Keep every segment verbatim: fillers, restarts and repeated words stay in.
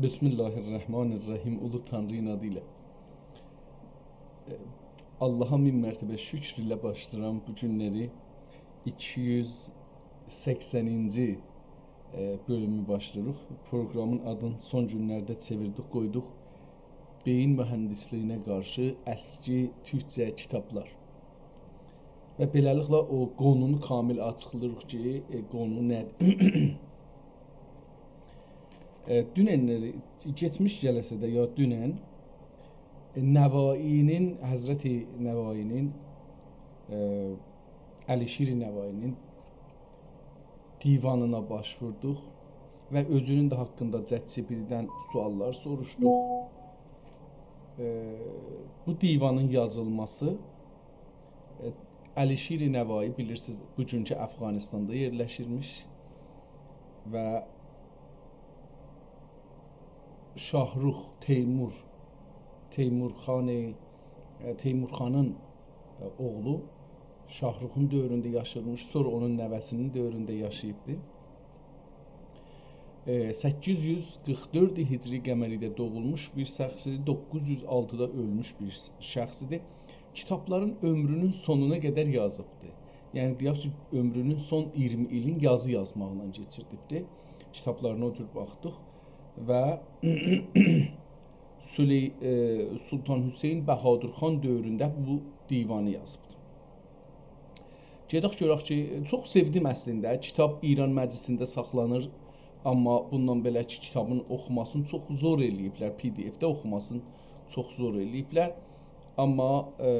بسم الله الرحمن الرحیم. اولو تانری‌نین آدی ایله. ائ، آللاها مین مرتبه شکر ایله باشلاییرام بو گونلری. ایکی یوز سکسنینجی، ائ، بؤلومو باشلاییریق. پروقرامین آدینی سون گونلرده چئویردیک، قویدوق: بئیین موهندیسلیگینه قارشی اسکی تورکجه کیتابلار. و بئله‌لیکله او قونونو کامل آچیقلاییریق کی، ائ، قونو نه‌دیر؟ ائ، دوننلری، کئچمیش جلسه‌ده یا دونن، ائ، نوایی‌نین، حضرت نوایی‌نین، ائ، علیشیر نوایی‌نین دیوانینا باش ووردوق و اؤزونون ده حاقیندا جت‌جی‌پی‌تی‌دن سؤاللار سوروشدوق. ائ، بو دیوانین یازیلماسی، ائ، علیشیر نوایی، بیلیرسینیز، بوگونکو افغانستاندا یئرلشیرمیش و شاهرخ تیمور، تیمورخان، ائ، تیمورخانین، ائ، اوغلو شاهرخون دؤورونده یاشیرمیش، سونرا اونون نوه‌سی‌نین دؤورونده یاشاییبدی. ائ، سککیز یوز قیرخ دؤرد هجری قمری‌ده دوغولموش بیر شخص ایدی، دوققوز یوز آلتیدا اؤلموش بیر شخص ایدی. کیتابلارین عؤمرونون سونونا قدر یازیبدی. یعنی، دئیک کی، عؤمرونون سون اییرمی ایلین یازی یازماقلا کئچیردیبدی. کیتابلارینا او جور باخدیق و سلی-، ائ، سلطان حسین بهادرخان دؤورونده بو دیوانی یازیبدی. گئدک گؤرک کی، چوخ سئودیم اصلینده. کیتاب ایران مجلسینده ساخلانیر، آمما بوندان بئله کی، کیتابین اوخوماسینی چوخ زور ائله‌ییبلر، پی دی اف‌ده اوخوماسینی چوخ زور ائله‌ییبلر. آمما، ائ،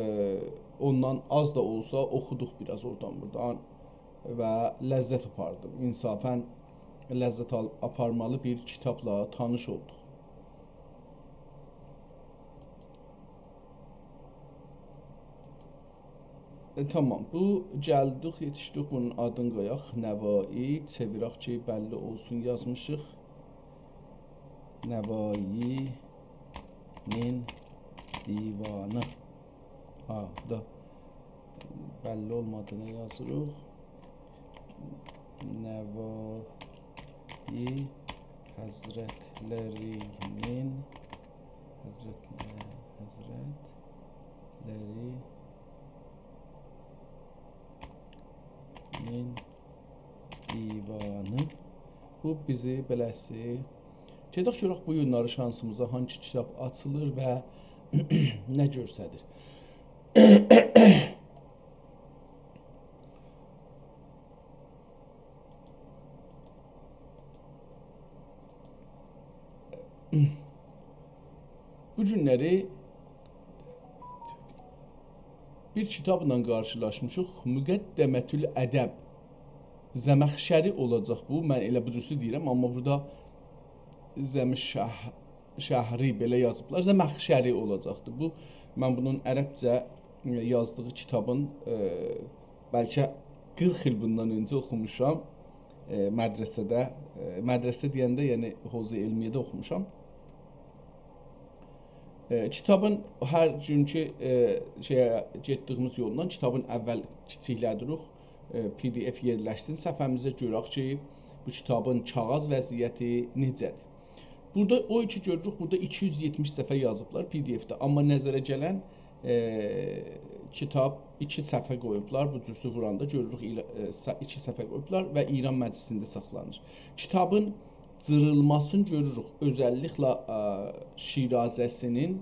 اوندان آز دا اولسا اوخودوق بیر آز اورادان بورادان و لذت آپاردیم. انصافاً لذت آل-، آپارمالی بیر کیتابلا تانیش اولدوق. ائ، تامام. بو گلدیک، یئتیشدیک. بونون آدینی قویاق. نوایی. چئویرک کی، بللی اولسون، یازمیشیق. نوایی‌نین دیوانی. ها، بو دا بللی اولمادی، نه یازیریق؟ نوایی حضرتلری‌نین، حضرتلر-، حضرتلری‌نین دیوانی. بو بیزی بئله‌سی. گئدک گؤرک بو گونلری شانسیمیزا هانسی کیتاب آچیلیر و نه گؤستریر. بو گونلری بیر کیتابلا قارشیلاشمیشیق. مقدمةالادب زمخشری اولاجاق بو. من ائله بو جورسو دئییرم، آمما بورادا زمشاه-، شهری بئله یازیبلار. زمخشری اولاجاقدیر بو. من بونون عربجه، ائ، یازدیغی کیتابین، ائ، بلکه قیرخ ایل بوندان اؤنجه اوخوموشام، ائ، مدرسه‌ده. ائ، مدرسه دئینده، یعنی حوزه علمیه‌ده اوخوموشام. ائ، کیتابین هر گونکو، ائ، شئیه گئتدیگیمیز یولدان کیتابین اول کیچیکله‌دیریک. ائ، پی دی اف یئرلشسین صفحه‌میزه، گؤرک کی، بو کیتابین کاغیذ وضعیتی نئجه‌دیر. بورادا او کی گؤروروک، بورادا ایکی یوز یئتمیش صفحه یازیبلار پی دی اف‌ده. آمما نظره گلن، ائ، کیتاب ایکی صفحه قویوبلار. بو جورسو ووراندا گؤروروک، ایله-، ائ، ص-، ایکی صفحه قویوبلار و ایران مجلسینده ساخلانیر. کیتابین جیریلماسینی گؤروروک. اؤزللیکله، ائ، شیرازه‌سی‌نین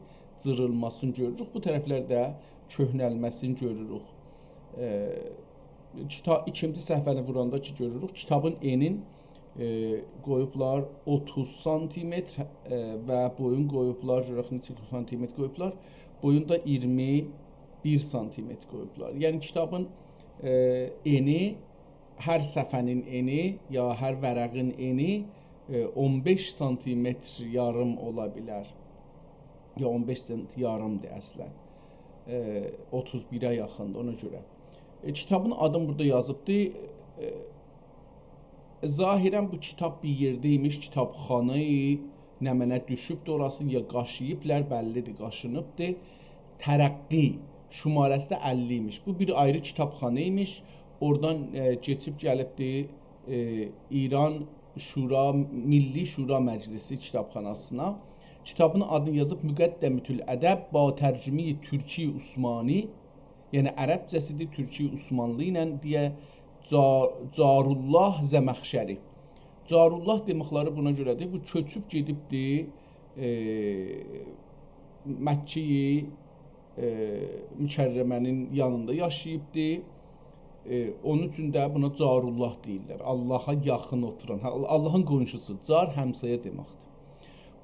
جیریلماسینی گؤروروک. بو طرفلرده کؤهنلمه‌سینی گؤروروک. ائ، کیتا-، ایکینجی صفحه‌نی ووراندا کی گؤروروک، کیتابین ائنین، ائ، قویوبلار اوتوز سانتیمتر، ائ، و بویون قویوبلار، گؤرک نئچه سانتیمتر قویوبلار. بویون دا اییرمی بیر سانتیمتر قویوبلار. یعنی کیتابین، ائ، ائنی، هر صفحه‌نین ائنی یا هر ورقین ائنی، ائ، اون بئش سانتیمتر یاریم اولا بیلر. یا اون بئش سانت یاریمدیر اصلاً. ائ، اوتوز بیره یاخیندیر، اونا گؤره. ائ، کیتابین آدینی بورادا یازیبدی. ائ، ظاهراً بو کیتاب بیر یئرده ایمیش، کیتابخانا نمنه دوشوبدو اوراسی، یا قاشیییبلار، بللی‌دیر، قاشینیبدی. ترقی، شماره‌سی ده اللی ایمیش. بو بیر آیری کیتابخانا ایمیش. اورادان، ائ، کئچیب گلیبدی، ائ، ایران شورا، میللی شورا مجلسی کیتابخاناسینا. کیتابین آدینی یازیب مقدمة الادب با ترجمهٔ ترکی عثمانی، یعنی عربجه‌سیدیر، ترکی عثمانلی ایله دئیه جا-، جارالله زمخشری. جارالله دئمکلری بونا گؤره‌دیر. بو کؤچوب گئدیبدی، ائ، مکه‌ی ائ، مکرمه‌نین یانیندا یاشاییبدی. ائ، اونون اوچون ده بونا جارالله دئییرلر. آللاها یاخین اوتوران، هه، آللاهین قونشوسو، جار همسایه دئمکدیر.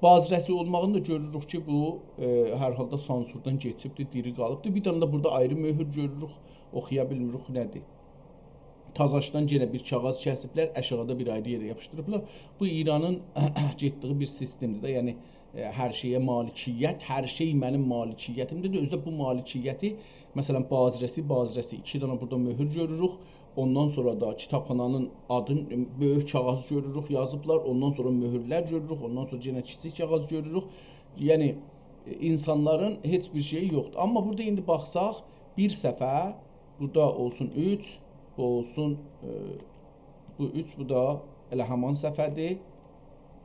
بازرسی اولماغینی دا گؤروروک کی، بو، ائ، هر حالدا سانسوردان کئچیبدی، دیری قالیبدی. بیر دنه ده بورادا آیری مؤهور گؤروروک، اوخویا بیلمیریک نه‌دیر. تازاشدان یئنه بیر کاغیذ کسیبلر، آشاغیدا بیر آیری یئره یاپیشدیریبلار. بو ایرانین گئتدیگی بیر سیستمدیر ده، یعنی ائ، هر شئیه مالکیت، هر شئی منیم مالکیتیمدیر. اؤزو ده بو مالکیتی، مثلا، بازرسی، بازرسی، ایکی دنه بورادا مؤهور گؤروروک. اوندان سونرا دا کیتابخانانین آدین، ائ، بؤیوک کاغیذ گؤروروک، یازیبلار. اوندان سونرا مؤهورلر گؤروروک، اوندان سونرا یئنه کیچیک کاغیذ گؤروروک. یعنی، ائ، اینسانلارین هئچ بیر شئیی یوخدور. آمما بورادا ایندی باخساق، بیر صفحه، بورادا اولسون اوچ، بو اولسون، ائ، بو اوچ، بو دا ائله همان صفحه‌دیر.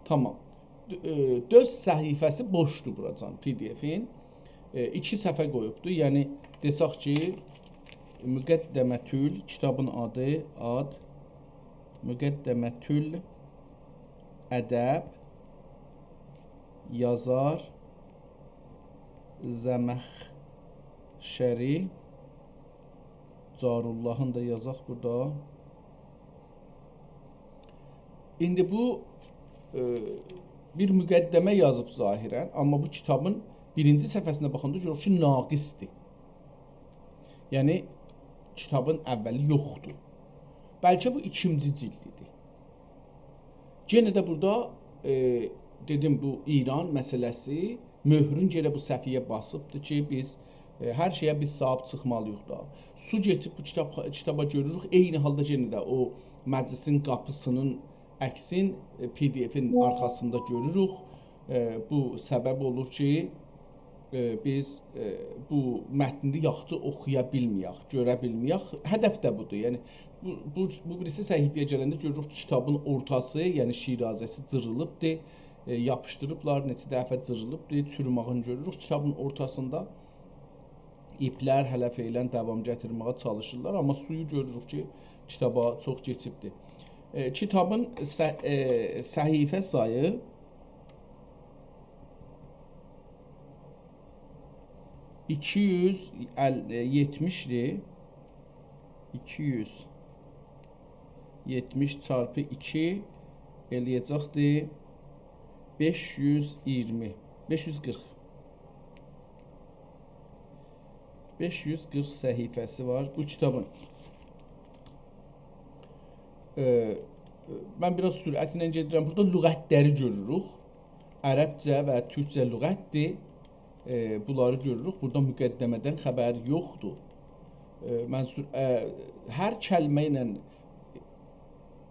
تامام. دؤ-، ائ، دؤرد صفحه‌سی بوشدور بوراجان پی دی افین. ائ، ایکی صفحه قویوبدور. یعنی، دئسک کی، مقدمة ال-، کیتابین آدی، آد، مقدمة الادب، یازار، زمخشری، جاراللهین دا یازاق بورادا. ایندی بو، ائ، بیر مقدمه یازیب ظاهرا، آمما بو کیتابین بیرینجی صفحه‌سینه باخاندا گؤروروک کی، ناقصدیر. یعنی، کیتابین اولی یوخدور. بلکه بو ایکینجی جلدیدیر. یئنه ده بورادا، ائ، دئدیم، بو ایران مسئله‌سی، مؤهرون یئره بو صفحه‌یه باسیبدیر کی، بیز، ائ، هر شئیه بیز صاحیب چیخمالی‌ییق دا. سو کئچیب بو کیتاب، کیتابا گؤروروک، عینی حالدا یئنه ده او مجلسین قاپیسینین عکسین، ائ، پی دی افین آرخاسیندا گؤروروک. ائ، بو سبب اولور کی، ائ، بیز، ائ، بو متنی یاخشی اوخویا بیلمه‌یک، گؤره بیلمه‌یک. هدف ده بودور. یعنی، بو، بو، بو بیریسی صفحه‌یه گلنده گؤروروک کی، کیتابین اورتاسی، یعنی شیرازه‌سی جیریلیبدیر. ائ، یاپیشدیریبلار، نئچه دفعه جیریلیبدیر، چوروماغینی گؤروروک. کیتابین اورتاسیندا ایپلر هله فعلا داوام گتیرمه‌یه چالیشیرلار، آمما سویو گؤروروک کی، کیتابا چوخ کئچیبدیر. ائ، کیتابین صه-، ائ، صفحه سایی ایکی یوز یئتمیشدیر. ایکی یوز یئتمیش چارپی ایکی ائله‌یه‌جکدیر بئش یوز ایگیرمی، بئش یوز قیرخ. بئش یوز قیرخ صفحه‌سی وار بو کیتابین. ائ، من بیر آز سرعتله گئدیرم. بورادا لغتلری گؤروروک. عربجه و تورکجه لغتدیر. ائ، بونلاری گؤروروک. بورادا مقدمه‌دن خبر یوخدور. ائ، من سر-، ائ، هر کلمه ایله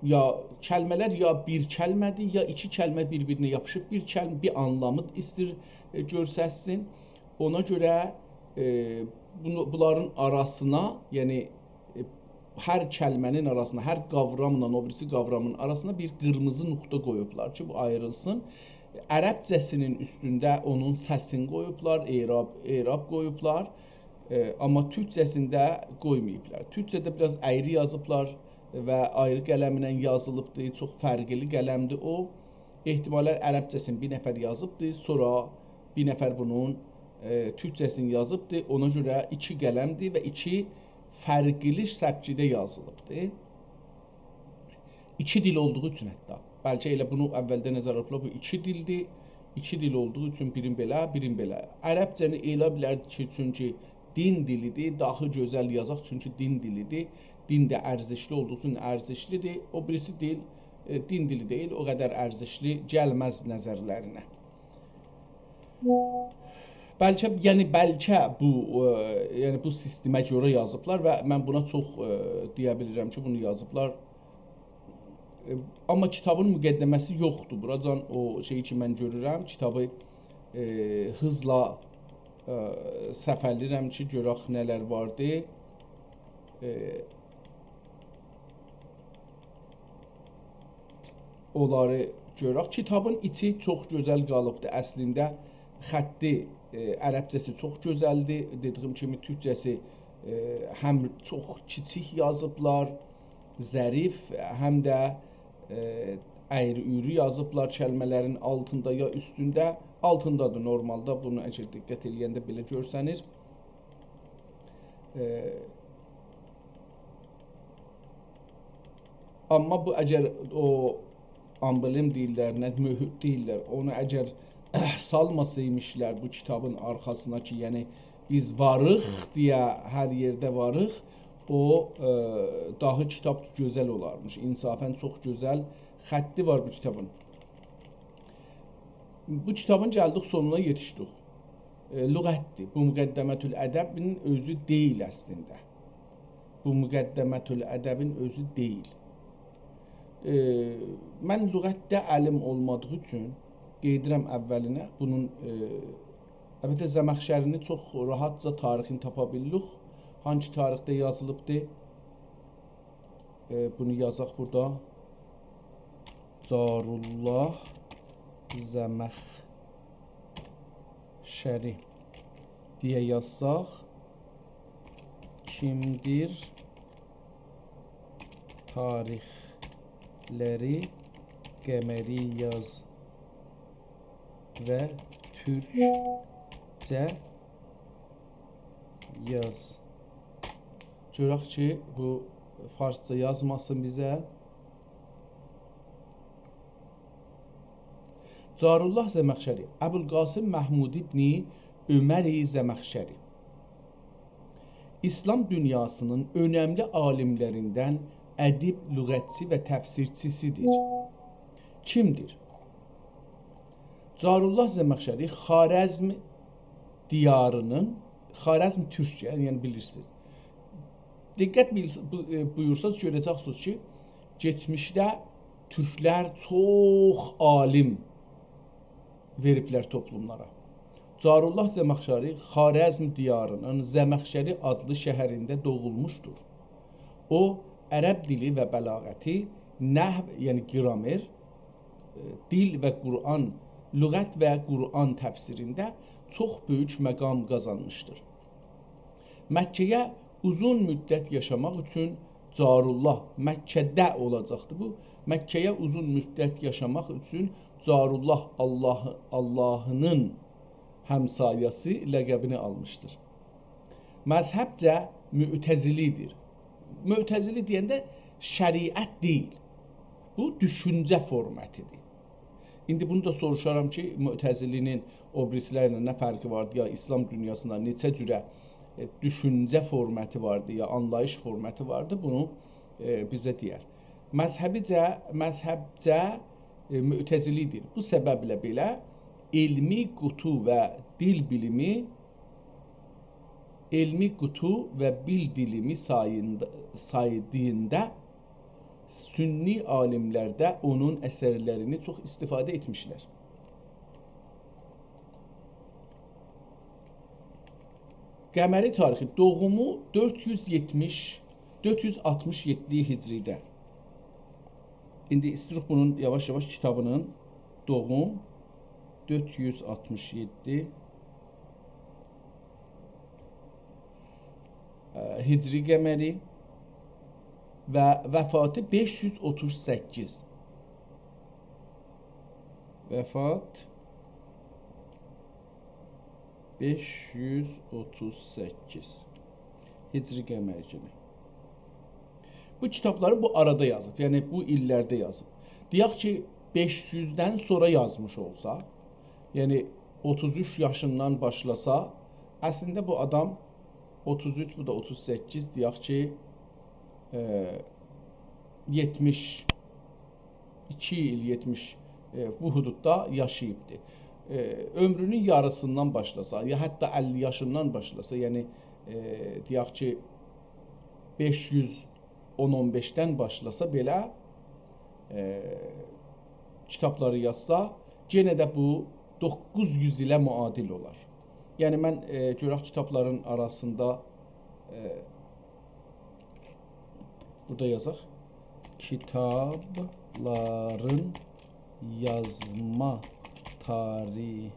یا کلمه‌لر یا بیر کلمه‌دیر، یا ایکی کلمه بیر-بیرینه یاپیشیب بیر کلمه، بیر آنلامی ایستیر، ائ، گؤرستسین. اونا گؤره، ائ، بونو، بونلارین آراسینا، یعنی، ائ، هر کلمه‌نین آراسینا، هر قاوراملا او بیریسی قاورامین آراسینا بیر قیرمیزی نقطه قویوبلار کی، بو آیریلسین. عربجه‌سینین اوستونده اونون سسینی قویوبلار، اعراب، اعراب قویوبلار. ائ، آمما تورکجه‌سینده قویماییبلار. تورکجه‌ده بیر آز اَیری یازیبلار و آیری قلمله یازیلیبدیر، چوخ فرقلی قلمدیر او. احتمالا عربجه‌سینی بیر نفر یازیبدیر، سونرا بیر نفر بونون، ائ، تورکجه‌سینی یازیبدیر. اونا گؤره ایکی قلمدیر و ایکی فرقلی سبکده یازیلیبدیر. ایکی دیل اولدوغو اوچون حتی. بلکه ائله بونو اولده نظره آلیبلار، بو ایکی دیلدیر. ایکی دیل اولدوغو اوچون بیرین بئله، بیرین بئله. عربجه‌نی ائله بیلردیک کی، چونکی دین دیلیدیر، داها گؤزل یازاق، چونکی دین دیلیدیر. دین ده ارزشلی اولدوغو اوچون ارزشلیدیر. او بیریسی دیل، ائ، دین دیلی دئییل، او قدر ارزشلی گلمز نظرلرینه. بلکه، یعنی بلکه بو، ائ، یعنی بو سیستمه گؤره یازیبلار و من بونا چوخ، ائ، دئیه بیلیرم کی، بونو یازیبلار. ائ، آمما کیتابین مقدمه‌سی یوخدور. بوراجان او شئیی کی، من گؤرورم، کیتابی، ائ، هیزلا، ائ، صفحه‌له‌ییرم کی، گؤرک نه‌لر واردی. ائ، اونلاری گؤرک. کیتابین ایچی چوخ گؤزل قالیبدیر. اصلینده خطی، ائ، عربجه‌سی چوخ گؤزلدیر. دئدیییم کیمی تورکجه‌سی، ائ، هم چوخ کیچیک یازیبلار، ظریف، هم ده، ائ، اَیری-اویرو یازیبلار کلمه‌لرین آلتیندا یا اوستونده. آلتیندادیر نورمالدا، بونو اگر دقت ائله‌ینده بئله گؤرسنیر. ائ، آمما بو، اگر او آمبلم دئییرلر، نه مؤهور دئییرلر، اونو اگر سالماسایمیشلار بو کیتابین آرخاسینا کی، یعنی بیز واریق دئیه هر یئرده واریق، او، ائ، داها کیتاب گؤزل اولارمیش. انصافاً چوخ گؤزل خطی وار بو کیتابین. بو کیتابین گلدیک سونونا یئتیشدیک. ائ، لغتدیر. بو مقدمة الادبین اؤزو دئییل اصلینده. بو مقدمة الادبین اؤزو دئییل. ائ، من لغتده الیم اولمادیغی اوچون قئییدیرم اولینه. بونون، ائ، البته، زمخشری‌نی چوخ راحتجا تاریخینی تاپا بیلیریک. هانسی تاریخده یازیلیبدی؟ ائ، بونو یازاق بورادا. جارالله زمخشری دئیه یازساق، کیمدیر تاریخلری قمری یاز و تورکجه یاز. گؤرک کی، بو فارسجا یازماسین بیزه. جارالله زمخشری، ابوالقاسم محمود ابن عمر زمخشری. ایسلام دونیاسی‌نین اؤنملی عالیملریندن، ادیب، لغتچی و تفسیرچی‌سی‌دیر. کیمدیر؟ جارالله زمخشری خوارزم دیاری‌نین، خوارزم تورکیه، یعنی بیلیرسینیز. دقت بیل-، بو-، ائ، بویورساز گؤره‌جکسینیز کی، کئچمیشده تورکلر چوخ عالیم وئریبلر توپلوملارا. جارالله زمخشری خوارزم دیاری‌نین زمخشری آدلی شهرینده دوغولموشدور. او، عرب دیلی و بلاغتی، نحو، یعنی گرامر، ائ، دیل و قرآن، لغت و قرآن تفسیرینده چوخ بؤیوک مقام قازانمیشدیر. مکه‌یه اوزون مدت یاشاماق اوچون جارالله، مکه‌ده اولاجاقدی بو، مکه‌یه اوزون مدت یاشاماق اوچون جارالله، الله، اللهی‌نین همسایه‌سی لقبینی آلمیشدیر. مذهبجه معتزلی‌دیر. معتزلی دئینده شریعت دئییل. بو دوشونجه فورماتی‌دیر. ایندی بونو دا سوروشارام کی، معتزلی‌نین او بیریسی‌لرله نه فرقی واردی، یا ایسلام دونیاسیندا نئچه جوره، ائ، دوشونجه فورماتی واردی، یا آنلاییش فورماتی واردی، بونو، ائ، بیزه دئیر. مذهبیجه، مذهبجه، ائ، معتزلی‌دیر. بو سببله بئله علمی قوتو و دیل بیلیمی، علمی قوتو و دیل بیلیمی ساییندا، سایدیغیندا سنی عالیملر ده اونون اثرلرینی چوخ استفاده ائتمیشلر. قمری تاریخی، دوغومو دؤرد یوز یئتمیش، دؤرد یوز آلتمیش یئددی هجری‌ده. ایندی ایستیروخ بونون یاواش-یاواش کیتابینین، دوغوم دؤرد یوز آلتمیش یئددی، ائ، هجری قمری و وفاتی بئش یوز اوتوز سککیز. وفات بئش یوز اوتوز سککیز. هجری قمری کیمی. بو کیتابلاری بو آرادا یازیب، یعنی بو ایللرده یازیب. دئیک کی، بئش یوزدن سونرا یازمیش اولسا، یعنی اوتوز اوچ یاشیندان باشلاسا، اصلینده بو آدام اوتوز اوچ، بو دا اوتوز سککیز، دئیک کی، ائ، یئتمیش، ایکی ایل یئتمیش، ائ، بو حدوددا یاشاییبدی. ائ، عؤمرونون یاریسیندان باشلاسا، یا حتی اللی یاشیندان باشلاسا، یعنی، ائ، دئیک کی، بئش یوز اون، اون بئشدن باشلاسا بئله، ائ، کیتابلاری یازسا، یئنه ده بو دوققوز یوز ایله معادل اولار. یعنی من، ائ، گؤرک کیتابلارین آراسیندا، ائ، بورادا یازاق. کیتاب کیتابلارین یازما تاریخی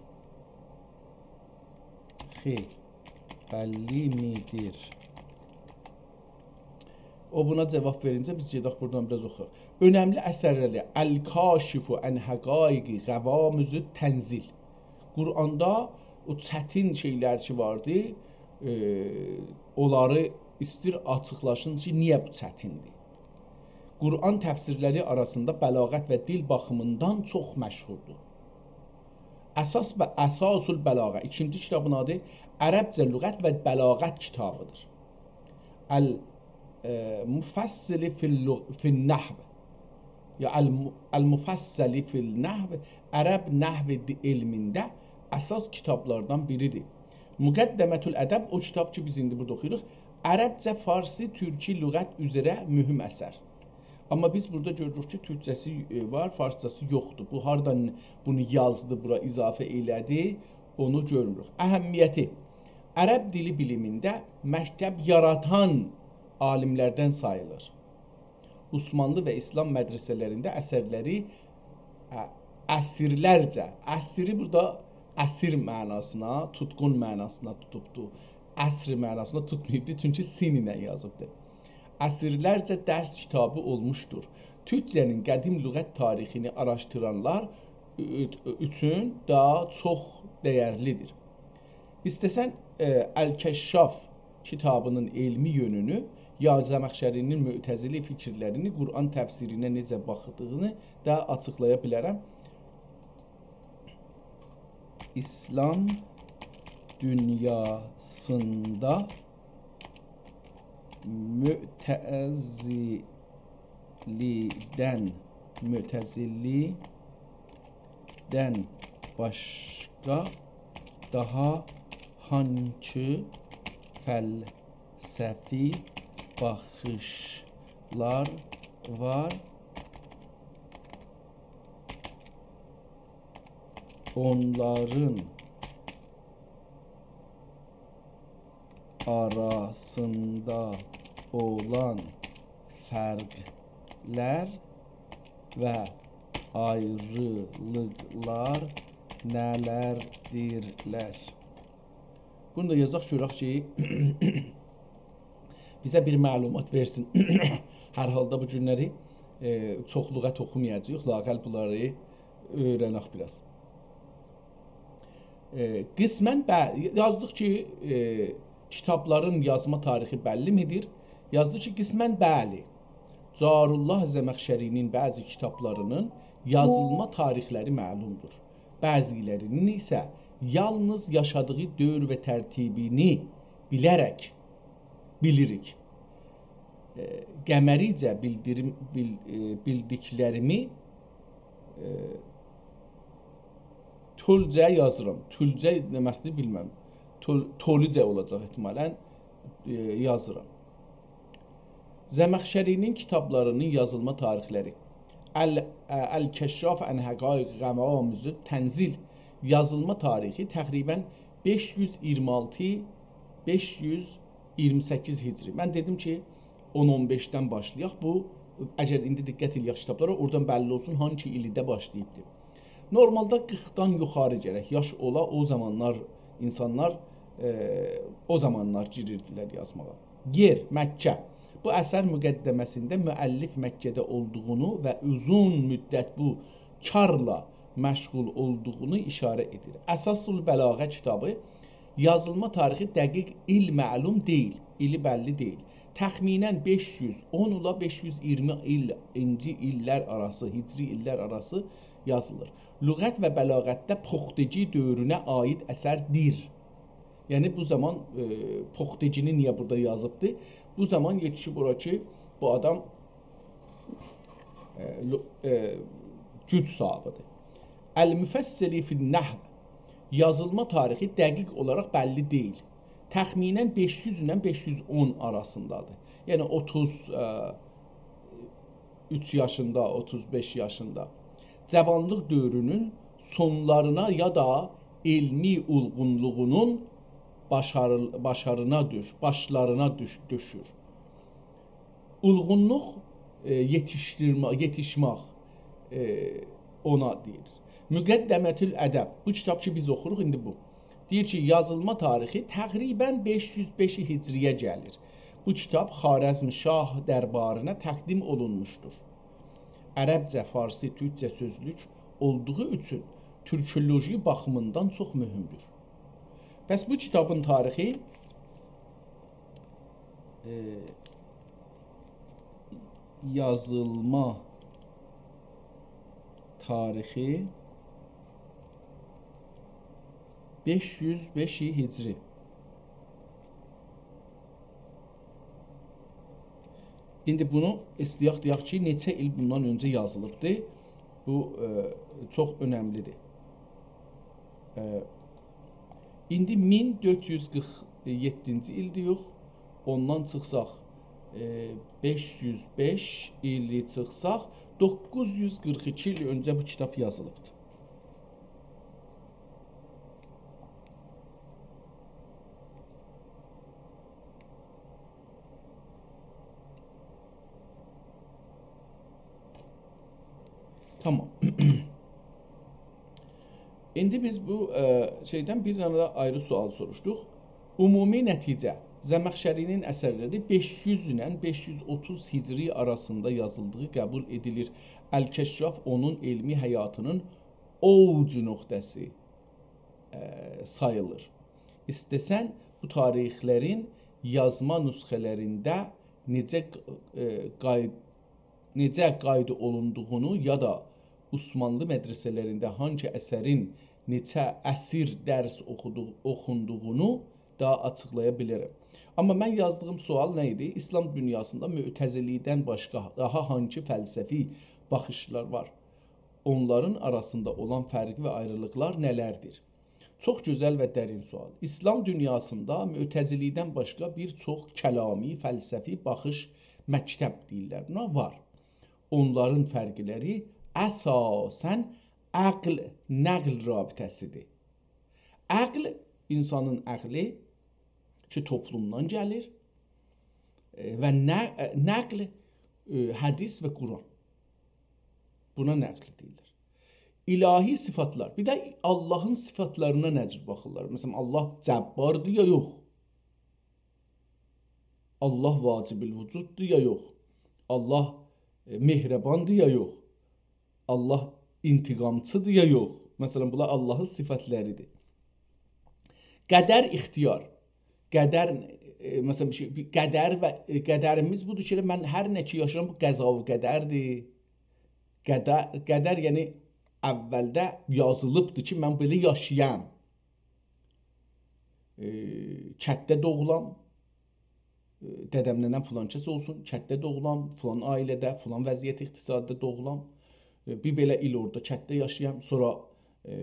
بللی میدیر؟ او بونا جواب وئرینجه بیز گئدک بورادان بیر آز اوخویاق. اؤنملی اثرلری الکاشف عن حقایق غوامض تنزیل. قرآندا او چتین شئیلر کی واردی، ائ، اونلاری ایستیر آچیقلاسین کی، نییه بو چتیندیر؟ قرآن تفسیرلری آراسیندا بلاغت و دیل باخیمیندان چوخ مشهوردور. اساس و اساس البلاغه، ایکینجی کیتابین آدی عربجه لغت و بلاغت کیتابیدیر. ال، ائ، مفصل فی اللغ، فی النحو. یا الم، المفصل فی النحو، عرب نحو دی، علمینده اساس کیتابلاردان بیریدیر. مقدمة الادب، او کیتاب کی، بیز ایندی بورادا اوخویوروق، عربجه، فارسی، تورکی لغت اوزره مهم اثر. آمما بیز بورادا گؤروروک کی، تورکجه‌سی، ائ، وار، فارسجاسی یوخدور. بو هاردان بونو یازدی، بورا اضافه ائله‌دی، اونو گؤرموروک. اهمیتی. عرب دیلی بیلیمینده مکتب یارادان عالیملردن ساییلیر. عثمانلی و ایسلام مدرسه‌لرینده اثرلری، ا، عصرلرجه، عصری بورادا اسیر معناسینا، توتقون معناسینا توتوبدو. عصر معناسینا توتماییبدی، چونکی سین ایله یازیبدی. عصرلرجه درس کیتابی اولموشدور. تورکجه‌نین قدیم لغت تاریخینی آراشدیرانلار ا، ا، اوچون داها چوخ دَیرلیدیر. ایسته‌سن، ائ، الکشاف کیتابینین علمی یؤنونو، یا زمخشری‌نین معتزلی فیکیرلرینی، قرآن تفسیرینه نئجه باخدیغینی دا آچیقلایا بیلرم. ایسلام دونیاسیندا معتزلی معتزلی‌دن، معتزلی‌دن باشقا داها هانسی فلسفی باخیشلار وار؟ اونلارین آراسیندا اولان فرقلر و آیریلیقلار نه‌لردیرلر؟ بونو دا یازاق، گؤرک کی، بیزه بیر معلومات وئرسین. هر حالدا بو گونلری، ائ، چوخ لغت اوخومایاجاغیق، لااقل بونلاری اؤیرنک بیر آز. ائ، قسماً بَ، یازدیق کی، ائ، کیتابلارین یازما تاریخی بللی میدیر؟ یازدی کی، قسماً بلی. جارالله زمخشری‌نین بعضی کیتابلاری‌نین یازیلما تاریخلری معلومدور. بعضی‌لری‌نین ایسه یالنیز یاشادیغی دؤور و ترتیبینی بیله‌رک، بیلیریک. ائ، قمریجه بیلدیریم، بیل، ائ، بیلدیکلریمی، ائ، تولجه یازیرام. تولجه نمنه‌دیر بیلمم. تول، تولوجه اولاجاق احتمالاً، ائ، یازیرام. زمخشری‌نین کیتابلاری‌نین یازیلما تاریخلری. ال، ا، الکشاف عن حقایق غوامض تنزیل یازیلما تاریخی تقریباً بئش یوز ایگیرمی آلتی، بئش یوز ایگیرمی سککیز هجری. من دئدیم کی، اون اون بئشدن باشلایاق. بو، اگر ایندی دقت ائله‌یک کیتابلارا، اورادان بللی اولسون هانسی ایلده باشلاییبدی. نورمالدا قیرخدان یوخاری گرک یاش اولا، او زامانلار اینسانلار، ائ، او زامانلار گیریردیلر یازماغا. یئر، مکه. بو اثر مقدمه‌سینده مؤلف مکه‌ده اولدوغونو و اوزون مدت بو کارلا مشغول اولدوغونو ایشاره ائدیر. اساس البلاغه کیتابی، یازیلما تاریخی دقیق ایل معلوم دئییل، ایلی بللی دئییل. تخمیناً بئش یوز اون اولا بئش یوز ایگیرمی ایل، اینجی ایللر آراسی، هجری ایللر آراسی یازیلیر. لغت و بلاغتده پختگی دؤورونه عایید اثردیر. یعنی بو زامان، ائ، پختگی‌نی نییه بورادا یازیبدی؟ بو زامان یئتیشیب اورا کی، بو آدام، ائ، لو، ائ، گوج صاحیبیدیر. المفصل فی النحو. یازیلما تاریخی دقیق اولاراق بللی دئییل. تخمیناً بئش یوز ایله بئش یوز اون آراسیندادیر. یعنی اوتوز، ائ، اوچ یاشیندا، اوتوز بئش یاشیندا. جاوانلیق دؤورونون سونلارینا یا دا علمی اولغونلوغونون باشاری، باشارینا دوش، باشلارینا دوش، دوشور. اولغونلوق، ائ، یئتیشدیرمه، یئتیشمک، ائ، اونا دئییر. مقدمة الادب. بو کیتاب کی، بیز اوخوروق ایندی بو. دئییر کی، یازیلما تاریخی تقریباً بئش یوز بئش هجری‌یه گلیر. بو کیتاب خوارزمشاه دربارینا تقدیم اولونموشدور. عربجه، فارسی، تورکجه سؤزلوک اولدوغو اوچون تورکولوژی باخیمیندان چوخ مهمدور. پس بو کیتابین تاریخی، ائ، یازیلما تاریخی بئش یوز بئش هجری. ایندی بونو ایسته‌یک دئیک کی، نئچه ایل بوندان اؤنجه یازیلیبدی. بو، ائ، چوخ اؤنملی‌دیر. ائ، ایندی مین دؤرد یوز قیرخ یئددینجی ایلدیر، یوخ. اوندان چیخساق، ائ، بئش یوز بئش ایلی چیخساق، دوققوز یوز قیرخ ایکی ایل اؤنجه بو کیتاب یازیلیبدیر. تامام. ایندی بیز بو، ائ، شئیدن بیر دنه ده آیری سؤال سوروشدوق. عمومی نتیجه، زمخشری‌نین اثرلری بئش یوز ایله بئش یوز اوتوز هجری آراسیندا یازیلدیغی قبول ائدیلیر. الکشاف اونون علمی حیاتی‌نین اوج نقطه‌سی، ائ، ساییلیر. ایسته‌سن، بو تاریخلرین یازما نسخه‌لرینده نئجه، ائ، قای-، نئجه قاید اولوندوغونو یا دا عثمانلی مدرسه‌لرینده هانسی اثرین نئچه عصر درس اوخودوغ-، اوخوندوغونو دا آچیقلایا بیلرم. آمما من یازدیغیم سؤال نه ایدی؟ ایسلام دونیاسیندا معتزله‌دن باشقا داها هانسی فلسفی باخیشلار وار؟ اونلارین آراسیندا اولان فرق و آیریلیقلار نه‌لردیر؟ چوخ گؤزل و درین سؤال. ایسلام دونیاسیندا معتزله‌دن باشقا بیر چوخ کلامی، فلسفی باخیش، مکتب دئییرلر بونا، وار. اونلارین فرقلری اساساً عقل، نقل رابطه‌سی‌دیر. عقل، اینسانین عقلی کی، توپلومدان گلیر، ائ، و نه-، ائ، نقل، ائ، حدیث و قرآن. بونا نقل دئییلیر. الهی صفاتلار. بیر ده آللاهین صفاتلارینا نه جور باخیرلار؟ مثلاً، آللاه جباردیر یا یوخ؟ آللاه واجب الوجوددور یا یوخ؟ آللاه، ائ، مهرباندیر یا یوخ؟ آللاه انتقامچی‌دیر یا یوخ؟ مثلاً، بونلار آللاهین صفاتلاری‌دیر. قدر، اختیار. قدر، ائ، مثلاً، بیر شئی، بیر قدر و، ائ، قدریمیز بودور کی، من هر نه کی یاشاییرام، بو قضا و قدردیر. قدر، قدر، یعنی، اولده یازیلیبدیر کی، من بئله یاشایام. ائ، کتده دوغولام، ائ، دده‌م ننه‌م فلان کس اولسون، کتده دوغولام، فلان عائله‌ده، فلان وضعیت اقتصادی‌ده دوغولام. ائ، بیر بئله ایل اورادا کتده یاشایام، سونرا، ائ،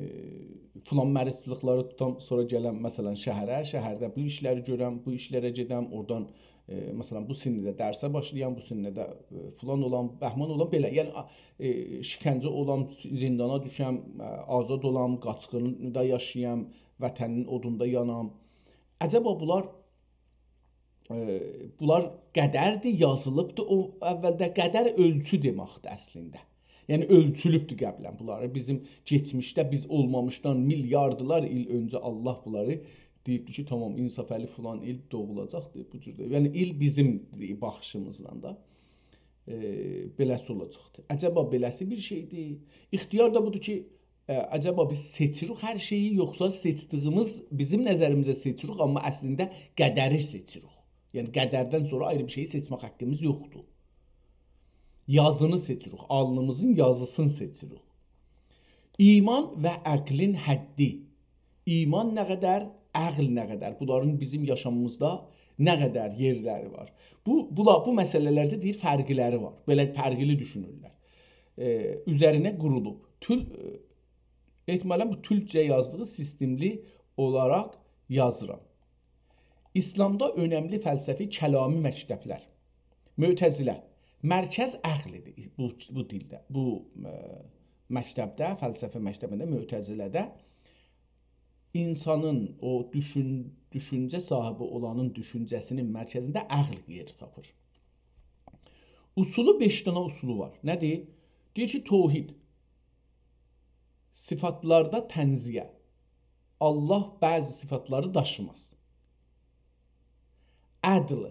فلان مریضچیلیقلاری توتام، سونرا گلم، مثلاً، شهره، شهرده بو ایشلری گؤرم، بو ایشلره گئدم، اورادان، ائ، مثلاً، بو سنّیده درسه باشلایام، بو سنّیده، ائ، فلان اولام، بهمان اولام، بئله. یعنی، آ، ائ، شکنجه اولام، زندانا دوشم، ائ، آزاد اولام، قاچقیندا یاشایام، وطنین اودوندا یانام. عجبا بونلار، ائ، بونلار قدردیر، یازیلیبدیر. او اولده قدر اؤلچو دئمکدیر اصلینده. یعنی اؤلچولوبدور قبلاً بونلاری. بیزیم کئچمیشده بیز اولمامیشدان میلیاردلار ایل اؤنجه آللاه بونلاری دئییبدیر کی، تامام، انصافعلی فلان ایل دوغولاجاقدیر، بو جور دا. یعنی ایل بیزیم باخیشیمیزدان دا، ائ، بئله‌سی اولاجاقدیر. عجبا بئله‌سی بیر شئیدیر؟ اختیار دا بودور کی، ائ، عجبا بیز سئچیریک هر شئیی، یوخسا سئچدیگیمیز، بیزیم نظریمیزه سئچیریک، آمما اصلینده قدری سئچیریک. یعنی قدردن سونرا آیری بیر شئیی سئچمک حاققیمیز یوخدور. یازینی سئچیریک، آلنیمیزین یازیسینی سئچیریک. ایمان و عقلین حدّی. ایمان نه قدر، عقل نه قدر؟ بونلارین بیزیم یاشامیمیزدا نه قدر یئرلری وار؟ بو، بولا-، بو مسئله‌لرده دئییر، فرقلری وار. بئله فرقلی دوشونورلر. ائ، اوزرینه قورولوب. تول-، ائ، احتمالاً بو تورکجه یازدیغی سیستملی اولاراق یازیرام. ایسلامدا اؤنملی فلسفی کلامی مکتبلر. معتزله. مرکز عقل‌دیر بو، بو دیلده، بو، ائ، مکتبده، فلسفه مکتبینده، معتزله‌ده اینسانین، او دوشون-، دوشونجه صاحیبی اولانین دوشونجه‌سینین مرکزینده عقل یئر تاپیر. اصولو، بئش دنه اصولو وار. نه‌دیر؟ دئییر کی، توحید. صفاتلاردا تنزیه. الله بعضی صفاتلاری داشیماز. عدل.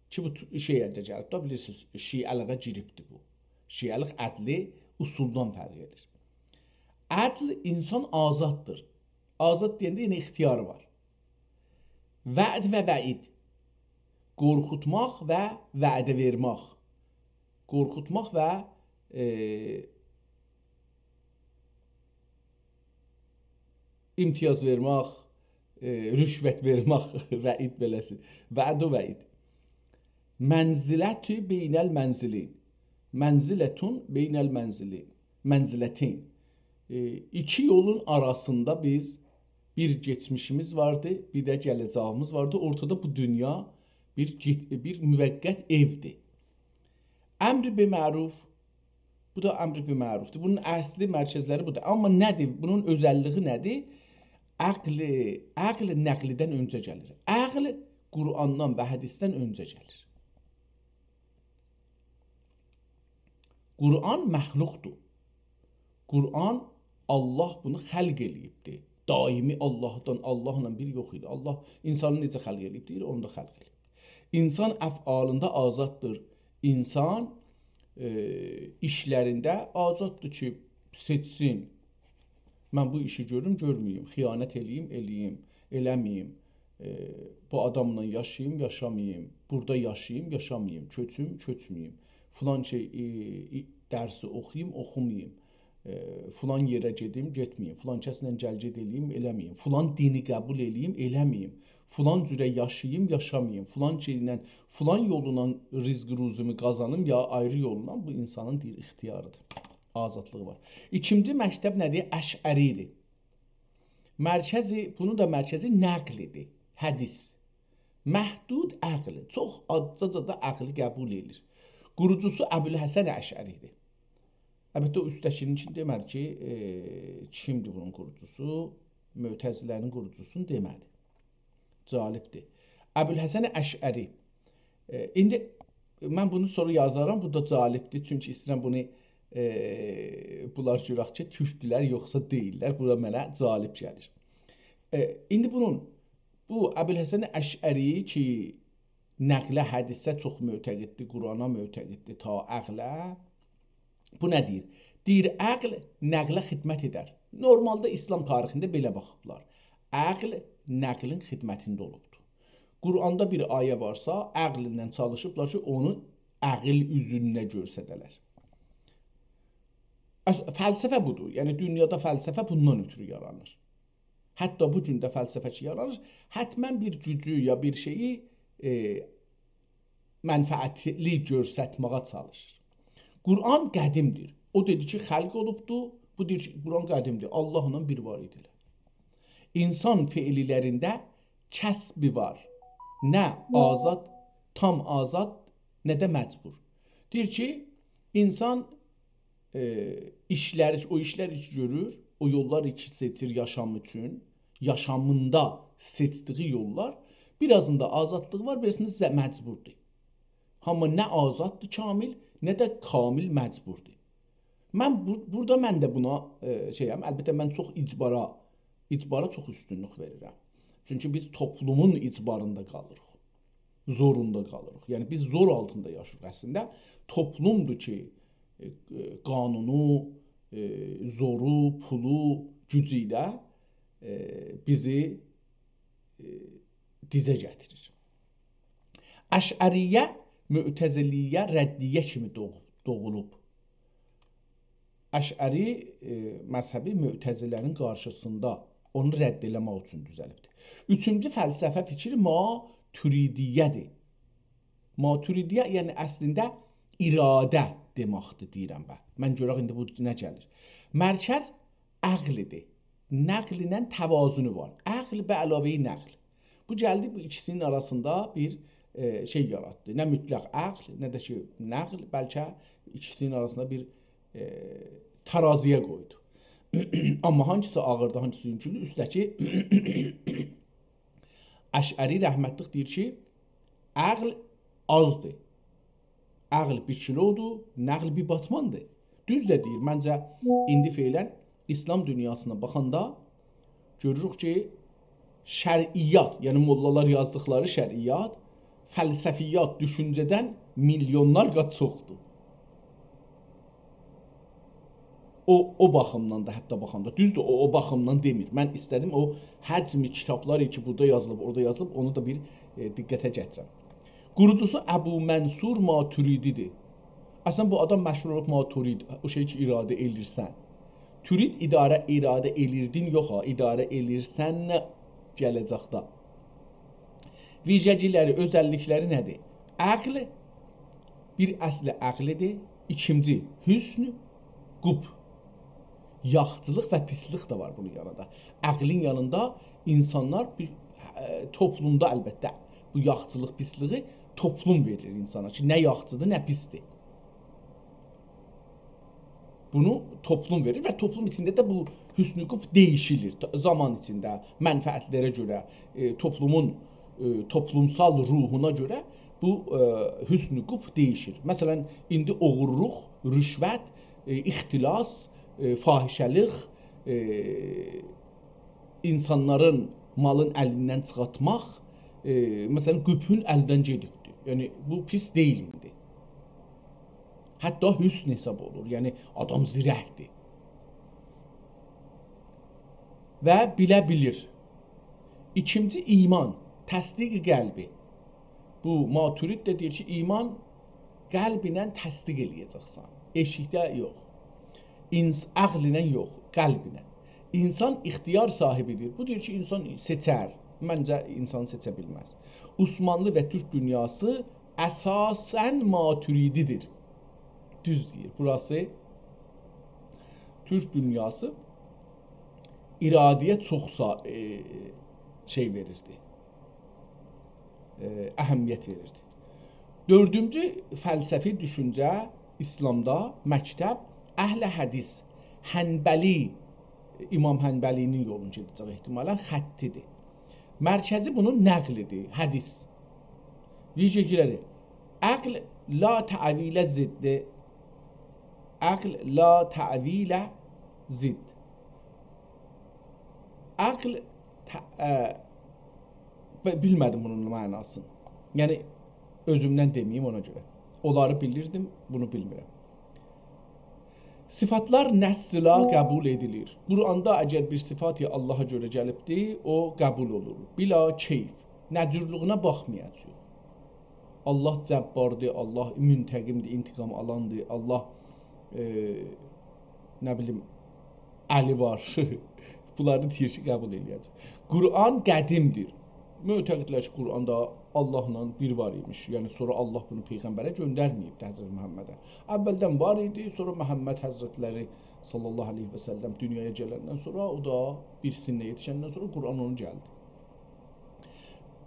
کی، بو تو-، شئی ده گلیب ده، بیلیرسینیز، شیعه‌لیغه گیریبدیر بو. شیعه‌لیق عدلی اصولدان فرق ائدیر. عدل، انسان آزاددیر. آزاد دئینده یئنه اختیاری وار. وعد و وعید. قورخوتماق و وعده وئرمک. قورخوتماق و، ائ، امتیاز وئرمک، ائ، رشوت وئرمک، وعید بئله‌سی. وعد و وعید. منزلة بین المنزلین. منزلة بین المنزلین. منزلتین. ائ، ایکی یولون آراسیندا بیز بیر کئچمیشیمیز واردی، بیر ده گله‌جه‌ییمیز واردی. اورتادا بو دونیا بیر گئت-، بیر موقت ائودیر. امر به معروف، بو دا امر به معروفدور. بونون اصلی مرکزلری بودور. آمما نه‌دیر؟ بونون اؤزللیگی نه‌دیر؟ عقل، عقل نقلدن اؤنجه گلیر. عقل قرآندان و حدیثدن اؤنجه گلیر. قرآن مخلوقدور. قرآن، الله بونو خلق ائله‌ییبدیر. دائمی اللهدان، اللهلا بیر یوخ ایدی. الله انسانی نئجه خلق ائله‌ییب؟ دئییر، اونو دا خلق ائله‌ییب. انسان افعالیندا آزاددیر. انسان، ائ، ایشلرینده آزاددیر کی، سئچسین. من بو ایشی گؤروم، گؤرمه‌ییم، خیانت ائله‌ییم، ائله‌ییم، ائله‌مه‌ییم، ائ، بو آداملا یاشاییم، یاشاماییم، بورادا یاشاییم، یاشاماییم، کؤچوم، کؤچمه‌ییم، فلان شئی، ائ، ائ، درسی اوخویوم، اوخوماییم، ائ، فلان یئره گئدیم، گئتمه‌ییم، فلان کسله گل-گئت ائله‌ییم، ائله‌مه‌ییم، فلان دینی قبول ائله‌ییم، ائله‌مه‌ییم، فلان جوره یاشاییم، یاشاماییم، فلان شئیله، فلان یولونان رزق روزیمی قازانیم، یا آیری یولونان، بو انسانین، دئییر، اختیاریدیر. آزادلیغی وار. ایکینجی مکتب نه‌دیر؟ اشعری‌دیر. مرکزی، بونون دا مرکزی نقل‌دیر، حدیث. محدود عقل، چوخ آزجاجا دا عقلی قبول ائدیر. قوروجوسو ابوالحسن اشعری‌دیر. البته، او اوستده‌کی‌نین کی دئمه‌دی کی، ائ، کیمدیر بونون قوروجوسو؟ معتزله‌نین قوروجوسونو دئمه‌دی. جالبدیر. ابوالحسن اشعری. ائ، ایندی من بونو سونرا یازارام، بو دا جالبدیر. چونکی ایسته‌ییرم بونو، ائ، بونلار گؤرک کی، تورکدولر، یوخسا دئییللر. بو دا منه جالب گلیر. ائ، ایندی بونون، بو ابوالحسن اشعری کی، نقله، حدیثه چوخ معتقددیر، قرآنا معتقددیر، تا عقله. بو نه دئییر؟ دئییر، عقل نقله خدمت ائدر. نورمالدا ایسلام تاریخینده بئله باخیبلار. عقل نقلین خدمتینده اولوبدور. قرآندا بیر آیه وارسا، عقلینن چالیشیبلار کی، اونو عقل اوزونده گؤرسده‌لر. اس-، فلسفه بودور. یعنی، دونیادا فلسفه بوندان اؤترو یارانیر. حتی بو گون ده فلسفه کی یارانیر، حتماً بیر گوجو یا بیر شئیی، ائ، منفعتلی گؤرستمه‌یه چالیشیر. قرآن قدیمدیر. او دئدی کی، خلق اولوبدو. بو دئییر کی، قرآن قدیمدیر. اللهلا بیر وار ایدیلر. انسان فعللرینده کسبی وار. نه آزاد، تام آزاد، نه ده مجبور. دئییر کی، انسان، ائ، ایشلری، او ایشلری کی گؤرور، او یوللاری کی سئچیر یاشام اوچون، یاشامیندا سئچدیگی یوللار، بیر آزیندا آزادلیغی وار، بیریسینده ز-، مجبوردور. آمما نه آزاددیر کامل، نه ده کامل مجبوردور. من بو-، بورادا من ده بونا، ائ، شئیم، البته من چوخ اجبارا، اجبارا چوخ اوستونلوک وئریرم. چونکی بیز توپلومون اجباریندا قالیریق. زوروندا قالیریق. یعنی بیز زور آلتیندا یاشاییریق اصلینده. توپلومدور کی، ائ، ائ، قانونو، ائ، زورو، پولو، گوجو ایله، ائ، بیزی، ائ، دیزه گتیریر. اشعریه، معتزلیه، ردیه کیمی دوغ-، دوغولوب. اشعری، ائ، مذهبی معتزله‌نین قارشیسیندا، اونو رد ائله‌مک اوچون دوزلیبدیر. اوچونجو فلسفه فیکری ماتوریدیه‌دیر. ماتوریدیه، یعنی اصلینده اراده دئمکدیر، دئییرم به. من گؤرک ایندی بو نه گلیر. مرکز عقل‌دیر. نقل ایله توازنو وار. عقل به علاوه‌ی نقل. بو گلدی، بو ایکیسینین آراسیندا بیر، ائ، شئی یاراتدی. نه مطلق عقل، نه ده کی نقل، بلکه ایکیسینین آراسیندا بیر، ائ، ترازی‌یه قویدو. آمما هانگیسی آغیردی، هانگیسی یونکوندو؟ اوستده‌کی اشعری رحمتلیک دئییر کی، عقل آزدیر. عقل بیر کیلودور، نقل بیر باتماندیر. دوز ده دئییر، منجه ایندی فعلاً ایسلام دونیاسینا باخاندا گؤروروک کی، شرعیات، یعنی موللالار یازدیقلاری شرعیات، فلسفیات، دوشونجه‌دن میلیونلار قات چوخدور. او، او باخیمدان دا حتی باخاندا، دوزدور، او، او باخیمدان دئمیر. من ایسته‌دیم او حجم کیتابلار کی، بورادا یازیلیب، اورادا یازیلیب، اونو دا بیر، ائ، دقته گتیرم. قوروجوسو ابو منصور ماتوریدی‌دیر. اصلاً بو آدام مشهور اولوب ماتورید، او شئی کی، اراده ائلیرسن. تورید اداره، اراده ائلیردین، یوخ ها، اداره ائلیرسن گله‌جکده. ویژگی‌لری، اؤزللیک‌لری نه‌دیر؟ عقل، بیر اصل عقلی‌دیر. ایکینجی، حسن، قبح. یاخچیلیق و پیسلیک ده وار بونون یانیندا. عقلین یانیندا اینسانلار بیر، ائ، توپلومدا البته بو یاخچیلیق، پیسلیگی توپلوم وئریر اینسانا کی، نه یاخچی‌دیر، نه پیسدیر. بونو توپلوم وئریر و توپلوم ایچینده ده بو حسن قبح دییشیلیر. تا-، زامان ایچینده، منفعت‌لره گؤره، ائ، توپلومون، ائ، توپلومسال روحونا گؤره بو، ائ، حسن قبح دییشیر. مثلاً، ایندی اوغورلوق، رشوت، ائ، اختلاس، ائ، فاحشه‌لیک، ائ، اینسانلارین مالین الیندن چیخارتماق، ائ، مثلاً، قبحون الدن گئدیبدیر. یعنی، بو پیس دئییل ایندی. حتی حسن حساب اولور. یعنی، آدام زیرکدیر. و بیله بیلیر. ایکینجی، ایمان، تصدیق قلبی. بو ماتورید ده دئییر کی، ایمان قلب ایله تصدیق ائله‌یه‌جکسن. ائشیکده یوخ. اینس-، عقل ایله یوخ، قلب ایله. اینسان اختیار صاحیبی‌دیر. بو دئییر کی، اینسان سئچر. منجه، اینسان سئچه بیلمز. عثمانلی و تورک دونیاسی اساساً ماتوریدی‌دیر. دوز دئییر. بوراسی تورک دونیاسی اراده‌یه چوخ سا-، ائ، شئی وئریردی. ائ، اهمیت وئریردی. دؤردونجو فلسفی دوشونجه ایسلامدا، مکتب، اهل حدیث، حنبلی، امام حنبلی‌نین یولونو گئده‌جک احتمالاً، خطی‌دیر. مرکزی بونون نقلی‌دیر، حدیث. ویژگی‌لری: عقل لا تأویل ضد. عقل لا تأویل ضد. عقل ت-، اه، ب-، بیلمه‌دیم بونون معناسینی. یعنی، اؤزومدن دئمه‌ییم اونا گؤره. اونلاری بیلیردیم، بونو بیلمیرم. صفاتلار نص ایله قبول ائدیلیر. قرآندا اگر بیر صفاتی آللاها گؤره گلیبدی، او قبول اولور. بلا کیف. نه جورلویونه باخمایاجاغیق. آللاه جباردیر، آللاه منتقم‌دیر، انتقام آلاندیر، آللاه، ائ، نه بیلیم، الی وار. بونلاری دئییر کی، قبول ائله‌یه‌جک. قرآن قدیم‌دیر. معتقدلر کی، قرآن دا آللاهلا بیر وار ایمیش. یعنی، سونرا آللاه بونو پیغمبره گؤندرمه‌ییب، حضرت محمده. اولدن وار ایدی، سونرا محمد حضرتلری صلی الله علیه و سلم دونیایا گلندن سونرا، او دا بیر سنّه یئتیشندن سونرا قرآن اونو گلدی.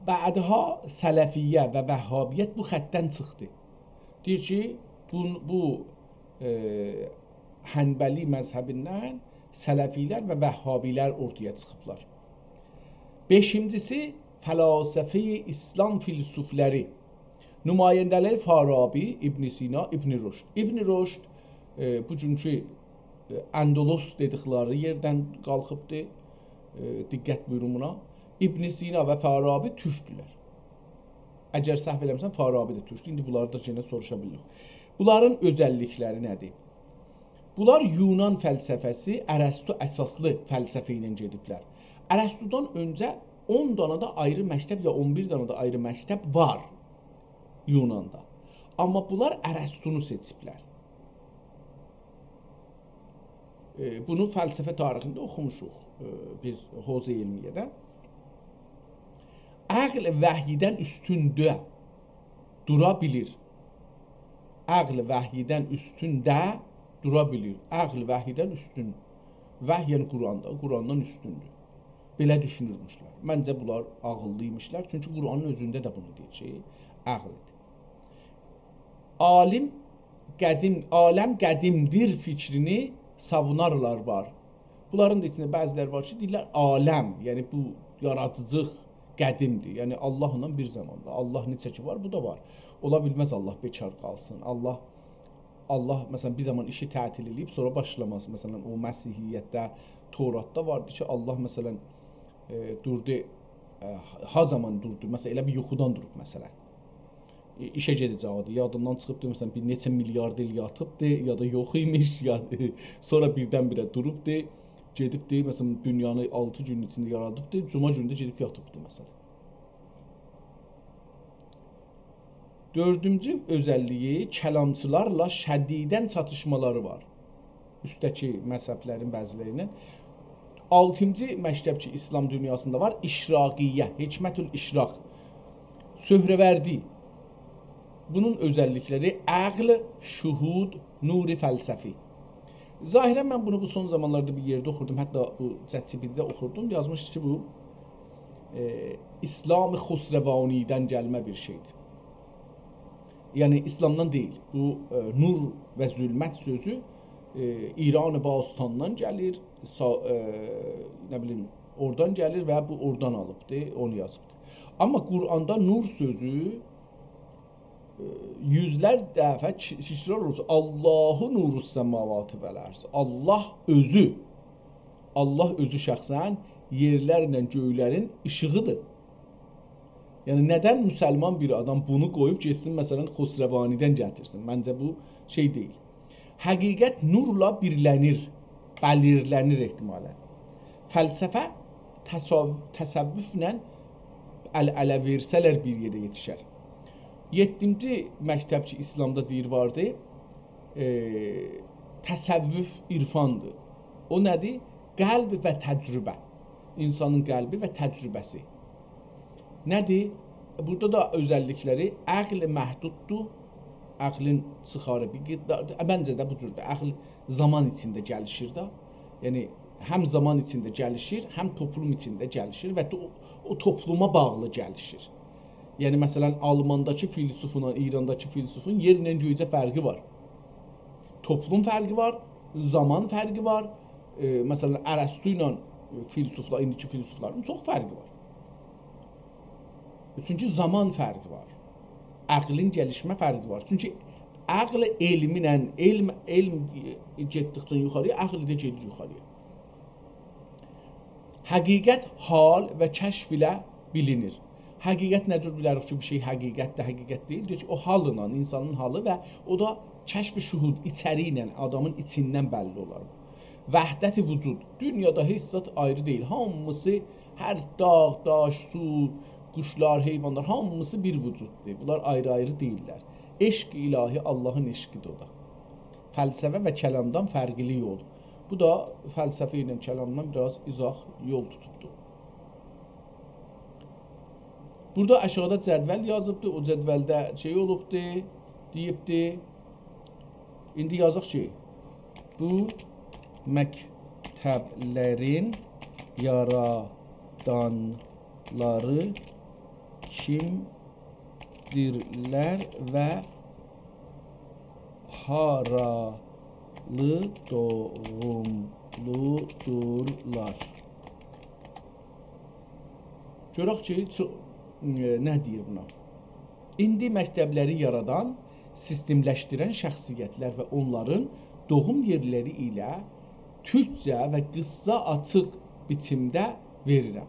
بعدها سلفیه و وهابیت بو خطدن چیخدی. دئییر کی، بو، بو، ائ، حنبلی مذهبیندن سلفی‌لر و وهابی‌لر اورتایا چیخیبلار. بئشینجیسی، فلاسفه‌ی ایسلام فیلسوفلری. نماینده‌لری فارابی، ابن سینا، ابن رشد. ابن رشد، ائ، بوگونکو، ائ، اندلس دئدیکلری یئردن قالخیبدی. ائ، دقت بویورون بونا. ابن سینا و فارابی تورکدولر. اگر سهو ائله‌میرسم، فارابی ده تورکدور. ایندی بونلاری دا یئنه سوروشا بیلیریک. بونلارین اؤزللیکلری نه‌دیر؟ بونلار یونان فلسفه‌سی، ارسطو اساسلی فلسفه ایله گئدیبلر. ارسطودان اؤنجه اون دانا دا آیری مکتب یا اون بیر دانا دا آیری مکتب وار یوناندا. آمما بونلار ارسطونو سئچیبلر. ائ، بونو فلسفه تاریخینده اوخوموشوق، ائ، بیز حوزه علمیه‌ده. عقل وحیدن اوستونده دورا بیلیر. عقل وحیدن اوستونده دورا بیلیر. عقل وحیدن اوستون. وحی، یعنی قرآن دا، قرآندان اوستوندور. بئله دوشونورموشلر. منجه، بونلار عاغیللی ایمیشلر. چونکی قرآنین اؤزونده ده بونو دئییر کی، عقل‌دیر. عالم قدیم، عالم قدیم‌دیر فیکرینی ساوونارلار وار. بونلارین دا ایچینده بعضی‌لر وار کی، دئییرلر، عالم، یعنی بو یارادیجی قدیم‌دیر. یعنی آللاهلا بیر زاماندا. آللاه نئچه کی وار، بو دا وار. اولا بیلمز آللاه بیکار قالسین. آللاه الله، مثلا، بیر زامان ایشی تعطیل ائله‌ییب، سونرا باشلاماز. مثلا، او مسیحیتده، توراتدا واردی کی، الله، مثلا، ائ، دوردو، ائ، ها زامان دوردو؟ مثلا، ائله بیل یوخودان دوروب، مثلا. ائ، ایشه گئده‌جکدی. یادیندان چیخیبدی، مثلا، بیر نئچه میلیارد ایل یاتیبدی، یا دا یوخ ایمیش، یا سونرا بیردن-بیره دوروبدو، گئدیبدی، مثلا، دونیانی آلتی گون ایچینده یارادیبدی، جمعه گونو ده گئدیب یاتیبدی، مثلا. دؤردونجو اؤزللیگی، کلامچیلارلا شدیداً چاتیشمالاری وار. اوستده‌کی مذهبلرین بعضی‌لری ایله. آلتینجی مکتب کی، ایسلام دونیاسیندا وار، اشراقیه، حکمت الاشراق. سهروردی. بونون اؤزللیکلری: عقل، شهود، نور فلسفی. ظاهراً من بونو بو سون زامانلاردا بیر یئرده اوخوردوم، حتی بو ChatGPT-ده اوخوردوم، یازمیشدی کی، بو، ائ، ایسلام خسروانی‌دن گلمه بیر شئیدیر. یعنی ایسلامدان دئییل. بو، ائ، نور و ظلمت سؤزو، ائ، ایران باستاندان گلیر، سا-، ائ، نه بیلیم، اورادان گلیر و بو اورادان آلیبدی، اونو یازیبدی. آمما قرآندا نور سؤزو، ائ، یوزلر دفعه کی-، تکرار اولور. «الله نور السماوات والارض». الله اؤزو، الله اؤزو شخصاً یئرلرله گؤیلرین ایشیغیدیر. یعنی، ندن مسلمان بیر آدام بونو قویوب گئتسین، مثلا، خسروانی‌دن گتیرسین؟ منجه بو شئی دئییل. حقیقت نورلا بیرلنیر، بلیرلنیر احتمالاً. فلسفه تصاو-، تصوفله ال-اله وئرسه‌لر بیر یئره یئتیشر. یئددینجی مکتب کی، ایسلامدا دئییر واردی، ائ، تصوف عرفاندیر. او نه‌دیر؟ قلب و تجربه. اینسانین قلبی و تجربه‌سی. نه‌دیر؟ بورادا دا اؤزللیکلری: عقل محدوددور، عقلین چیخاری بیر قدر، منجه ده بو جوردور. عقل زامان ایچینده گلیشیر ده. یعنی، هم زامان ایچینده گلیشیر، هم توپلوم ایچینده گلیشیر و تو-، او توپلوما باغلی گلیشیر. یعنی، مثلا، آلمانداکی فیلسوفونان ایرانداکی فیلسوفون یئرله گؤیجه فرقی وار. توپلوم فرقی وار، زامان فرقی وار. ائ، مثلا، ارسطو ایله فیلسوفلار، ایندیکی فیلسوفلارین چوخ فرقی وار. چونکی زامان فرقی وار. عقلین گلیشمه فرقی وار. چونکی عقل علمینن، علم، علم گئتدیکجه یوخاری‌یا، عقل ده گئدیر یوخاری‌یا. حقیقت حال و کشف ایله بیلینیر. حقیقت نه جور بیلریک کی، بیر شئی حقیقتدیر، حقیقت دئییل؟ دئییر کی، او حاللا، اینسانین حالی و او دا کشف شهود، ایچری ایله، آدامین ایچیندن بللی اولار. وحدت وجود. دونیادا هئچ زاد آیری دئییل. هامیسی، هر داغ، داش، سو، قوشلار، حیوانلار، هامیسی بیر وجوددور. بونلار آیری-آیری دئییللر. عشق الهی، آللاهین عشقیدیر او دا. فلسفه و کلامدان فرقلی یول. بو دا فلسفه ایله کلامدان بیر آز اوزاق یول توتوبدور. بورادا آشاغیدا جدول یازیبدی. او جدولده شئی اولوبدو، دئییبدی. ایندی یازاق کی، بو مکتبلرین یارادانلاری کیمدیرلر و هارالی دوغوملودورلار؟ گؤرک کی، چو-، ائ، نه دئییر بونا؟ ایندی مکتبلری یارادان، سیستملشدیرن شخصیتلر و اونلارین دوغوم یئرلری ایله تورکجه و قیسسا آچیق بیچیمده وئریرم.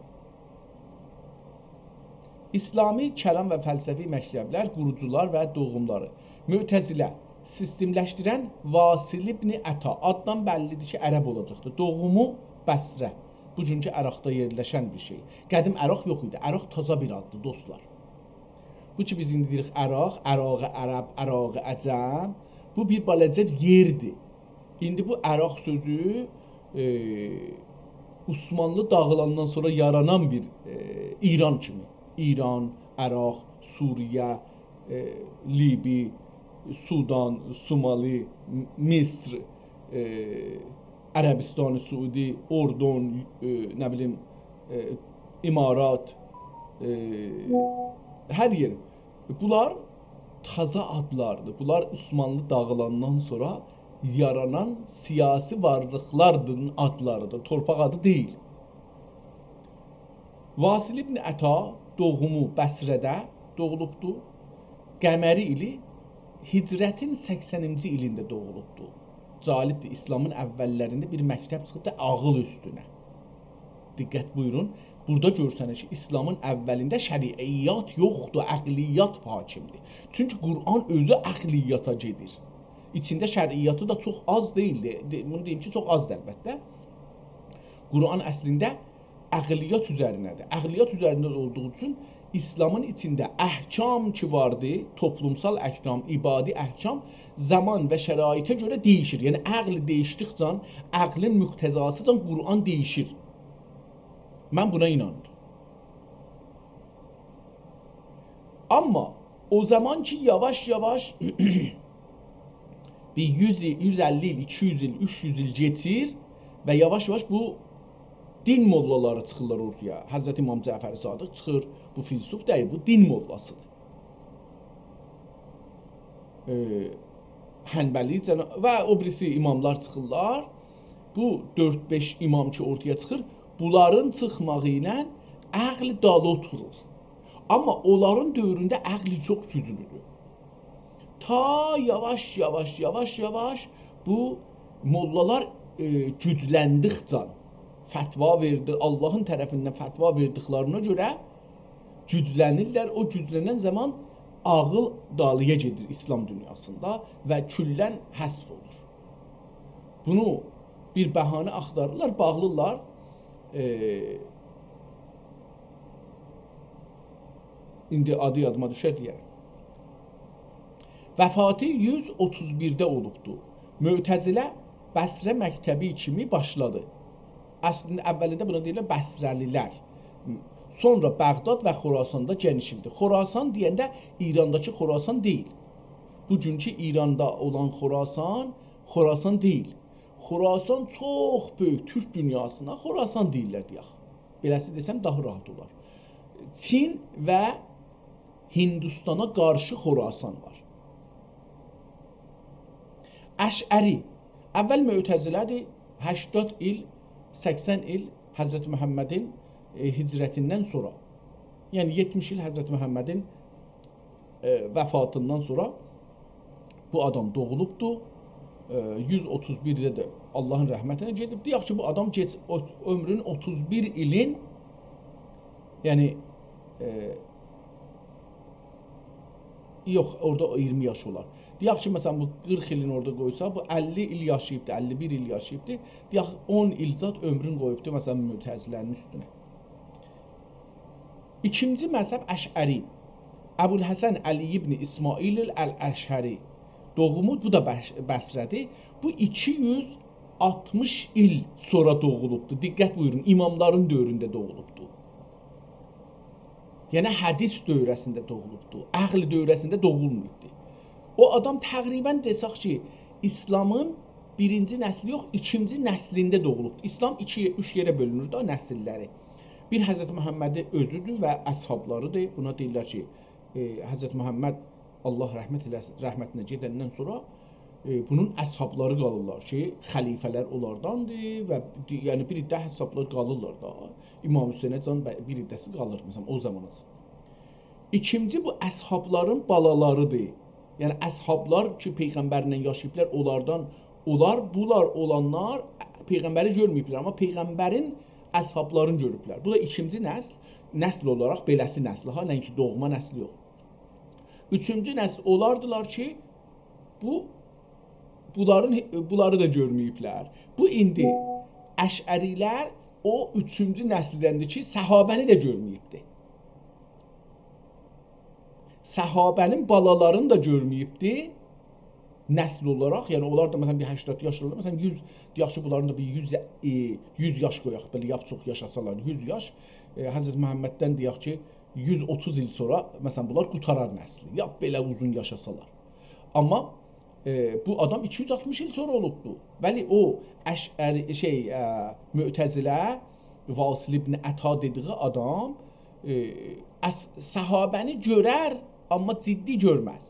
ایسلامی کلام و فلسفی مکتبلر، قوروجولار و دوغوملاری. معتزله، سیستملشدیرن واصل ابن عطا، آددان بللیدیر کی، عرب اولاجاقدیر. دوغومو بصره، بوگونکو عراقدا یئرلشن بیر شئی. قدیم عراق یوخ ایدی. عراق تازا بیر آددیر، دوستلار. بو کی، بیز ایندی دئییریک عراق، عراق عرب، عراق عجم، بو بیر بالاجا یئردیر. ایندی بو عراق سؤزو، ائ، عثمانلی داغیلاندان سونرا یارانان بیر، ائ، ایران کیمی. ایران، عراق، سوریه، ائ، لیبی، سودان، سومالی، م-، مصر، ائ، عربستان سعودی، اردن، ائ، نه بیلیم، ائ، امارات، ائ، هر یئر. بونلار تازا آدلاردیر. بونلار عثمانلی داغیلاندان سونرا یارانان سیاسی وارلیقلاردیر، آدلاریدیر. تورپاق آدی دئییل. واصل ابن عطا دوغومو بصره‌ده دوغولوبدور. قمری ایلی هجرتین سکسنینجی ایلینده دوغولوبدور. جالبدیر، ایسلامین اوّللرینده بیر مکتب چیخیبدی عاغیل اوستونه. دقت بویورون، بورادا گؤرسنیر کی، ایسلامین اوّلینده شرعیات یوخدور، عقلیات حاکمدیر. چونکی قرآن اؤزو عقلیاتا گئدیر. ایچینده شرعیاتی دا چوخ آز دئییل، دئ-، بونو دئییم کی، چوخ آزدیر البته. قرآن اصلینده عقلیات اوزرینه‌دیر. عقلیات اوزرینده اولدوغو اوچون ایسلامین ایچینده احکام کی واردی، توپلومسال احکام، عبادی احکام زامان و شرایطه گؤره دَییشیر. یعنی عقل دَییشدیکجه، عقلین مقتضاسیجا قرآن دَییشیر. من بونا اینانیرام. آمما او زامان کی، یاواش-یاواش بیر یوز ایل، یوز اللی ایل، ایکی یوز ایل، اوچ یوز ایل کئچیر و یاواش-یاواش بو دین موللالاری چیخیرلار اورتایا. حضرت امام جعفر صادق چیخیر، بو فیلسوف دئییل، بو دین موللاسیدیر. ائ، حنبلی جنا-، و او بیریسی اماملار چیخیرلار. بو دؤرد-بئش امام کی اورتایا چیخیر، بونلارین چیخماغی ایله عقل دالی اوتورور. آمما اونلارین دؤورونده عقل چوخ گوجلودور. تا یاواش، یاواش، یاواش، یاواش بو موللالار، ائ، گوجلندیکجه، فتوا وئردی، آللاهین طرفیندن فتوا وئردیکلرینه گؤره گوجلنیرلر. او گوجلنن زامان عقل دالییا گئدیر ایسلام دونیاسیندا و کلاً حذف اولور. بونو بیر بهانه آختاریرلار، باغلیرلار. ائ، ایندی آدی یادیما دوشر دئیه‌رم. وفاتی یوز اوتوز بیرده اولوبدو. معتزله بصره مکتبی کیمی باشلادی. اصلینده اوّلینده بونا دئییرلر بصره‌لی‌لر. سونرا بغداد و خراساندا گئنیشیلدی. خراسان دئینده ایرانداکی خراسان دئییل. بوگونکو ایراندا اولان خراسان، خراسان دئییل. خراسان چوخ بؤیوک، تورک دونیاسینا خراسان دئییرلر دئیک. بئله‌سی دئسم داها راحت اولار. چین و هندوستانا قارشی خراسان وار. اشعری، اوّل معتزله‌دیر، هشتاد ایل، سکسن ایل حضرت محمدین، ائ، هجرتیندن سونرا. یعنی یئتمیش ایل حضرت محمدین، ائ، وفاتیندان سونرا بو آدام دوغولوبدو. ائ، یوز اوتوز بیرده ده آللاهین رحمتینه گئدیبدی. یاخشی، بو آدام گئچ-، او-، عؤمرون اوتوز بیر ایلین، یعنی، ائ، یوخ، اورادا او اییرمی یاش اولار. دئیک کی، مثلا، بو قیرخ ایلین اورادا قویسا، بو اللی ایل یاشاییبدی، اللی بیر ایل یاشاییبدی. دئیک، اون ایل زاد عؤمرون قویوبدو، مثلا، معتزله‌نین اوستونه. ایکینجی مذهب اشعری. ابوالحسن علی ابن اسماعیل الاشعری. دوغومو، بو دا بص-، بصره‌دیر. بو ایکی یوز آلتمیش ایل سونرا دوغولوبدو. دقت بویورون، اماملارین دؤورونده دوغولوبدو. یعنی حدیث دوره‌سینده دوغولوبدو. عقل دوره‌سینده دوغولماییبدی. او آدام تقریبا دئسک کی، ایسلامین بیرینجی نسلی یوخ، ایکینجی نسلینده دوغولوبدو. ایسلام ایکی، اوچ یئره بؤلونور دا نسللری. بیر حضرت محمدی اؤزودور و اصحابلاریدیر. بونا دئییرلر کی، ائ، حضرت محمد، آللاه رحمت ائله‌سین، رحمتینه گئدندن سونرا، ائ، بونون اصحابلاری قالیرلار کی، خلیفه‌لر اونلارداندیر و دی-، یعنی بیر عده اصحابلار قالیرلار دا. امام حسینه‌جان به-، بیر عده‌سی قالیر، مثلا، او زاماناجان. ایکینجی، بو اصحابلارین بالالاریدیر. یعنی اصحابلار کی، پیغمبرله یاشاییبلار، اونلاردان، اونلار، بونلار اولانلار پیغمبری گؤرمه‌ییبلر، آمما پیغمبرین اصحابلارینی گؤروبلر. بو دا ایکینجی نسل، نسل اولاراق بئله‌سی نسلی ها، نه اینکی دوغما نسلی یوخ. اوچونجو نسل اولاردیلار کی، بو، بونلارین، بونلاری دا گؤرمه‌ییبلر. بو ایندی اشعری‌لر او اوچونجو نسلدندیر کی، صحابه‌نی ده گؤرمه‌ییبدی. صحابه‌نین بالالارینی دا گؤرمه‌ییبدی نسل اولاراق. یعنی اونلار دا، مثلا، بیر هشتاد یاشلاری، مثلا، یوز، یاخشی، بونلارین دا بیر یوز، ائ، یوز یاش قویاق، بئله لاپ چوخ یاشاسالار، یوز یاش. ائ، حضرت محمددن دئیک کی، یوز اوتوز ایل سونرا، مثلا، بونلار قوتارار نسلی، لاپ بئله اوزون یاشاسالار. آمما، ائ، بو آدام ایکی یوز آلتمیش ایل سونرا اولوبدو. ولی او اشعری، شئی، ائ، معتزله، واصل ابن عطا دئدیگی آدام، ائ، اص-، صحابه‌نی گؤرر، آمما جدی گؤرمز.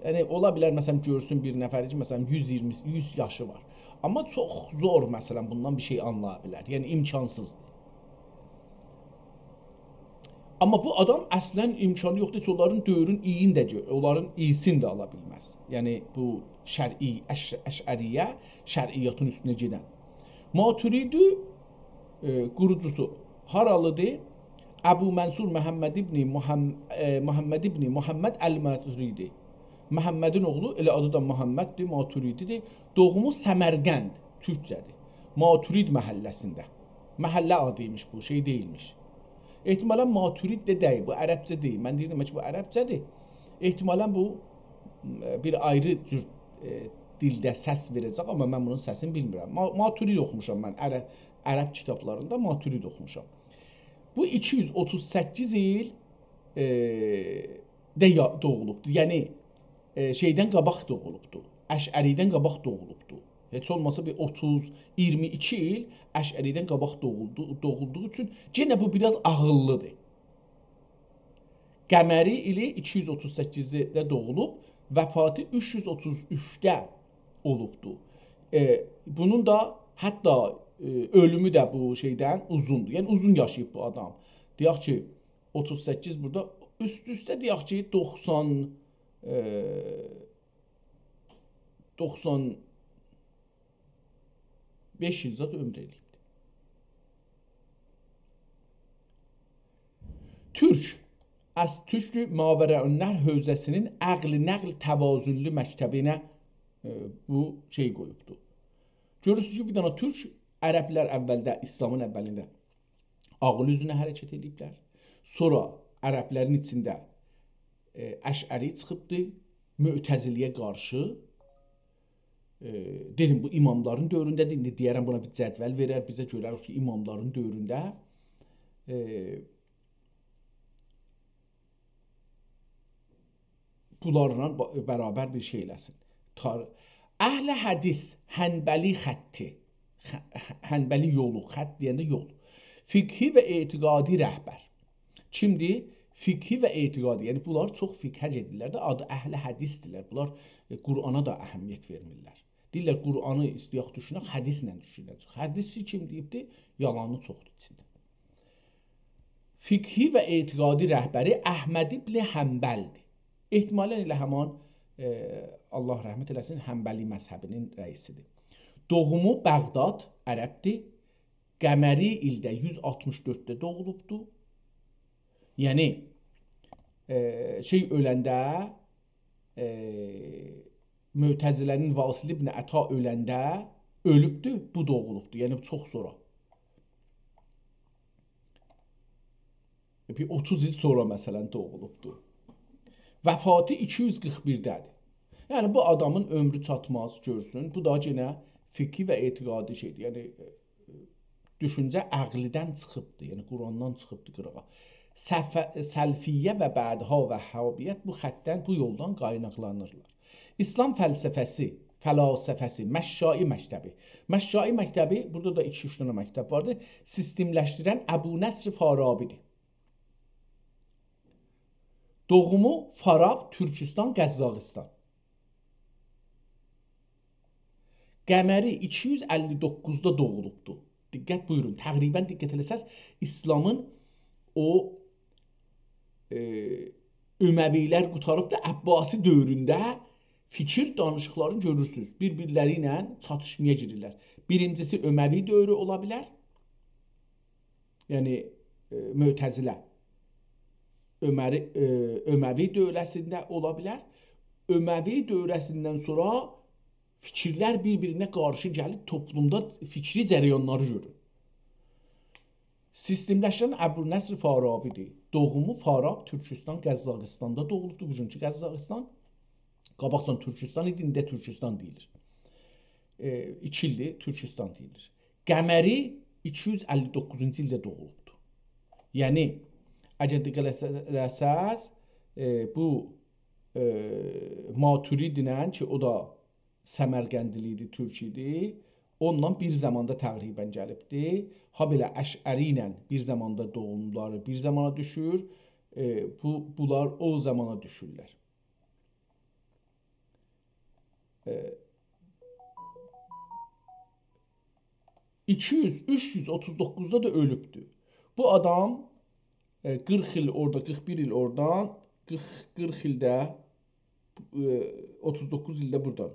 یعنی، اولا بیلر، مثلا، گؤرسون بیر نفری کی، مثلا، یوز اییرمی، یوز یاشی وار. آمما چوخ زور، مثلا، بوندان بیر شئی آنلایا بیلر. یعنی، امکانسیزدیر. آمما بو آدام اصلاً امکانی یوخدور کی، اونلارین دؤورون اییین ده گؤ-، اونلارین اییسینی ده آلا بیلمز. یعنی، بو شرعی، اش-، اشعریه، شرعیاتین اوستونه گئدن. ماتوریدی، ائ، قوروجوسو هارالیدیر؟ ابو منصور محمد ابن محم-، ائ، محمد ابن محمد الماتوریدی. محمدین اوغلو، ائله آدی دا محمددیر، ماتوریدی‌دیر. دوغومو سمرقند، تورکجه‌دیر. ماتورید محله‌سینده. محله آدی‌یمیش بو، شئی دئییلمیش. احتمالاً ماتورید ده دئییل، بو عربجه دئییل. من دئییرم کی، بو عربجه‌دیر. احتمالاً بو، م، بیر آیری جور، ائ، دیلده سس وئره‌جک، آمما من بونون سسینی بیلمیرم. ما-، ماتورید اوخوموشام من، عرب، عرب کیتابلاریندا ماتورید اوخوموشام. بو ایکی یوز اوتوز سککیز ایل، ائ، ده یا-، دوغولوبدور. یعنی، ائ، شئیدن قاباق دوغولوبدور. اشعری‌دن قاباق دوغولوبدور. هئچ اولماسا بیر اوتوز، اییرمی ایکی ایل اشعری‌دن قاباق دوغولدو-، دوغولدوغو اوچون یئنه بو بیر آز عاغیللی‌دیر. قمری ایلی ایکی یوز اوتوز سککیزده دوغولوب، وفاتی اوچ یوز اوتوز اوچده اولوبدور. ائ، بونون دا حتی، ائ، اؤلومو ده بو شئیدن اوزوندور. یعنی اوزون یاشاییب بو آدام. دئیک کی، اوتوز سککیز بورادا، اوست-اوسته دئیک کی، دوخسان، ائ، دوخسان بئش ایل زاد عؤمور ائله‌ییبدیر. تورک، از تورک ماوراءالنهر حوزه‌سینین عقل نقل توازنلو مکتبینه، ائ، بو شئی قویوبدور. گؤرورسونوز کی، بیر دنه تورک، عربلر اولده، ایسلامین اولینده عاغیل اوزونه حرکت ائدیبلر. سونرا عربلرین ایچینده، ائ، اشعری چیخیبدی، معتزله‌یه قارشی. ائ، دئدیم، بو اماملارین دؤورونده‌دیر. ایندی دئیه‌رم، بونا بیر جدول وئرر، بیزه گؤرریک کی، اماملارین دؤورونده، ائ، بونلارلا با-، برابر بیر شئی ائله‌سین. تار-، اهل حدیث، حنبلی خطی، خ-، حنبلی یولو، خط دئینده یول. فقهی و اعتقادی رهبر. کیمدیر؟ فقهی و اعتقادی. یعنی، بونلار چوخ فقهه گئدیرلر ده، آدی اهل حدیث‌دیرلر. بونلار، ائ، قرآنا دا اهمیت وئرمیرلر. دئییرلر، قرآنی ایسته‌یک دوشونک، حدیثله دوشونک. حدیثی کیم دئییبدی؟ یالانی چوخدور ایچینده. فقهی و اعتقادی رهبری احمد ابن حنبل‌دیر. احتمالاً ائله همان، ائ، الله رحمت ائله‌سین، حنبلی مذهبینین رئیسی‌دیر. دوغومو بغداد، عرب‌دیر. قمری ایلده یوز آلتمیش دؤردده دوغولوبدور. یعنی، ائ، شئی اؤلنده، ائ، معتزله‌نین واصل ابن عطا اؤلنده اؤلوبدور، بو دوغولوبدور. یعنی، چوخ سونرا. بیر اوتوز ایل سونرا، مثلاً، دوغولوبدور. وفاتی ایکی یوز قیرخ بیرده‌دیر. یعنی، بو آدامین عؤمرو چاتماز، گؤرسون. بو دا یئنه فقهی و اعتقادی شئی‌دیر. یعنی، دوشونجه عقلیدن چیخیبدیر، یعنی قرآندان چیخیبدیر قیراغا. صف-، سلفیه و بعدها وهابیت بو خطدن، بو یولدان قایناقلانیرلار. ایسلام فلسفه‌سی، فلاسفه‌سی، مشائی مکتبی. مشائی مکتبی، بورادا دا ایکی-اوچ دنه مکتب واردیر. سیستملشدیرن ابونصر فارابی‌دیر. دوغومو فاراب، تورکوستان، قزاقیستان. قمری ایکی یوز اللی دوققوزدا دوغولوبدو. دقت بویورون، تقریباً دقت ائله‌سز، ایسلامین او، ائ، اموی‌لر قوتاریبدی، عباسی دؤورونده فیکیر دانیشیقلارینی گؤرورسونوز. بیر-بیرلری ایله چاتیشمایا گیریرلر. بیرینجیسی اموی دؤورو اولا بیلر. یعنی، ائ، معتزله. عمری، ائ، اموی دوره‌سینده اولا بیلر. اموی دوره‌سیندن سونرا فیکیرلر بیر-بیرینه قارشی گلیب، توپلومدا فیکری جریانلاری گؤرور. سیستملشدیرن ابوالنصر فارابی‌دیر. دوغومو فاراب، تورکوستان، قزاقیستاندا دوغولوبدور. بوگونکو قزاقیستان، قاباقجان تورکوستان ایدی، ایندی ده تورکوستان دئییلیر. ائ، ایکی ایلدیر تورکوستان دئییلیر. قمری ایکی یوز اللی دوققوزونجو ایلده دوغولوبدور. یعنی، اگر دقت ائله‌سز، ائ، بو، ائ، ماتوریدی ایله کی، او دا سمرقندلی ایدی، تورک ایدی، اونونلا بیر زاماندا تقریباً گلیبدی. هابئله اشعری ایله بیر زاماندا دوغوملاری بیر زامانا دوشور، ائ، بو، بونلار او زامانا دوشورلر. ائ، ایکی یوز، اوچ یوز اوتوز دوققوزدا دا اؤلوبدور. بو آدام ائ، قیرخ ایل اورادا، قیرخ بیر ایل اورادان، قیرخ، قیرخ ایل ده، ائ، اوتوز دوققوز ایل ده بورادان.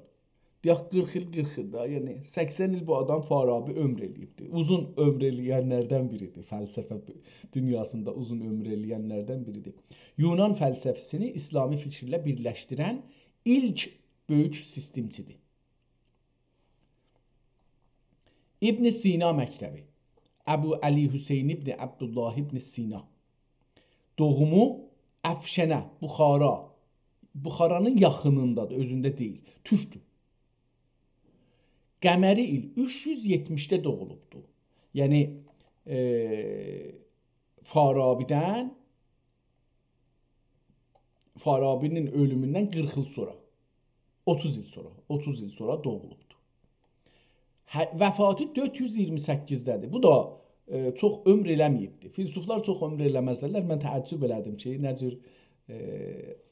دئیک، قیرخ ایل، قیرخ ایل ده، یعنی سکسن ایل بو آدام فارابی عؤمور ائله‌ییبدی. اوزون عؤمور ائله‌ینلردن بیریدیر. فلسفه دونیاسیندا اوزون عؤمور ائله‌ینلردن بیریدیر. یونان فلسفه‌سینی ایسلامی فیکیرله بیرلشدیرن ایلک بؤیوک سیستمچیدیر. ابن سینا مکتبی. ابوعلی حسین ابن عبدالله ابن سینا. دوغومو افشنه، بخارا. بخارانین یاخینیندادیر، اؤزونده دئییل. تورکدور. قمری ایل اوچ یوز یئتمیشده دوغولوبدور. یعنی، ائ، فارابی‌دن، فارابی‌نین اؤلوموندن قیرخ ایل سونرا، اوتوز ایل سونرا، اوتوز ایل سونرا دوغولوبدور. هه، وفاتی دؤرد یوز ایگیرمی سککیزده‌دیر. بو دا، ائ، چوخ عؤمور ائله‌مه‌ییبدیر. فیلسوفلار چوخ عؤمور ائله‌مزلر. من تعجب ائله‌دیم کی، نه جور، ائ،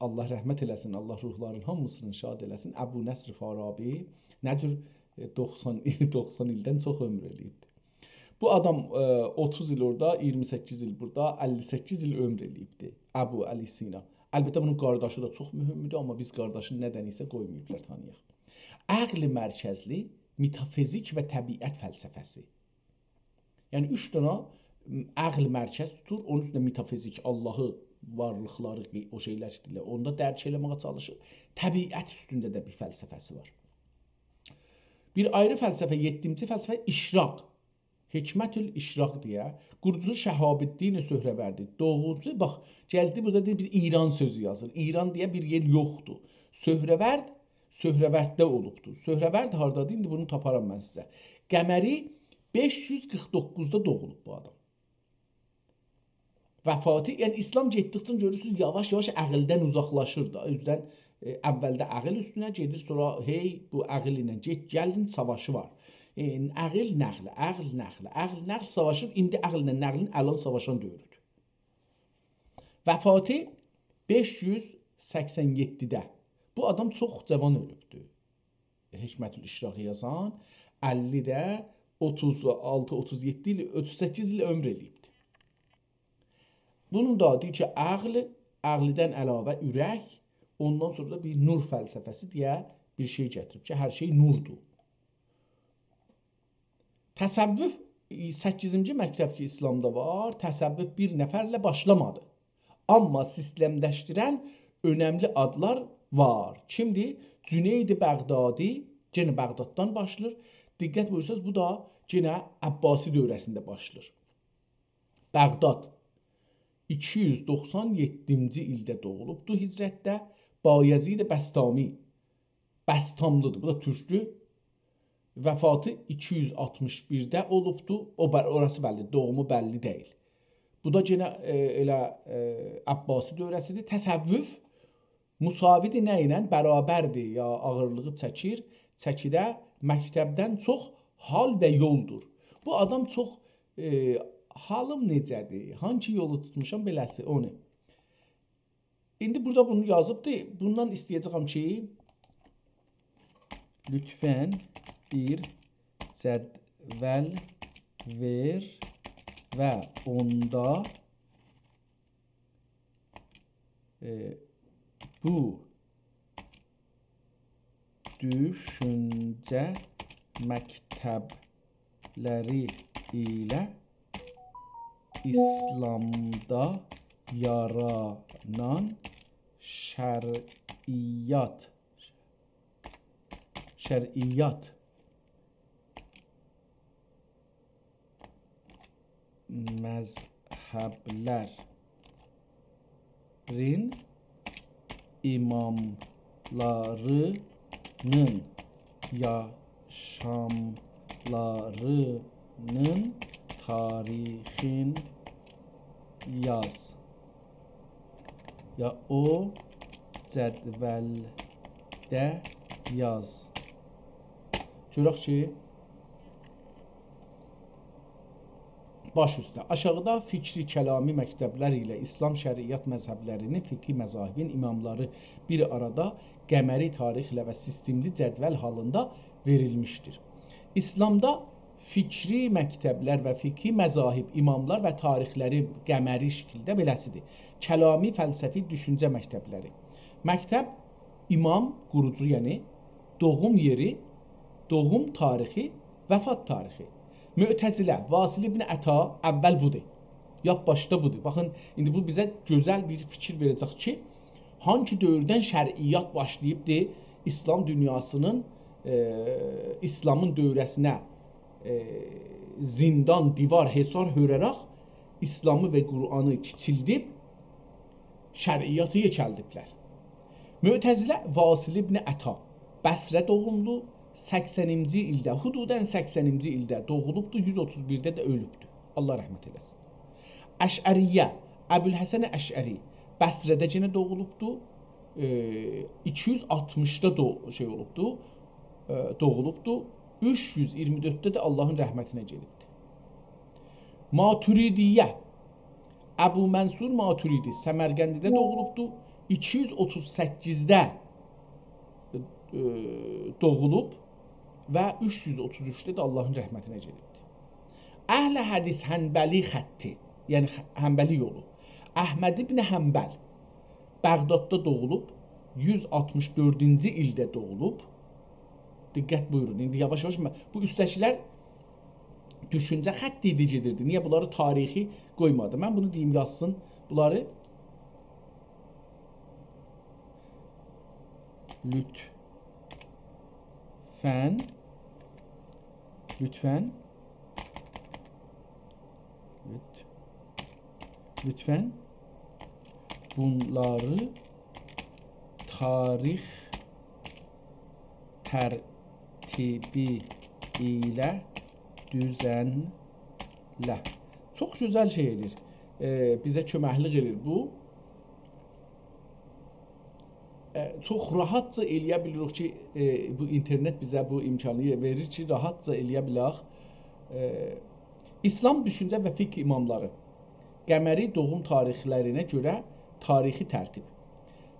الله رحمت ائله‌سین، الله روحلارین هامیسینی شاد ائله‌سین. ابونصر فارابی نه جور، ائ، دوخسان، دوخسان ایلدن چوخ عؤمور ائله‌ییبدیر. بو آدام، ائ، اوتوز ایل اورادا، ایگیرمی سککیز ایل بورادا، اللی سککیز ایل عؤمور ائله‌ییبدی. ابوعلی سینا. البته، بونون قارداشی دا چوخ مهمدور، آمما بیز قارداشینی ندنسه قویماییبلار تانییاق. عقل مرکزلی متافیزیک و طبیعت فلسفه‌سی. یعنی، اوچ دنه، م، عقل مرکز توتور، اونون اوستونده متافیزیک، اللهی، وارلیقلاری، او شئیلر کی دئییرلر، اونو دا درک ائله‌مه‌یه چالیشیر. طبیعت اوستونده ده بیر فلسفه‌سی وار. بیر آیری فلسفه، یئددینجی فلسفه اشراق. حکمت الاشراق دئیه، قوروجوسو شهاب‌الدین سهروردی. دوغوسو، باخ، گلدی بورادا دئییر، بیر ایران سؤزو یازیر. ایران دئیه بیر یئر یوخدور. سهرورد، سهروردده اولوبدور. سهرورد هاردادیر؟ ایندی بونو تاپارام من سیزه. قمری بئش یوز قیرخ دوققوزدا دوغولوب بو آدام. وفاتی، یعنی ایسلام گئتدیکجه گؤرورسونوز، یاواش-یاواش عقلدن اوزاقلاشیر دا. او اوزدن، ائ، اولده عقل اوستونه گئدیر، سونرا هئی بو عقل ایله گئت گلین ساواشی وار. ائ، عقل نقل، عقل نقل، عقل نقل ساواشیر. ایندی عقلله نقلین الان ساواشان دؤورودور. وفاتی بئش یوز سکسن یئددیده. بو آدام چوخ جاوان اؤلوبدور. حکمت الاشراقی یازان، اللیده، اوتوز آلتی، اوتوز یئددی ایل، اوتوز سککیز ایل عؤمور ائله‌ییبدی. بونون دا دئییر کی، عقل، عقلدن علاوه اورک، اوندان سونرا دا بیر نور فلسفه‌سی دئیه بیر شئی گتیریب کی، هر شئی نوردور. تصوف، ائ، سککیزینجی مکتب کی، ایسلامدا وار، تصوف بیر نفرله باشلامادی. آمما سیستملشدیرن اؤنملی آدلار وار. کیمدیر؟ جنید بغدادی، یئنه بغداددان باشلاییر. دقت بویورسانیز، بو دا یئنه عباسی دوره‌سینده باشلاییر. بغداد، ایکی یوز دوخسان یئددینجی ایلده دوغولوبدو هجرتده. بایزید بسطامی، بسطاملیدیر، بو دا تورکدور. وفاتی ایکی یوز آلتمیش بیرده اولوبدو. او بر-، اوراسی بللی، دوغومو بللی دئییل. بو دا یئنه، ائ، ائله، ائ، عباسی دوره‌سیدیر. تصوف مساویدیر نه ایله؟ برابردیر، یا آغیرلیغی چکیر، چکیده مکتبدن چوخ حال و یولدور. بو آدام چوخ، ائ، حالیم نئجه‌دیر، هانسی یولو توتموشام، بئله‌سی، اونو. ایندی بورادا بونو یازیبدی. بوندان ایسته‌یه‌جه‌یم کی، لطفاً بیر جدول وئر و اوندا، ائ، بو دوشونجه مکتبلری ایله ایسلامدا یارانان شرعیات، شرعیات مذهبلرین اماملارینین یاشاملارینین تاریخین یاز. یا او جدولده یاز. گؤرک کی، باش اوسته. آشاغیدا فکری کلامی مکتبلر ایله ایسلام شرعیات مذهبلرینین، فقهی مذاهبین اماملاری بیر آرادا قمری تاریخله و سیستملی جدول حالیندا وئریلمیشدیر. ایسلامدا فکری مکتب‌لر و فقهی مذاهب، امام‌لار و تاریخ‌لری قمری شکیلده بئله‌سیدیر. کلامی، فلسفی، دوشونجه مکتب‌لری. مکتب، امام، قوروجو، یعنی دوغوم یئری، دوغوم تاریخی، وفات تاریخی. معتزله، واصل ابن عطا، اول بودور. لاپ باشدا بودور. باخین، ایندی بو بیزه گؤزل بیر فیکیر وئره‌جک کی، هانگی دؤوردن شرعیات باشلاییبدی اسلام دونیاسینین، ائ، اسلامین دؤوره‌سینه، ائ، زیندان، دیوار، حصار هؤره‌رک اسلامی و قرآنی کیچیلدیب شرعیاتی یئکلدیبلر. معتزله واصل ابن عطا، بصره دوغوملو، سکسنینجی ایلده، حدوداً سکسنینجی ایلده دوغولوبدو، یوز اوتوز بیرده ده اؤلوبدو. الله رحمت ائله‌سین. اشعریه، ابوالحسن اشعری، بصره‌ده یئنه دوغولوبدو، ائ، ایکی یوز آلتمیشدا دو-، شئی اولوبدو، ائ، دوغولوبدو، اوچ یوز اییرمی دؤردده ده اللهین رحمتینه گئدیبدی. ماتوریدیه، ابومنصور ماتوریدی، سمرقندده دوغولوبدو، ایکی یوز اوتوز سککیزده، ائ، دوغولوب و اوچ یوز اوتوز اوچده ده اللهین رحمتینه گئدیبدی. اهل حدیث حنبلی خطی، یعنی خ-، حنبلی یولو. احمد ابن حنبل بغداددا دوغولوب، یوز آلتمیش دؤردونجو ایلده دوغولوب. دقت بویورون، ایندی یاواش-یاواش م-، بو اوستده‌کیلر دوشونجه خطی ایدی، گئدیردی. نییه بونلاری تاریخی قویمادی؟ من بونو دئییم، یازسین بونلاری. لطفاً، لطفاً، لط-، لطفاً بونلاری تاریخ ترتیبی ایله دوزنله. چوخ گؤزل شئی ائله‌ییر. ائ، بیزه کؤمکلیک ائله‌ییر بو. ائ، چوخ راحتجا ائله‌یه بیلیریک کی، ائ، بو اینترنت بیزه بو امکانی وئریر کی، راحتجا ائله‌یه بیلک. ائ، اسلام دوشونجه و فقه امام‌لاری. قمری دوغوم تاریخ‌لرینه گؤره تاریخی ترتیب.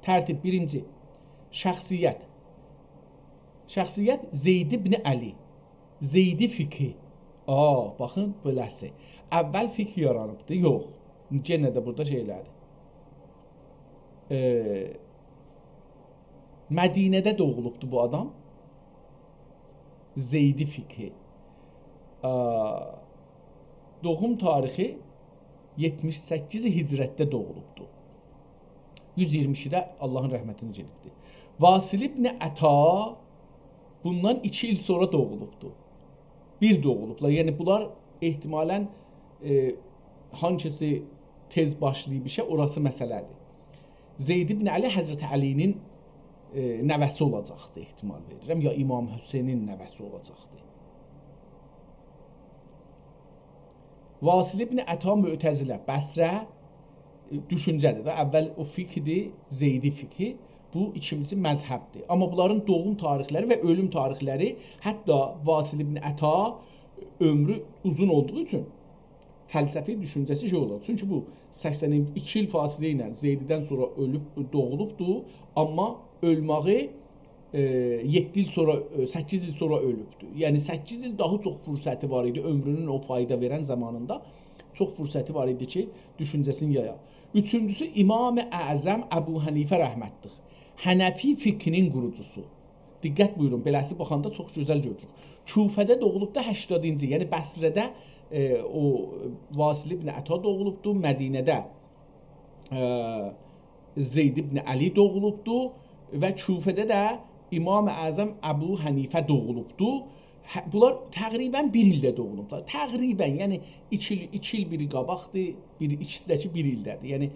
ترتیب، بیرینجی، شخصیت. شخصیت زید ابن علی. زیدی فقهی. آ، باخین، بئله‌سی. اول فقه یارانیبدی؟ یوخ. یئنه ده بورادا شئی ائله‌دی. ائ، مدینه‌ده دوغولوبدو بو آدام. زیدی فقهی. آ، دوغوم تاریخی یئتمیش سککیز هجرتده دوغولوبدو. یوز اییرمی ایکیده اللهین رحمتینه گئدیبدی. واصل ابن عطا بوندان ایکی ایل سونرا دوغولوبدو. بیر دوغولوبلار. یعنی بونلار احتمالاً، ائ، هانگیسی تئز باشلاییب ایشه، اوراسی مسئله‌دیر. زید ابن علی حضرت علی‌نین، ائ، نوه‌سی اولاجاقدی، احتمال وئریرم، یا امام حسینین نوه‌سی اولاجاقدی. واصل ابن عطا، معتزله، بصره، ائ، دوشونجه‌دیر ده. اول او فقه‌دیر، زیدی فقهی، بو ایکینجیسی مذهبدیر. آمما بونلارین دوغوم تاریخ‌لری و اؤلوم تاریخ‌لری، حتی واصل ابن عطا عؤمرو اوزون اولدوغو اوچون فلسفی دوشونجه‌سی شئی اولور. چونکی بو سکسن ایکی ایل فاصله ایله زیدی‌دن سونرا اؤلوب، دوغولوبدو، آمما اؤلمه‌یی، ائ، یئددی ایل سونرا، ائ، سککیز ایل سونرا اؤلوبدو. یعنی سککیز ایل داها چوخ فرصتی وار ایدی، عؤمرونون او فایدا وئرن زامانیندا چوخ فرصتی وار ایدی کی، دوشونجه‌سینی یایا. اوچونجوسو، امام اعظم ابو حنیفه رحمتلیک. حنفی فقه‌نین قوروجوسو. دقت بویورون، بئله‌سی باخاندا چوخ گؤزل گؤرونور. کوفه‌ده دوغولوبدو، هشتادینجی، یعنی بصره‌ده، ائ، او واصل ابن عطا دوغولوبدو، مدینه‌ده، ائ، زید ابن علی دوغولوبدو و کوفه‌ده ده امام اعظم ابو حنیفه دوغولوبدو. هه، بونلار تقریباً بیر ایلده دوغولوبلار. تقریباً، یعنی ایکی ایل، ایکی ایل بیری قاباقدیر، بیری، ایکیسی ده کی بیر ایلده‌دیر. یعنی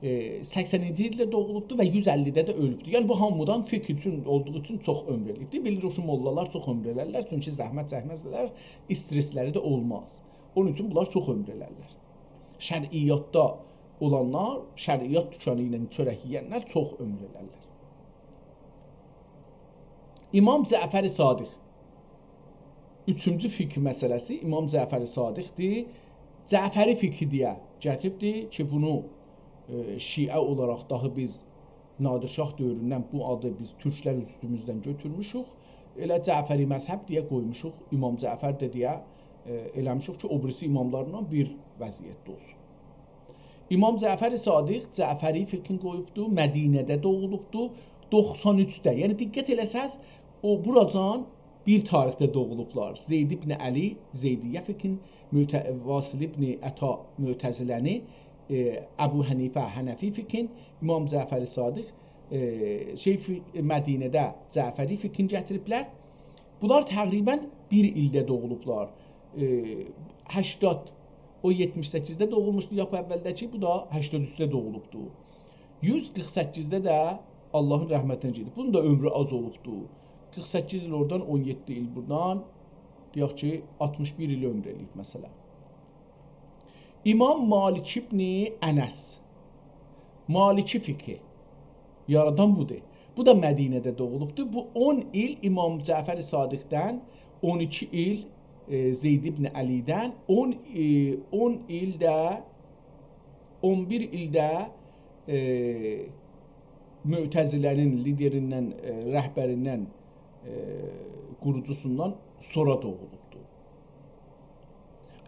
ائ، سکسنینجی ایلده دوغولوبدو و یوز اللیده ده اؤلوبدو. یعنی بو هامیدان فقه اوچون اولدوغو اوچون چوخ عؤمور ائله‌ییبدی. بیلیریک کی، موللالار چوخ عؤمور ائلرلر، چونکی زحمت چکمزلر، استرس‌لری ده اولماز. اونون اوچون بونلار چوخ عؤمور ائلرلر. شرعیاتدا اولانلار، شرعیات دوکانی ایله چؤرک یئینلر چوخ عؤمور ائلرلر. امام جعفر صادق. اوچونجو فقه مسئله‌سی امام جعفر صادقدیر. جعفری فقهی دئیه گتیریبدی کی، بونو، ائ، شیعه اولاراق داهی بیز نادر شاه دؤوروندن بو آدی بیز تورکلر اوستوموزدن گؤتورموشوک. ائله جعفری مذهب دئیه قویموشوق، امام جعفر ده دئیه، ائ، ائله‌میشیک کی، او بیریسی اماملارلا بیر وضعیتده اولسون. امام جعفر صادق جعفری فیکین قویوبدو، مدینه‌ده دوغولوبدو، دوخسان اوچده. یعنی دقت ائله‌سز، او بوراجان بیر تاریخده دوغولوبلار. زید ابن علی، زیدیه فیکین، معت-، واصل ابن عطا معتزله‌نی، ائ، ابو حنیفه حنفی فیکین، امام جعفر صادق، ائ، شئی فی-، مدینه‌ده جعفری فیکین گتیریبلر. بونلار تقریباً بیر ایلده دوغولوبلار. ائ، هشتاد، او یئتمیش سککیزده دوغولموشدو لاپ اولده‌کی، بو دا هشتاد اوچده دوغولوبدو. یوز قیرخ سککیزده ده آللاهین رحمتینه گئدیب. بونون دا عؤمرو آز اولوبدو. قیرخ سککیز ایل اورادان، اون یئددی ایل بورادان، دئیک کی، آلتمیش بیر ایل عؤمور ائله‌ییب، مثلا. امام مالک ابن انس. مالکی فقهی یارادان بودور. بو دا مدینه‌ده دوغولوبدور. بو اون ایل امام جعفر صادقدن، اون ایکی ایل، ائ، زید ابن علی‌دن، اون، ائ، اون ایل ده، اون بیر ایل ده، ائ، معتزله‌نین لیدریندن، ائ، رهبریندن، ائ، قوروجوسوندان سونرا دوغولوبدور.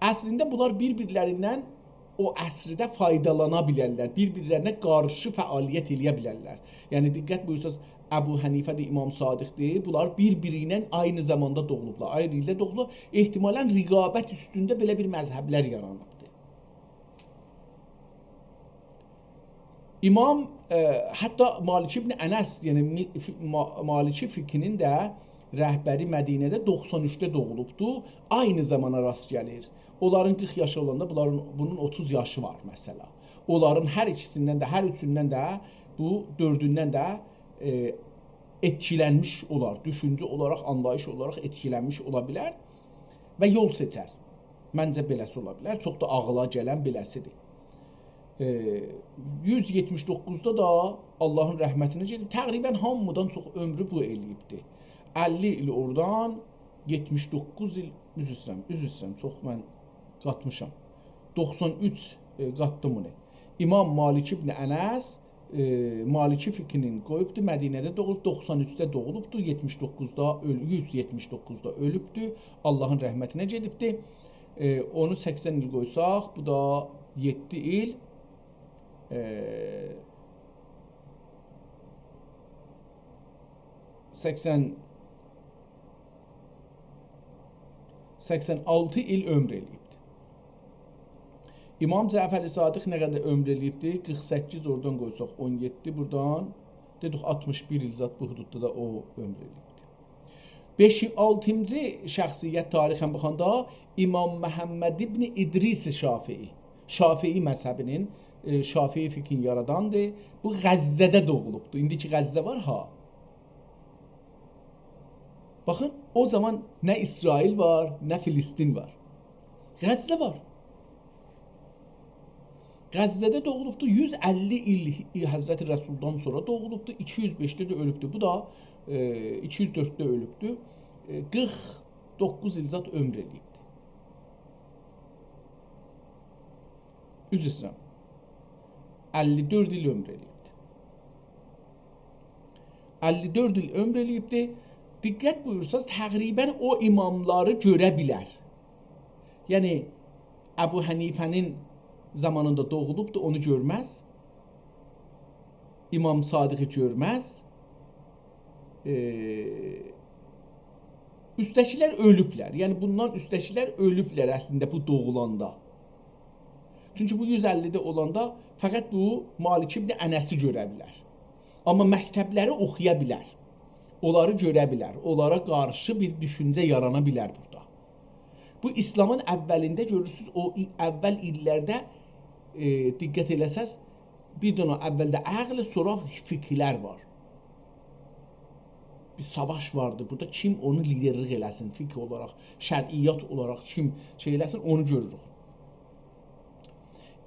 اصلینده بونلار بیر-بیرلریندن او عصرده فایدالانا بیلرلر، بیر-بیرلرینه قارشی فعالیت ائله‌یه بیلرلر. یعنی دقت بویورساز، ابو حنیفه‌دیر، امام صادقدیر، بونلار بیر-بیری ایله عینی زاماندا دوغولوبلار، عینی ایلده دوغولوبلار. احتمالاً رقابت اوستونده بئله بیر مذهبلر یارانیبدیر. امام، ائ، حتی مالک ابن انس، یعنی می-، فی-، ما-، مالکی فقهی‌نین ده رهبری مدینه‌ده دوخسان اوچده دوغولوبدو. عینی زامانا راست گلیر. اونلارین قیرخ یاشی اولاندا بونلارین، بونون اوتوز یاشی وار، مثلا. اونلارین هر ایکیسیندن ده، هر اوچوندن ده، بو دؤردوندن ده، ائ، ائتکیلنمیش اولار، دوشونجه اولاراق، آنلاییش اولاراق ائتکیلنمیش اولا بیلر و یول سئچر. منجه بئله‌سی اولا بیلر. چوخ دا عاغیلا گلن بئله‌سیدیر. ائ، یوز یئتمیش دوققوزدا دا آللاهین رحمتینه گئدیب. تقریباً هامیدان چوخ عؤمرو بو ائله‌ییبدی. اللی ایل اورادان، یئتمیش دوققوز ایل، عذر ایسته‌ییرم، عذر ایسته‌ییرم، چوخ من قاتمیشام. دوخسان اوچ، ائ، قاتدیم بونو. امام مالک ابن انس، ائ، مالکی فقهی‌نین قویوبدو، مدینه‌ده دوغولوب، دوخسان اوچده دوغولوبدو، یئتمیش دوققوزدا اؤل-، یوز یئتمیش دوققوزدا اؤلوبدو، آللاهین رحمتینه گئدیبدی. ائ، اونو سکسن ایل قویساق، بو دا یئددی ایل، ائ، سکسن، سکسن آلتی ایل عؤمور ائله‌ییبدی. امام جعفر صادق نه قدر عؤمور ائله‌ییبدی؟ قیرخ سککیز، اورادان قویساق اون یئددی، بورادان دئدیک آلتمیش بیر ایل زاد، بو حدوددا دا او عؤمور ائله‌ییبدی. بئشی، آلتینجی شخصیت تاریخاً باخاندا امام محمد ابن ادریس شافعی. شافعی مذهبی‌نین، ائ، شافعی فقهی‌نی یاراداندیر. بو غزه‌ده دوغولوبدور. ایندی کی غزه وار ها. باخین، او زامان نه اسرائیل وار، نه فلسطین وار. غزه وار. غزه‌ده دوغولوبدور، یوز اللی ایل حضرت رسولدان سونرا دوغولوبدور، ایکی یوز بئشده ده اؤلوبدور. بو دا، ائ، ایکی یوز دؤردده اؤلوبدور. ائ، قیرخ دوققوز ایل زاد عؤمور ائله‌ییبدیر. عذر ایسته‌ییرم. اللی دؤرد ایل عؤمور ائله‌ییبدیر. اللی دؤرد ایل عؤمور ائله‌ییبدی. دقت بویورساز، تقریباً او اماملاری گؤره بیلر. یعنی، ابو حنیفه‌نین زامانیندا دوغولوبدو، اونو گؤرمز. امام صادقی گؤرمز. ائ، اوستده‌کیلر اؤلوبلر. یعنی، بوندان اوستده‌کیلر اؤلوبلر اصلینده بو دوغولاندا. چونکی بو یوز اللی‌ده اولاندا فقط بو مالک ابن انسی گؤره بیلر. آمما مکتبلری اوخویا بیلر. اونلاری گؤره بیلر. اونلارا قارشی بیر دوشونجه یارانا بیلر بورادا. بو ایسلامین اولینده گؤرورسونوز، او ای-، اول ایللرده، ائ، دقت ائله‌سز، بیر دنه اولده عقل، سونرا فقه‌لر وار. بیر ساواش واردی بورادا. کیم اونو لیدرلیک ائله‌سین، فقه اولاراق، شرعیات اولاراق کیم شئی ائله‌سین، اونو گؤروروک.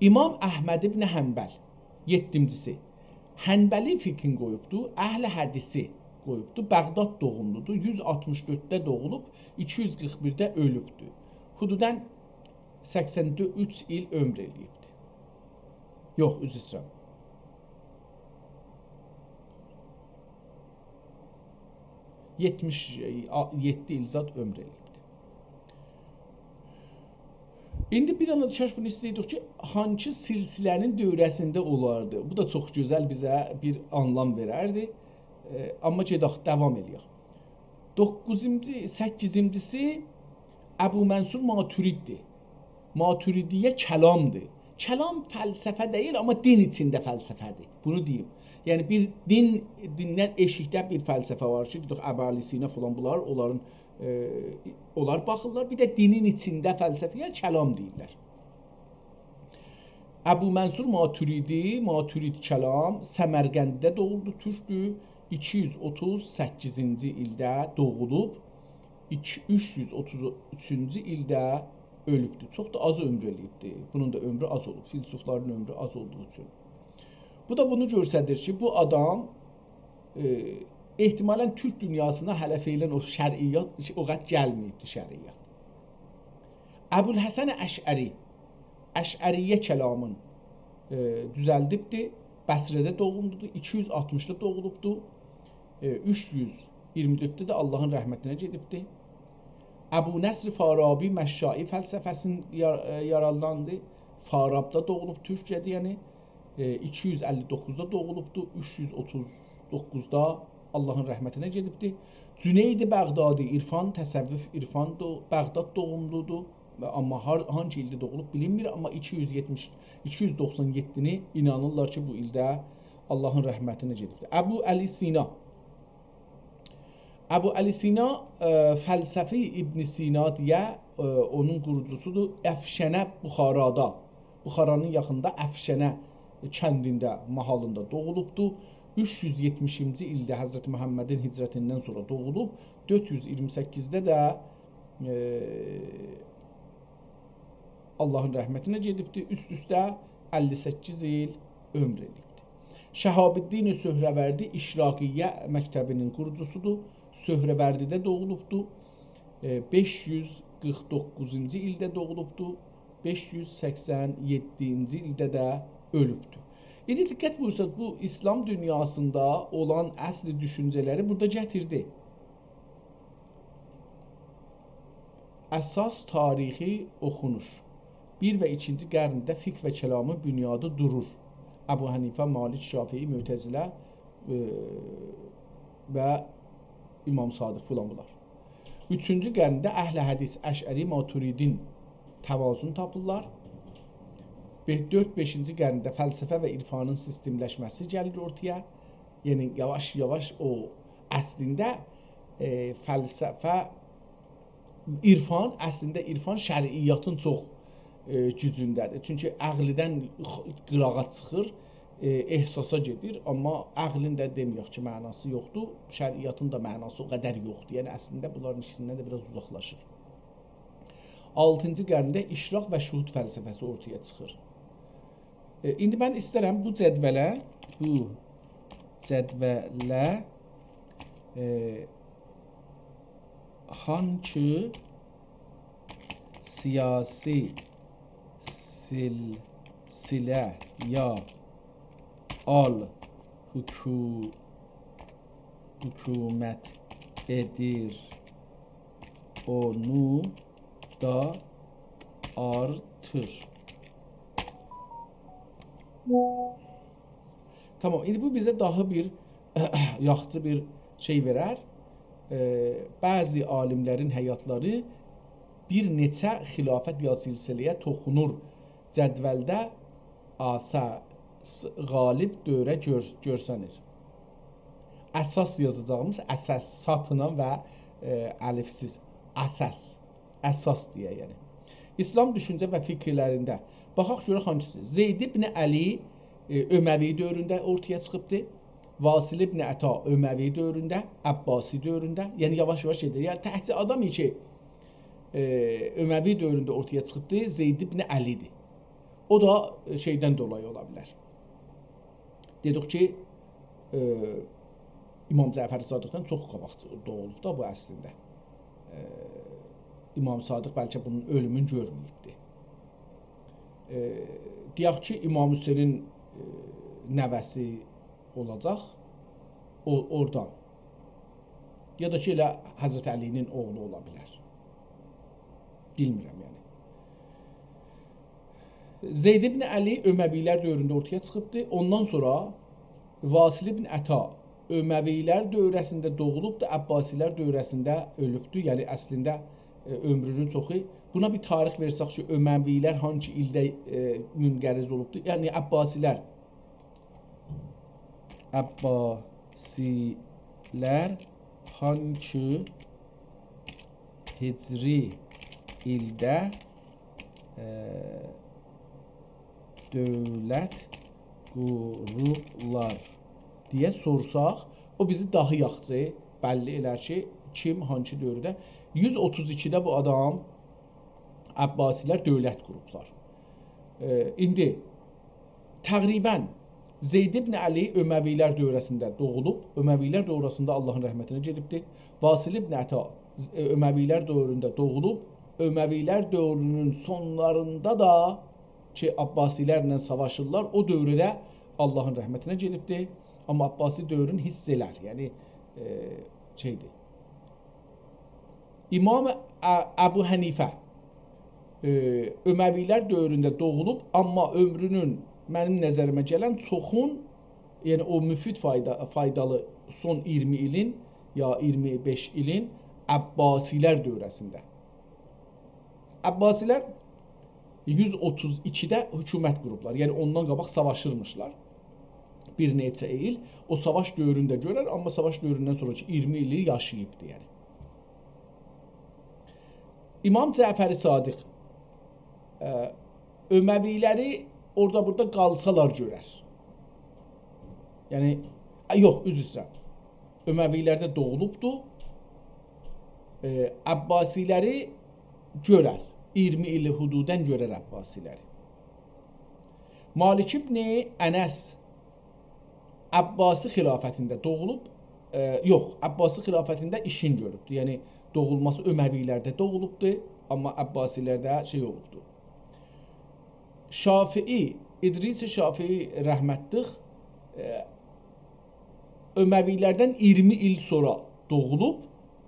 امام احمد ابن حنبل، یئددینجیسی. حنبلی فقهین قویوبدو، اهل حدیثی قویوبدو. بغداد دوغوملودور، یوز آلتمیش دؤردده دوغولوب، ایکی یوز قیرخ بیرده اؤلوبدو. حدوداً سکسن اوچ ایل عؤمور ائله‌ییبدی. یوخ، عذر ایسته‌ییرم. یئتمیش یئددی ایل زاد عؤمور ائله‌ییبدی. ایندی بیر دنه ده کاش بونو ایسته‌ییردیک کی، هانسی سلسله‌نین دؤوره‌سینده اولاردی. بو دا چوخ گؤزل بیزه بیر آنلام وئرردی. ائ، آمما گئدک، داوام ائله‌یک. دوققوزونجو، سککیزینجیسی ابومنصور ماتوریددیر. ماتوریدیه کلامدیر. کلام فلسفه دئییل، آمما دین ایچینده فلسفه‌دیر. بونو دئییم. یعنی بیر دین، دیندن ائشیکده بیر فلسفه وار کی، دئدیک، ابوعلی سینا فلان، بونلار، اونلارین، ائ، اونلار باخیرلار. بیر ده دینین ایچینده فلسفه‌یه کلام دئییرلر. ابومنصور ماتوریدی، ماتورید کلام، سمرقندده دوغولدو، تورکدور. ایکی یوز اوتوز سککیزینجی ایلده دوغولوب، ایکی، اوچ یوز اوتوز اوچونجو ایلده اؤلوبدور. چوخ دا آز عؤمور ائله‌ییبدیر. بونون دا عؤمرو آز اولوب، فیلسوفلارین عؤمرو آز اولدوغو اوچون. بو دا بونو گؤستریر کی، بو آدام، ائ، احتمالاً تورک دونیاسینا هله فعلاً او شرعیات، او قدر گلمه‌ییبدی شرعیات. ابوالحسن اشعری، اشعریه کلامین، ائ، دوزلدیبدی. بصره‌ده دوغولوبدو، ایکی یوز آلتمیشدا دوغولوبدو. ائ، اوچ یوز اییرمی دؤردده ده آللاهین رحمتینه گئدیبدی. ابونصر فارابی مشائی فلسفه‌سینی یار-، ائ، یاراداندی. فارابدا دوغولوب، تورکیه‌دیر، یعنی، ائ، ایکی یوز اللی دوققوزدا دوغولوبدو، اوچ یوز اوتوز دوققوزدا آللاهین رحمتینه گئدیبدی. جنید بغدادی، عرفان، تصوف، عرفان دو-، بغداد دوغوملودور. و آمما هار-، هانسی ایلده دوغولوب بیلینمیر، آمما ایکی یوز یئتمیش، ایکی یوز دوخسان یئددینی اینانیرلار کی، بو ایلده آللاهین رحمتینه گئدیبدیر. ابوعلی سینا. ابوعلی سینا، ائ، فلسفی ابن سینا دئیه، ائ، اونون قوروجوسودور. افشنه بخارادا، بخارانین یاخیندا افشنه کندینده، ماحالیندا دوغولوبدو. اوچ یوز یئتمیشینجی ایلده حضرت محمدین هجرتیندن سونرا دوغولوب، دؤرد یوز اییرمی سککیزده ده، ائ، آللاهین رحمتینه گئدیبدی. اوست-اوسته اللی سککیز ایل عؤمور ائله‌ییبدی. شهاب‌الدین سهروردی اشراقیه مکتبینین قوروجوسودور. سهروردیده دوغولوبدو. ائ، بئش یوز قیرخ دوققوزونجو ایلده دوغولوبدو. بئش یوز سکسن یئددینجی ایلده ده اؤلوبدو. ایندی دقت بویورساز، بو ایسلام دونیاسیندا اولان اصل دوشونجه‌لری بورادا گتیردی. اساس تاریخی اوخونوش. بیر و ایکینجی قرنده فقه و کلامین بنیادی دورور. ابو حنیفه، مالک، شافعی، معتزله، ائ، و امام صادق فلان بونلار. اوچونجو قرنده اهل حدیث، اشعری، ماتوریدین توازن تاپیرلار. بئ-، دؤرد، بئشینجی قرنده فلسفه و عرفانین سیستملشمه‌سی گلیر اورتایا. یعنی، یاواش-یاواش او اصلینده، ائ، فلسفه، عرفان، اصلینده عرفان شرعیاتین چوخ، ائ، گوجونده‌دیر. چونکی عقلیدن خ-، قیراغا چیخیر، ائ، احساسا گئدیر، آمما عقلین ده دئمه‌یک کی، معناسی یوخدور، شرعیاتین دا معناسی او قدر یوخدور. یعنی، اصلینده بونلارین ایکیسیندن ده بیر آز اوزاقلاشیر. آلتینجی قرنده اشراق و شهود فلسفه‌سی اورتایا چیخیر. ائ، ایندی من ایسترم بو جدوله، بو جدوله، ائ، هانسی سیاسی سلسله یا آل حکو-، حکومت ائدیر، اونو دا آرتیر. تامام، ایندی بو بیزه داها بیر یاخشی بیر شئی وئرر. ائ، بعضی عالیملرین حیاتلاری بیر نئچه خلافت یا سلسله‌یه توخونور. جدولده اساس غالب دوره گؤر-، گؤرسنیر. اساس یازاجاغیمیز اساس، ساتینا و، ائ، الفسیز. اساس. اساس دئیه، یعنی. ایسلام دوشونجه و فقه‌لرینده. باخاق گؤرک هانسیسی. زید ابن علی، ائ، اموی دؤورونده اورتایا چیخیبدی. واصل ابن عطا اموی دؤورونده، عباسی دؤورونده. یعنی، یاواش-یاواش گئدیر. یعنی، تکجه آدام کی، ائ، اموی دؤورونده اورتایا چیخیبدی، زید ابن علی‌دیر. او دا، ائ، شئیدن دولایی اولا بیلر. دئدیک کی، ائ، امام جعفر صادقدان چوخ قاباق دوغولوب دا بو اصلینده. ائ، امام صادق بلکه بونون اؤلومونو گؤرمه‌ییبدی. ائ، دئیک کی، امام حسینین، ائ، نوه‌سی اولاجاق. او، اورادان. یا دا کی، ائله حضرت علی‌نین اوغلو اولا بیلر. بیلمیرم، یعنی. زید ابن علی اموی‌لر دؤورونده اورتایا چیخیبدی. اوندان سونرا واصل ابن عطا اموی‌لر دوره‌سینده دوغولوبدو، عباسی‌لر دوره‌سینده اؤلوبدو. یعنی، اصلینده، ائ، عؤمرونون چوخو. بونا بیر تاریخ وئرسک کی، اموی‌لر هانسی ایلده، ائ، منقرض اولوبدو؟ یعنی، عباسی‌لر عباسی‌لر هانسی هجری ایلده، ائ، دؤولت قوروبلار دئیه سورساق، او بیزی داها یاخشی بللی ائلر کی، کیم، هانسی دؤورده. یوز اوتوز ایکیده بو آدام عباسی‌لر دؤولت قوروبلار. ائ، ایندی تقریباً زید ابن علی اموی‌لر دوره‌سینده دوغولوب، اموی‌لر دوره‌سینده آللاهین رحمتینه گئدیبدی. واصل ابن عطا، ائ، اموی‌لر دؤورونده دوغولوب، اموی‌لر دؤورونون سونلاریندا دا کی، عباسی‌لرله ساواشیرلار، او دؤورده آللاهین رحمتینه گئدیبدی. آمما عباسی دؤورون حیس ائلر، یعنی، ائ، شئیدیر. امام ا-، ابو حنیفه، ائ، اموی‌لر دؤورونده دوغولوب، آمما عؤمرونون، منیم نظریمه گلن، چوخون، یعنی او مفید فایدا-، فایدالی سون اییرمی ایلین یا اییرمی بئش ایلین عباسی‌لر دوره‌سینده. عباسی‌لر یوز اوتوز ایکیده حکومت قوروبلار. یعنی اوندان قاباق ساواشیرمیشلار. بیر نئچه ایل. او ساواش دؤورونده گؤرر، آمما ساواش دؤوروندن سونراکی اییرمی ایلی یاشاییبدی، یعنی. امام جعفر صادق، ائ، اموی‌لری اورادا بورادا قالسالار گؤرر. یعنی، ائ، یوخ، عذر ایسته‌ییرم. اموی‌لرده دوغولوبدو. ائ، عباسی‌لری گؤرر. اییرمی ایلی حدوداً گؤرر عباسی‌لری. مالک ابن انس عباسی خلافتینده دوغولوب، ائ، یوخ، عباسی خلافتینده ایشین گؤروبدو. یعنی، دوغولماسی اموی‌لرده دوغولوبدو، آمما عباسی‌لرده شئی اولوبدو. شافعی، ادریس شافعی رحمتلیک، ائ، اموی‌لردن اییرمی ایل سونرا دوغولوب،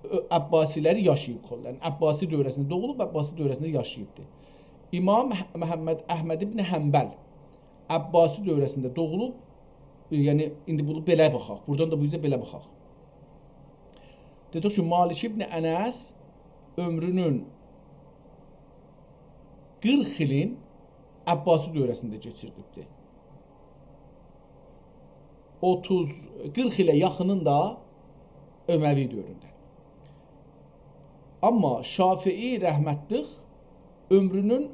اؤ-، عباسی‌لری یاشاییب کلاً. عباسی دوره‌سینده دوغولوب، عباسی دوره‌سینده یاشاییبدی. امام مح-، محمد احمد ابن حنبل عباسی دوره‌سینده دوغولوب، ائ، یعنی، ایندی بونو بئله باخاق، بورادان دا بو اوزه بئله باخاق. دئدیک کی، مالک ابن انس عؤمرونون قیرخ ایلین عباسی دوره‌سینده کئچیردیبدی. اوتوز، قیرخ ایله یاخینین دا اموی دؤورونده. آمما شافعی رحمتلیک عؤمرونون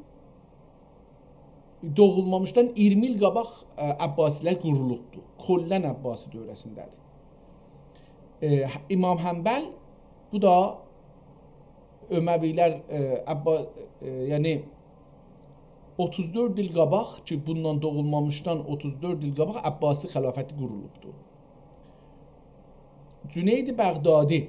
دوغولمامیشدان اییرمی ایل قاباق، ائ، عباسی‌لر قورولوبدو. کلاً عباسی دوره‌سینده‌دیر. ائ، امام حنبل، بو دا اموی‌لر، ائ، عبا-، ائ، یعنی اوتوز دؤرد ایل قاباق کی، بوندان دوغولمامیشدان اوتوز دؤرد ایل قاباق عباسی خلافتی قورولوبدو. جنید بغدادی،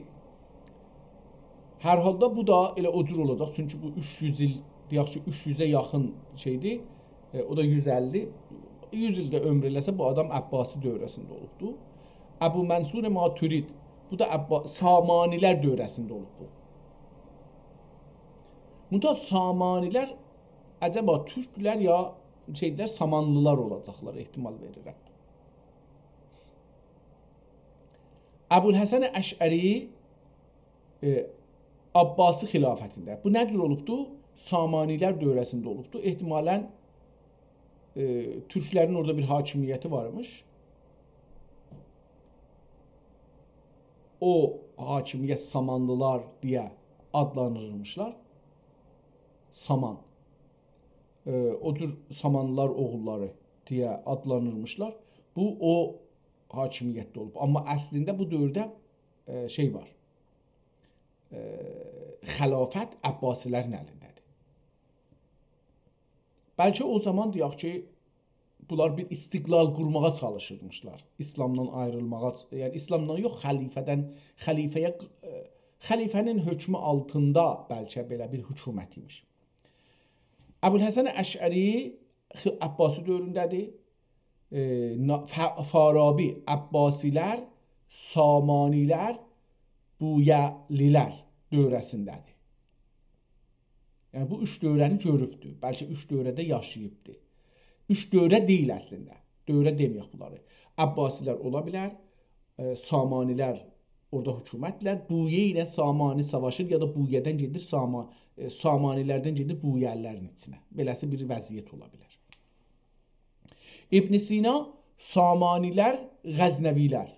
هر حالدا بو دا ائله او جور اولاجاق، چونکی بو اوچ یوز ایل، دئیک کی، اوچ یوزه یاخین شئیدیر، ائ، او دا یوز اللی، یوز ایل ده عؤمور ائله‌سه، بو آدام عباسی دوره‌سینده اولوبدو. ابو منصور ماترید، بو دا عبا-، سامانی‌لر دوره‌سینده اولوب بو. منتها سامانی‌لر عجبا تورکلر یا شئیدیلر، سامانلی‌لار اولاجاقلار، احتمال وئریرم. ابوالحسن اشعری، ائ، عباسی خلافتینده. بو نه جور اولوبدو؟ سامانی‌لر دوره‌سینده اولوبدو. احتمالاً، ائ، تورکلرین اورادا بیر حاکمیتی وارمیش. او حاکمیت سامانلی‌لار دئیه آدلاندیریلمیشلار. سامان. ائ، او جور سامانلی‌لار اوغوللاری دئیه آدلاندیریلمیشلار. بو، او حاکمیتده اولوب. آمما اصلینده بو دؤورده، ائ، شئی وار. ائ، خلافت عباسی‌لرین الینده‌دیر. بلکه او زامان دئیک کی، بونلار بیر استقلال قورماغا چالیشیرمیشلار. ایسلامدان آیریلماغا، یعنی ایسلامدان یوخ، خلیفه‌دن، خلیفه‌یه، ائ، خلیفه‌نین حکمو آلتیندا بلکه بئله بیر حکومت ایمیش. ابوالحسن اشعری خ-، عباسی دؤورونده‌دیر. ائ، نا-، ف-، فارابی، عباسی‌لر، سامانی‌لر، بویه‌لی‌لر دؤوره‌سینده‌دیر. یعنی، بو اوچ دؤوره‌نی گؤروبدور. بلکه اوچ دؤوره‌ده یاشاییبدی. اوچ دوره دئییل اصلینده. دوره دئمه‌یک بونلاری. عباسی‌لر اولا بیلر، ائ، سامانی‌لر اورادا حکومتدیلر. بویه ایله سامانی ساواشیر، یا دا بویه‌دن گئدیر ساما-، ائ، سامانی‌لردن گئدیر بویه‌لی‌لرین ایچینه. بئله‌سی بیر وضعیت اولا بیلر. ابن سینا، سامانی‌لر، غزنوی‌لر.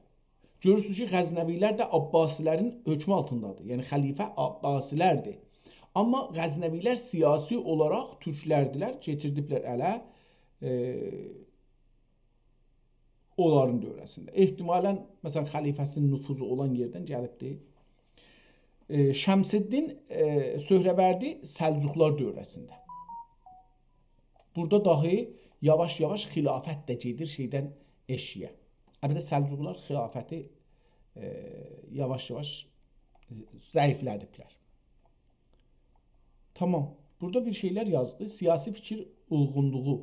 گؤرورسونوز کی، غزنوی‌لر ده عباسی‌لرین حکمو آلتیندادیر. یعنی، خلیفه عباسی‌لردیر. آمما غزنوی‌لر سیاسی اولاراق تورکلردیلر، کئچیردیبلر اله، ائ، اونلارین دؤوره‌سینده. احتمالاً، مثلاً، خلیفه‌سینین نفوذو اولان یئردن گلیبدی. ائ، شمس‌الدین، ائ، سهروردی سلجوقلار دؤوره‌سینده. بورادا داهی یاواش-یاواش خلافت ده گئدیر شئیدن ائشییه. البته، سلجوقلار خلافتی، ائ، یاواش-یاواش ضعیفله‌دیبلر. تامام. بورادا بیر شئیلر یازدی. سیاسی فیکیر اولغونلوغو.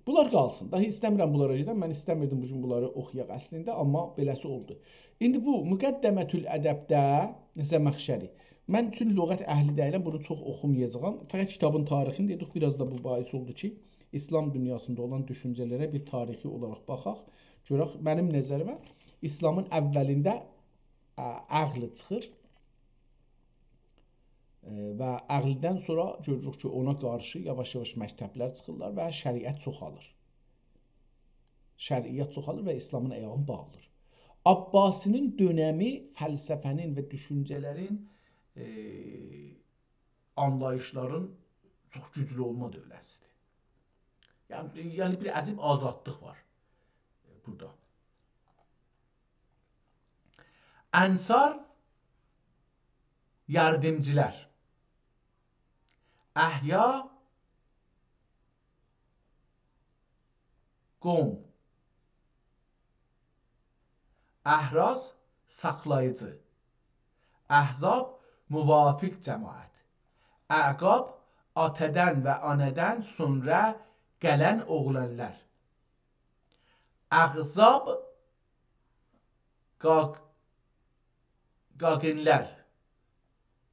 بونلار قالسین. داهی ایسته‌میرم بونلارا گئدم. من ایسته‌میردیم بو گون بونلاری اوخویاق اصلینده، آمما بئله‌سی اولدو. ایندی بو مقدمةالادبده زمخشری. من چون لغت اهلی دئییلم، بونو چوخ اوخومایاجاغام. فقط کیتابین تاریخینی دئدیک، بیر آز دا بو باعث اولدو کی، ایسلام دونیاسیندا اولان دوشونجه‌لره بیر تاریخی اولاراق باخاق. گؤرک، منیم نظریمه ایسلامین اولینده، ا، عقل چیخیر. ائ، و عقلدن سونرا گؤروروک کی، اونا قارشی یاواش-یاواش مکتبلر چیخیرلار و شریعت چوخالیر. شریعت چوخالیر و ایسلامین آیاغینی باغلیر. عباسی‌نین دؤنمی فلسفه‌نین و دوشونجه‌لرین، ائ، آنلاییشلارین چوخ گوجلو اولما دؤوره‌سیدیر. یعنی، یعنی بیر عجیب آزادلیق وار بورادا. انصار، یاردیمجیلار. احیا، قوم. احراز، ساخلاییجی. احزاب، موافق جماعت. اعقاب، آتادان و آنادان سونرا گلن اوغلانلار. اغضاب، قاق-، قاقینلر.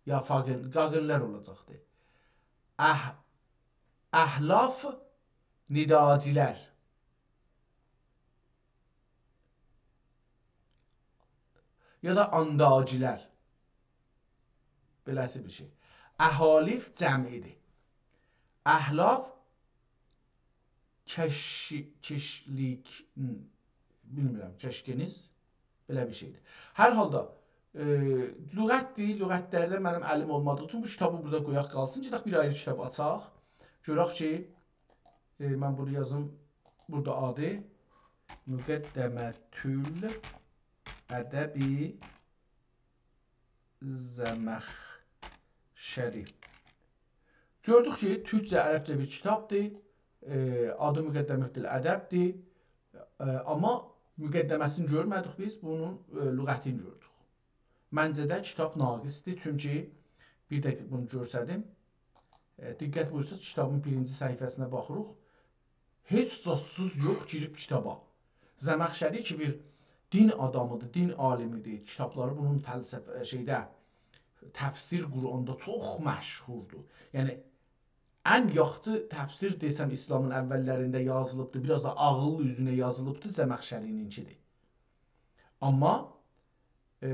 یا فاقین، قاقینلر اولاجاقدی. اح-، احلاف، نداجیلر. یا دا آنداجیلر. بئله‌سی بیر شئی. احالیف جمعی‌دیر. احلاف کش-، کشلیک، بیلمیرم، کشکنیز، بئله بیر شئیدیر. هر حالدا، ائ، لغتدیر، لغتلرده منیم الیم اولمادیغی اوچون بو کیتابی بورادا قویاق قالسین. گئدک بیر آیری کیتاب آچاق. گؤرک کی، ائ، من بونو یازیم، بورادا آدی مقدمةالادب زمخشری. گؤردوک کی، تورکجه، عربجه بیر کیتابدیر. ائ، آدی مقدمةالادبدیر. ائ، آمما مقدمه‌سینی گؤرمه‌دیک بیز، بونون، ائ، لغتینی گؤردوک. منجه ده کیتاب ناقصدیر، چونکی بیر دقیقه بونو گؤرسدیم. ائ، دقت بویورسانیز، کیتابین بیرینجی صفحه‌سینه باخیریق. هئچ زادسیز یوخ گیریب کیتابا. زمخشری کی، بیر دین آدامیدیر، دین عالیمیدیر. کیتابلاری بونون فلسفه، شئیده، تفسیر قرآندا چوخ مشهوردور. یعنی، ان یاخشی تفسیر دئسم، ایسلامین اوللرینده یازیلیبدیر، بیر آز دا عاغیل اوزونه یازیلیبدیر، زمخشری‌نینکیدیر. آمما، ائ،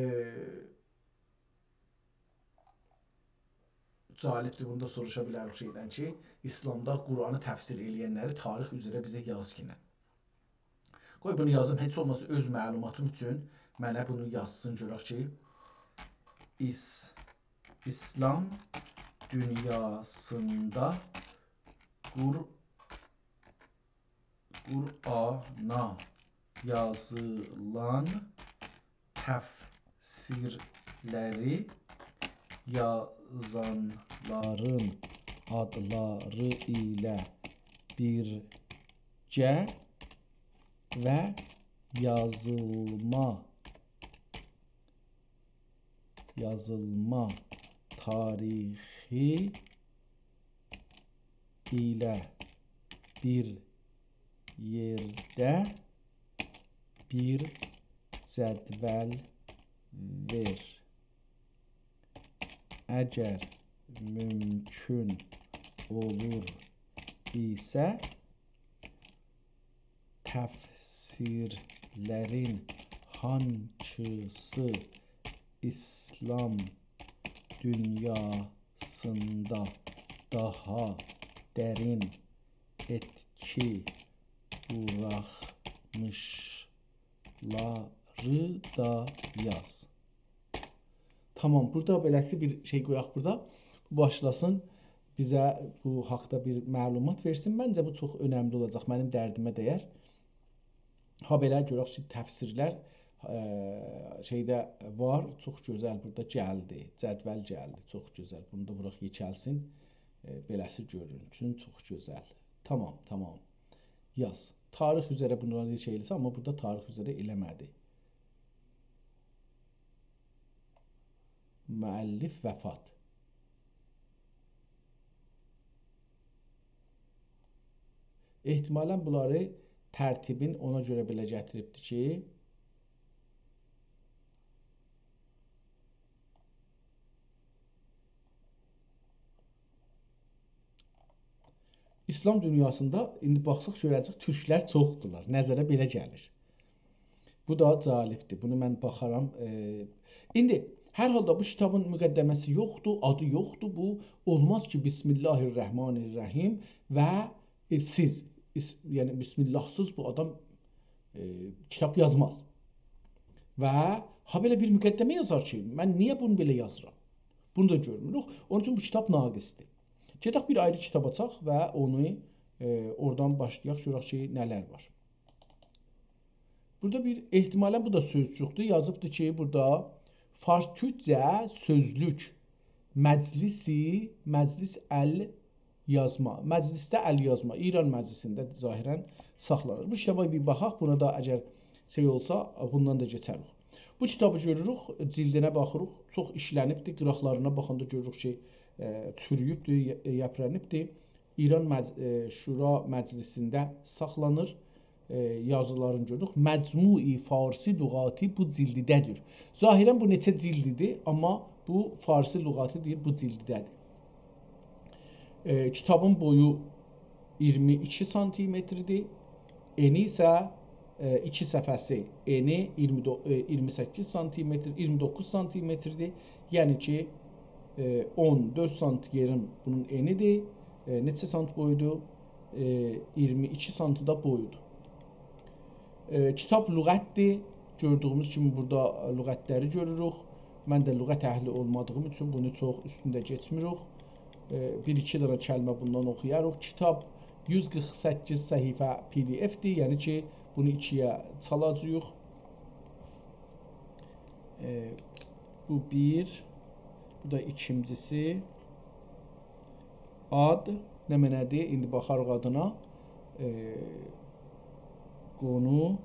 جالبدیر، بونو دا سوروشا بیلریک شئیدن کی، ایسلامدا قرآنی تفسیر ائله‌ینلری تاریخ اوزره بیزه یازگینن. قوی بونو یازیم، هئچ اولماسا اؤز معلوماتیم اوچون منه بونو یازسین، گؤرک کی، ایس-، ایسلام دونیاسیندا قر-، قرآنا یازیلان تفسیرلری یازانلارین آدلاری ایله بیرگه و یازیلما، یازیلما تاریخی ایله بیر یئرده بیر جدول وئر. اگر مومکون اولور ایسه، تفسیرلرین هانکیسی ایسلام دونیاسیندا داها درین ائتکی بوراخمیشلاری دا یاز. تامام، بورادا بئله‌سی بیر شئی قویاق بورادا. بو باشلاسین، بیزه بو حاقدا بیر معلومات وئرسین. منجه بو چوخ اؤنملی اولاجاق، منیم دردیمه دَیر. هابئله گؤرک کی، تفسیرلر، ائ، شئیده وار، چوخ گؤزل بورادا گلدی، جدول گلدی، چوخ گؤزل. بونو دا بوراخ یئکلسین، ائ، بئله‌سی گؤرونسون، چوخ گؤزل. تامام، تامام. یاز. تاریخ اوزره بونلاری شئی ائله‌سه، آمما بورادا تاریخ اوزره ائله‌مه‌دی. مؤلف وفات. احتمالاً بونلاری ترتیبین اونا گؤره بئله گتیریبدی کی، ایسلام دونیاسیندا ایندی باخساق گؤره‌جه‌ییک، تورکلر چوخدولار. نظره بئله گلیر. بو دا جالبدیر. بونو من باخارام. ائ، ایندی هر حالدا بو کیتابین مقدمه‌سی یوخدور، آدی یوخدور. بو اولماز کی، بسم الله الرحمن الرحیم و، ائ، سیز، ایس-، یعنی بسم الله‌سیز بو آدام، ائ، کیتاب یازماز. و هابئله بیر مقدمه یازار کی، من نییه بونو بئله یازیرام؟ بونو دا گؤرموروک. اونون اوچون بو کیتاب ناقصدیر. گئدک بیر آیری کیتاب آچاق و اونو، ائ، اورادان باشلایاق، گؤرک کی، نه‌لر وار. بورادا بیر، احتمالاً بو دا سؤزجوکدور. یازیبدیر کی، بورادا فارس تورکجه سؤزلوک، مجلسی، مجلس ال یازما، مجلسده ال یازما، ایران مجلسینده ظاهراً ساخلانیر. بو کیتابا بیر باخاق، بونا دا اگر شئی اولسا، بوندان دا کئچریک. بو کیتابی گؤروروک، جیلدینه باخیریق، چوخ ایشله‌نیبدیر، قیراقلارینا باخاندا گؤروروک کی، ائ، چورویوبدور، ی-، یئپرنیبدیر. ایران مج-، ائ، شورا مجلسینده ساخلانیر. ائ، یازیلارینی گؤروروک. مجموع فارسی لغاتی بو جیلدده‌دیر. ظاهراً بو نئچه جیلددیر، آمما بو فارسی لغاتی دئییر، بو جیلدده‌دیر. ائ، کیتابین بویو اییرمی ایکی سانتیمتردیر. انی ایسه، ائ، ایکی صفحه‌سی، انی اییرمی دو-، ائ، اییرمی سککیز سانتیمتر، اییرمی دوققوز سانتیمتردیر. یعنی کی، ائ، اون دؤرد سانت یئرین بونون انیدیر. ائ، نئچه سانت بویودور؟ ائ، اییرمی ایکی سانتی دا بویودور. ائ، کیتاب لغتدیر. گؤردویوموز کیمی بورادا لغتلری گؤروروک. من ده لغت اهلی اولمادیغیم اوچون بونو چوخ اوستونده کئچمیریک. ائ، بیر-ایکی دنه کلمه بوندان اوخویاریق. کیتاب یوز قیرخ سککیز صفحه پی دی اف‌دیر، یعنی کی، بونو ایکی‌یه چالاجاغیق. ائ، بو بیر، بو دا ایکینجیسی. آد نمنه‌دیر؟ ایندی باخاریق آدینا. ائ، قونو،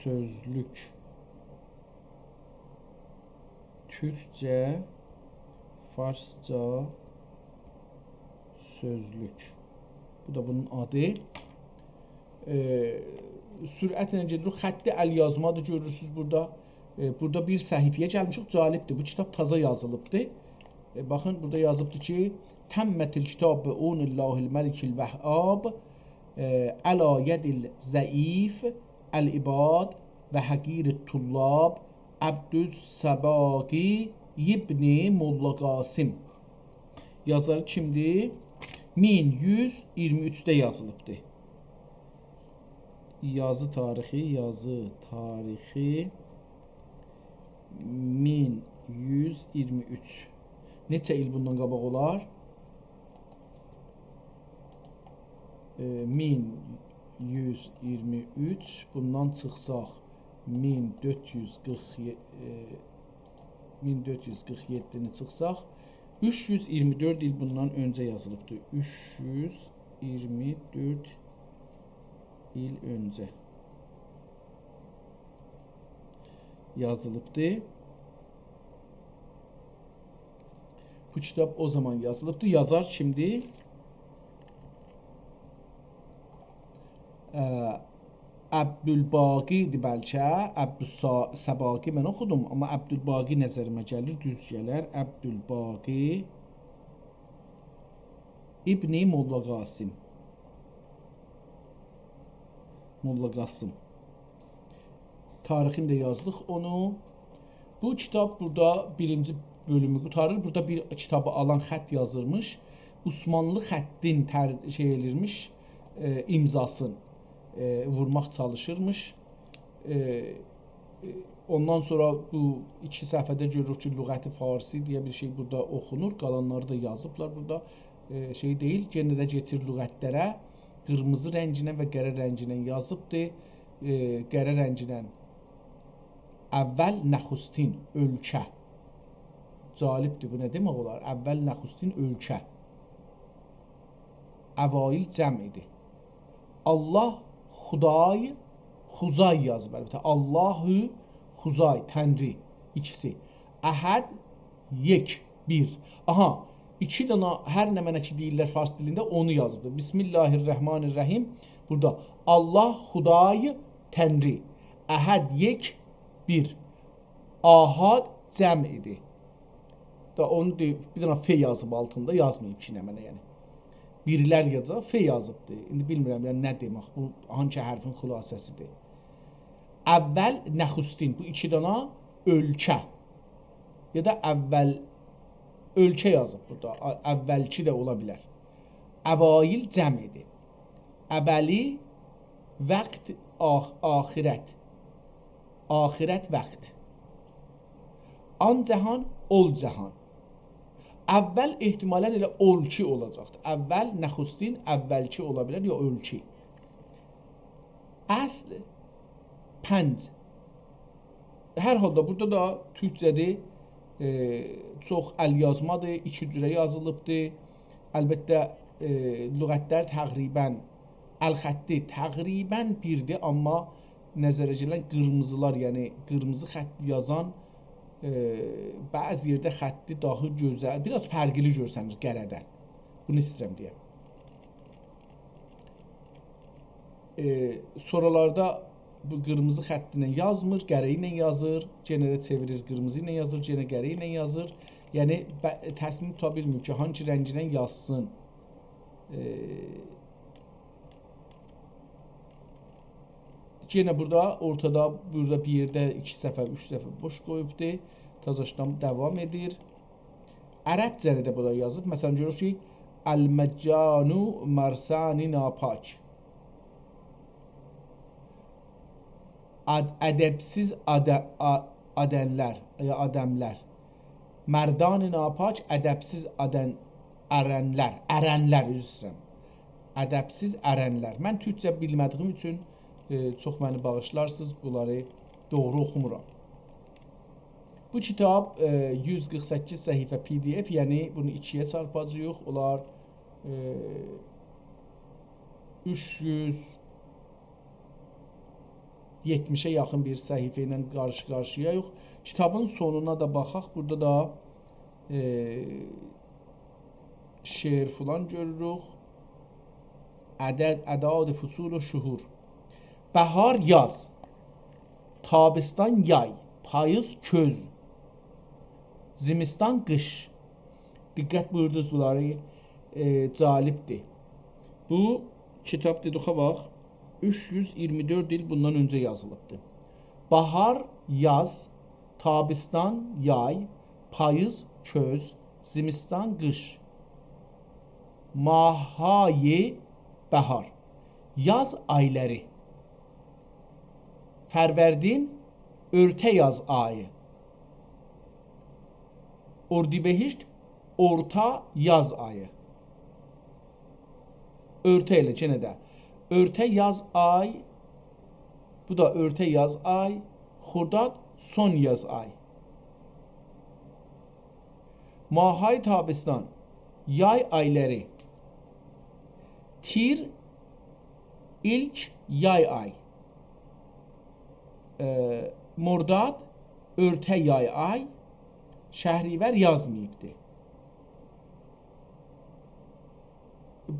سؤزلوک. تورکجه، فارسجا سؤزلوک. بو دا بونون آدی. ائ، سرعتله گئدیریک. خط ال یازمادیر، گؤرورسونوز بورادا. ائ، بورادا بیر صفحه‌یه گلمیشیک. جالبدیر. بو کیتاب تازا یازیلیبدیر. ائ، باخین، بورادا یازیبدیر کی، «تمت الکتاب بعون الله الملک الوهاب، ائ، علی ید الضعیف العباد و حقیر الطلاب عبدالسباقی ابن ملا قاسم.» یازاری کیمدیر؟ مین یوز اییرمی اوچده یازیلیبدیر. یازی تاریخی، یازی تاریخی مین یوز اییرمی اوچ. نئچه ایل بوندان قاباق اولار؟ ائ، مین یوز اییرمی اوچ، بوندان چیخساق مین دؤرد یوز قیرخ یئ-، ائ، مین دؤرد یوز قیرخ یئددینی چیخساق، اوچ یوز اییرمی دؤرد ایل بوندان اؤنجه یازیلیبدیر. اوچ یوز اییرمی دؤرد ایل اؤنجه یازیلیبدی. بو کیتاب او زامان یازیلیبدی. یازار کیمدی؟ اه، عبدالباقی ایدی بلکه، عبدالسا-، سباقی من اوخودوم، آمما عبدالباقی نظریمه گلیر، دوز گلر. عبدالباقی ابن ملا قاسم. ملا قاسم. تاریخینی ده یازدیق اونو. بو کیتاب بورادا بیرینجی بؤلومو قوتاریر. بورادا بیر کیتابی آلان خط یازیرمیش. عثمانلی خطین تر-، شئی ائلیرمیش، ائ، امضاسین، ائ، وورماق چالیشیرمیش. ائ، ائ، اوندان سونرا بو ایکی صفحه‌ده گؤروروک کی، لغت فارسی دئیه بیر شئی بورادا اوخونور. قالانلاری دا یازیبلار بورادا. ائ، شئی دئییل، یئنه ده کئچیر لغتلره. قیرمیزی رنگینن و قره رنگینن یازیبدی. ائ، قره رنگینن اول نخستین اؤلکه. جالبدیر، بو نه دئمک اولار؟ اول نخستین اؤلکه. اوایل جمع ایدی. الله خدای، خدای یازیب البته. الله خدای، تنری، ایکیسی. احد، یک، بیر. آها، ایکی دنه هر نمنه کی دئییرلر فارس دیلینده، اونو یازیبدیر. بسم الله الرحمن الرحیم. بورادا الله خدای، تنری. احد، یک، بیر. آحاد جمع ایدی. دا اونو دئ-، بیر دنه ف یازیب آلتیندا، یازماییب کی نمنه، یعنی. بیرلر یازا، ف یازیبدی. ایندی بیلمیرم، یعنی نه دئمک، بو هانسی حرفین خلاصه‌سیدیر؟ اول نخستین، بو ایکی دنه اؤلکه. یا دا اول اؤلکه یازیب بورادا. آ-، اولکی ده اولا بیلر. اوایل جمع ایدی. ابدی وقت آخ-، آخرت. آخرت وقت. آن جهان، اول جهان. اول احتمالاً ائله اولکی اولاجاقدیر. اول نخستین، اولکی اولا بیلر، یا اؤلکی. اصل پنج. هر حالدا بورادا دا تورکجه‌دیر، ائ، چوخ ال‌یازمادیر، ایکی جوره یازیلیبدیر. البته، ائ، لغتلر تقریباً، الخطی تقریباً بیردیر، آمما نظره گلن قیرمیزیلار، یعنی قیرمیزی خط یازان، ائ، بعضی یئرده خطی داها گؤزل، بیر آز فرقلی گؤرسنیر قره‌دن. بونو ایسته‌ییرم دئیم. ائ، سورالاردا بو قیرمیزی خط ایله یازمیر، قره ایله یازیر، یئنه ده چئویریر قیرمیزی ایله یازیر، یئنه قره ایله یازیر. یعنی، به-، تصمیم توتا بیلمه‌ییب کی، هانسی رنگینن یازسین. ائ، یئنه بورادا، اورتادا، بورادا بیر یئرده ایکی صفحه، اوچ صفحه بوش قویوبدو. تازاشدان داوام ائدیر. عربجه‌نی ده بورا یازیب. مثلاً، گؤرورسونوز، المجان مرسان ناپاک. اد-، ادبسیز آده-، آ-، آدنلر، یا آدملر. مردان ناپاک، ادبسیز آدن-، ارنلر. ارنلر، عذر ایسته‌ییرم. ادبسیز ارنلر. من تورکجه بیلمه‌دیییم اوچون، ائ، چوخ منی باغیشلارسینیز، بونلاری دوغرو اوخومورام. بو کیتاب، ائ، یوز قیرخ سککیز صفحه پی دی اف، یعنی بونو ایکی‌یه چارپاجاغیق، اولار، ائ، اوچ یوز یئتمیشه یاخین بیر صفحه ایله قارشی-قارشییایوخ. کیتابین سونونا دا باخاق، بورادا دا، ائ، شعر فلان گؤروروک. عدد، اعداد، فصول و شهور. بهار، یاز. تابستان، یای. پاییز، کؤز. زیمیستان، قیش. دقت بویوردونوز بونلاری، ائ، جالبدیر. بو کیتاب، دئدیک ها، باخ، اوچ یوز ایگیرمی دؤرد ایل بوندان اؤنجه یازیلیبدیر. بهار، یاز، تابستان، یای، پاییز، کؤز، زیمیستان، قیش. ماه‌های بهار. یاز آیلاری. فروردین، اؤرته یاز آیی. اردیبهشت، اورتا یاز آیی. اؤرته ایله یئنه ده. اؤرته یاز آی، بو دا اؤرته یاز آی. خرداد، سون یاز آی. ماه‌های تابستان، یای آیلاری. تیر، ایلک یای آی. ائ، مرداد، اؤرته یای آی. شهریور یازماییبدی.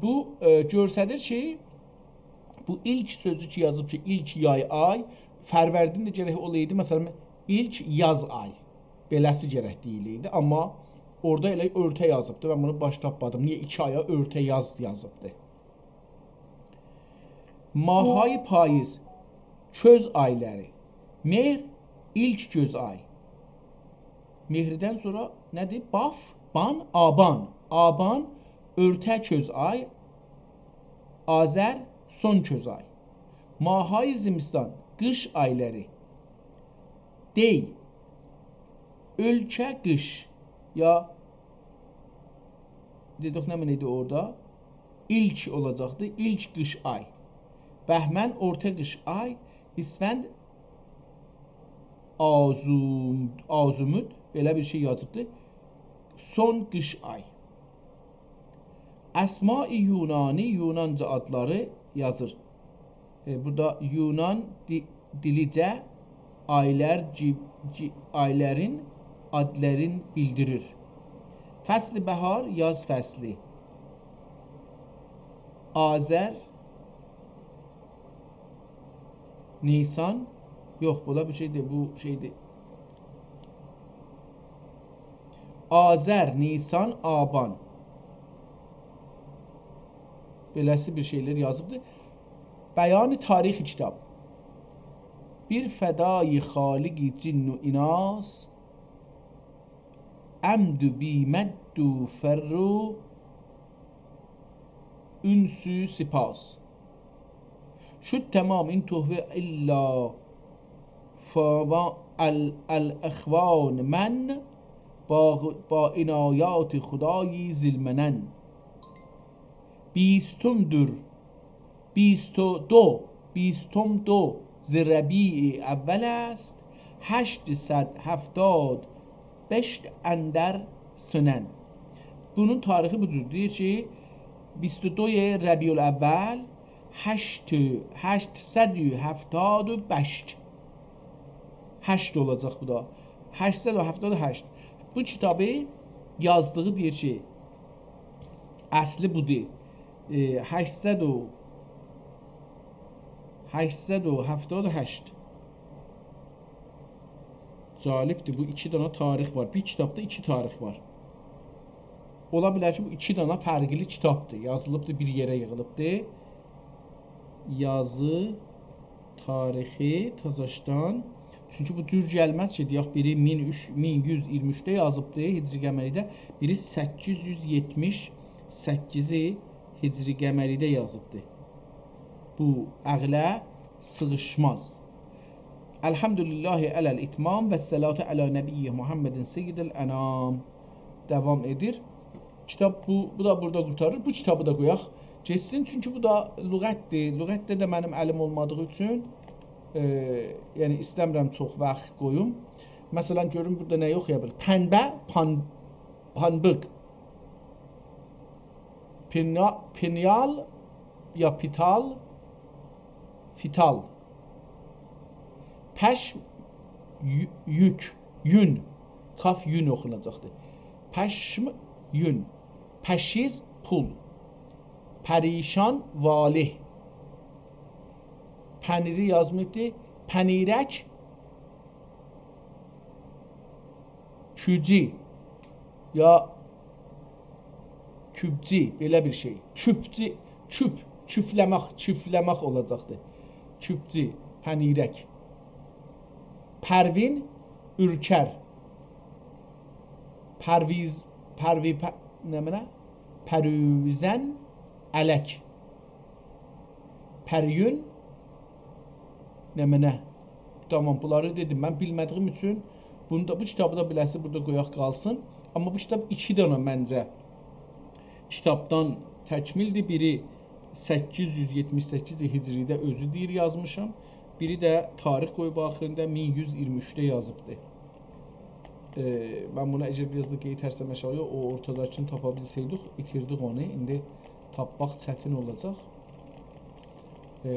بو، ائ، گؤستریر کی، بو ایلک سؤزو کی یازیب کی، ایلک یای آی، فروردین ده گرک اولایدی، مثلا، ایلک یاز آی. بئله‌سی گرک دئییلئیدی، آمما اورادا ائله اؤرته یازیبدی. من بونو باش تاپمادیم. نییه ایکی آیا اؤرته یاز یازیبدی؟ ماه‌های پاییز، کؤز آیلاری. مهر، ایلک کؤز آی. مهردن سونرا نه‌دیر؟ باف، بان، آبان. آبان، اؤرته کؤز آی. آذر، سون کؤز آی. ماه‌های زمستان، قیش آیلاری. دی، اؤلکه قیش. یا دئدیک، نمنه ایدی اورادا؟ ایلک اولاجاقدی. ایلک قیش آی. بهمن، اورتا قیش آی. اسفند، آزوم-، آزومود، بئله بیر شئی یازیبدی. سون قیش آی. اسماء یونانی، یونانجا آدلاری یازیر. ائ، بورادا یونان دی-، دیلیجه آیلر، جی-، جی-، آیلرین، آدلرین بیلدیریر. فصل بهار، یاز فصلی. آذر، نیسان، یوخ، بو دا بیر شئیدیر، بو شئیدیر. آذر، نیسان، آبان. بئله‌سی بیر شئیلر یازیبدیر. بیان تاریخ کیتاب. بیر فدای خالق جن و اناث، عمد و بی‌مد و فر و انس و سپاس. شد تمام این تحفه الا فما ال-، الاخوان من با، با عنایات خدای ذی المنن. بیستمدور، بیست و دو، بیستم دو ز ربیع اول است، هشتصد هفتاد بشت اندر سنن. بونون تاریخی بو جور. دئییر کی، بیست و دو ربیع الاول، هشت، هشتصد و هفتاد و بشت. هشت اولاجاق بو دا. هشتصد و هفتاد و هشت. بو کیتابی یازدیغی دئییر کی، اصلی بودور. ائ، هشتصد و، هشتصد و هفتاد و هشت. جالبدیر، بو ایکی دنه تاریخ وار. بیر کیتابدا ایکی تاریخ وار. اولا بیلر کی، بو ایکی دنه فرقلی کیتابدیر. یازیلیبدیر، بیر یئره ییغیلیبدیر. یازی تاریخی تازاشدان. چونکی بو جور گلمز کی، دئیک، بیری مین اوچ، مین یوز اییرمی اوچده یازیبدی هجری قمریده، بیری سککیز یوز یئتمیش سککیزی هجری قمریده یازیبدی. بو عقله سیغیشماز. الحمد لله علی الاتمام و الصلاة علی نبی محمد سید الانام. داوام ائدیر. کیتاب بو، بو دا بورادا قورتاریر. بو کیتابی دا قویاق گئتسین، چونکی بو دا لغتدیر. لغتده ده منیم الیم اولمادیغی اوچون، ائ، یعنی ایسته‌میرم چوخ واخت قویوم. مثلا، گؤرون بورادا نه اوخویا بیلیر. پنبه، پان-، پانبیق. پینا-، پینیال یا پیتال، فیتال. پشم، یو-، یوک، یون. کاف یون اوخوناجاقدیر. پشم، یون. پشیز، پول. پریشان، واله. پنیری یازماییبدی. پنیرک، کوجی یا کوبجی، بئله بیر شئی. کوبجی، کوب، کوفله‌مک، کوفله‌مک اولاجاقدی. کوبجی، پنیرک. پروین، اورکر. پرویز، پروی، پ-، نمنه؟ پرویزن، الک. پریون، نمنه؟ تامام، بونلاری دئدیم. من بیلمه‌دیگیم اوچون بونو دا، بو کیتابی دا بئله‌سی بورادا قویاق قالسین. آمما بو کیتاب ایکی دنه منجه کیتابدان تکمیلدیر. بیری سککیز یوز یئتمیش سککیز هجریده اؤزو دئییر یازمیشام. بیری ده تاریخ قویوب آخیریندا مین یوز اییرمی اوچده یازیبدی. ائ، من بونو اگر بیر آز دا قئیترسم آشاغییا، او اورتاداکینی تاپا بیلسه‌یدیک، ایتیردیک اونو. ایندی تاپماق چتین اولاجاق. ائ،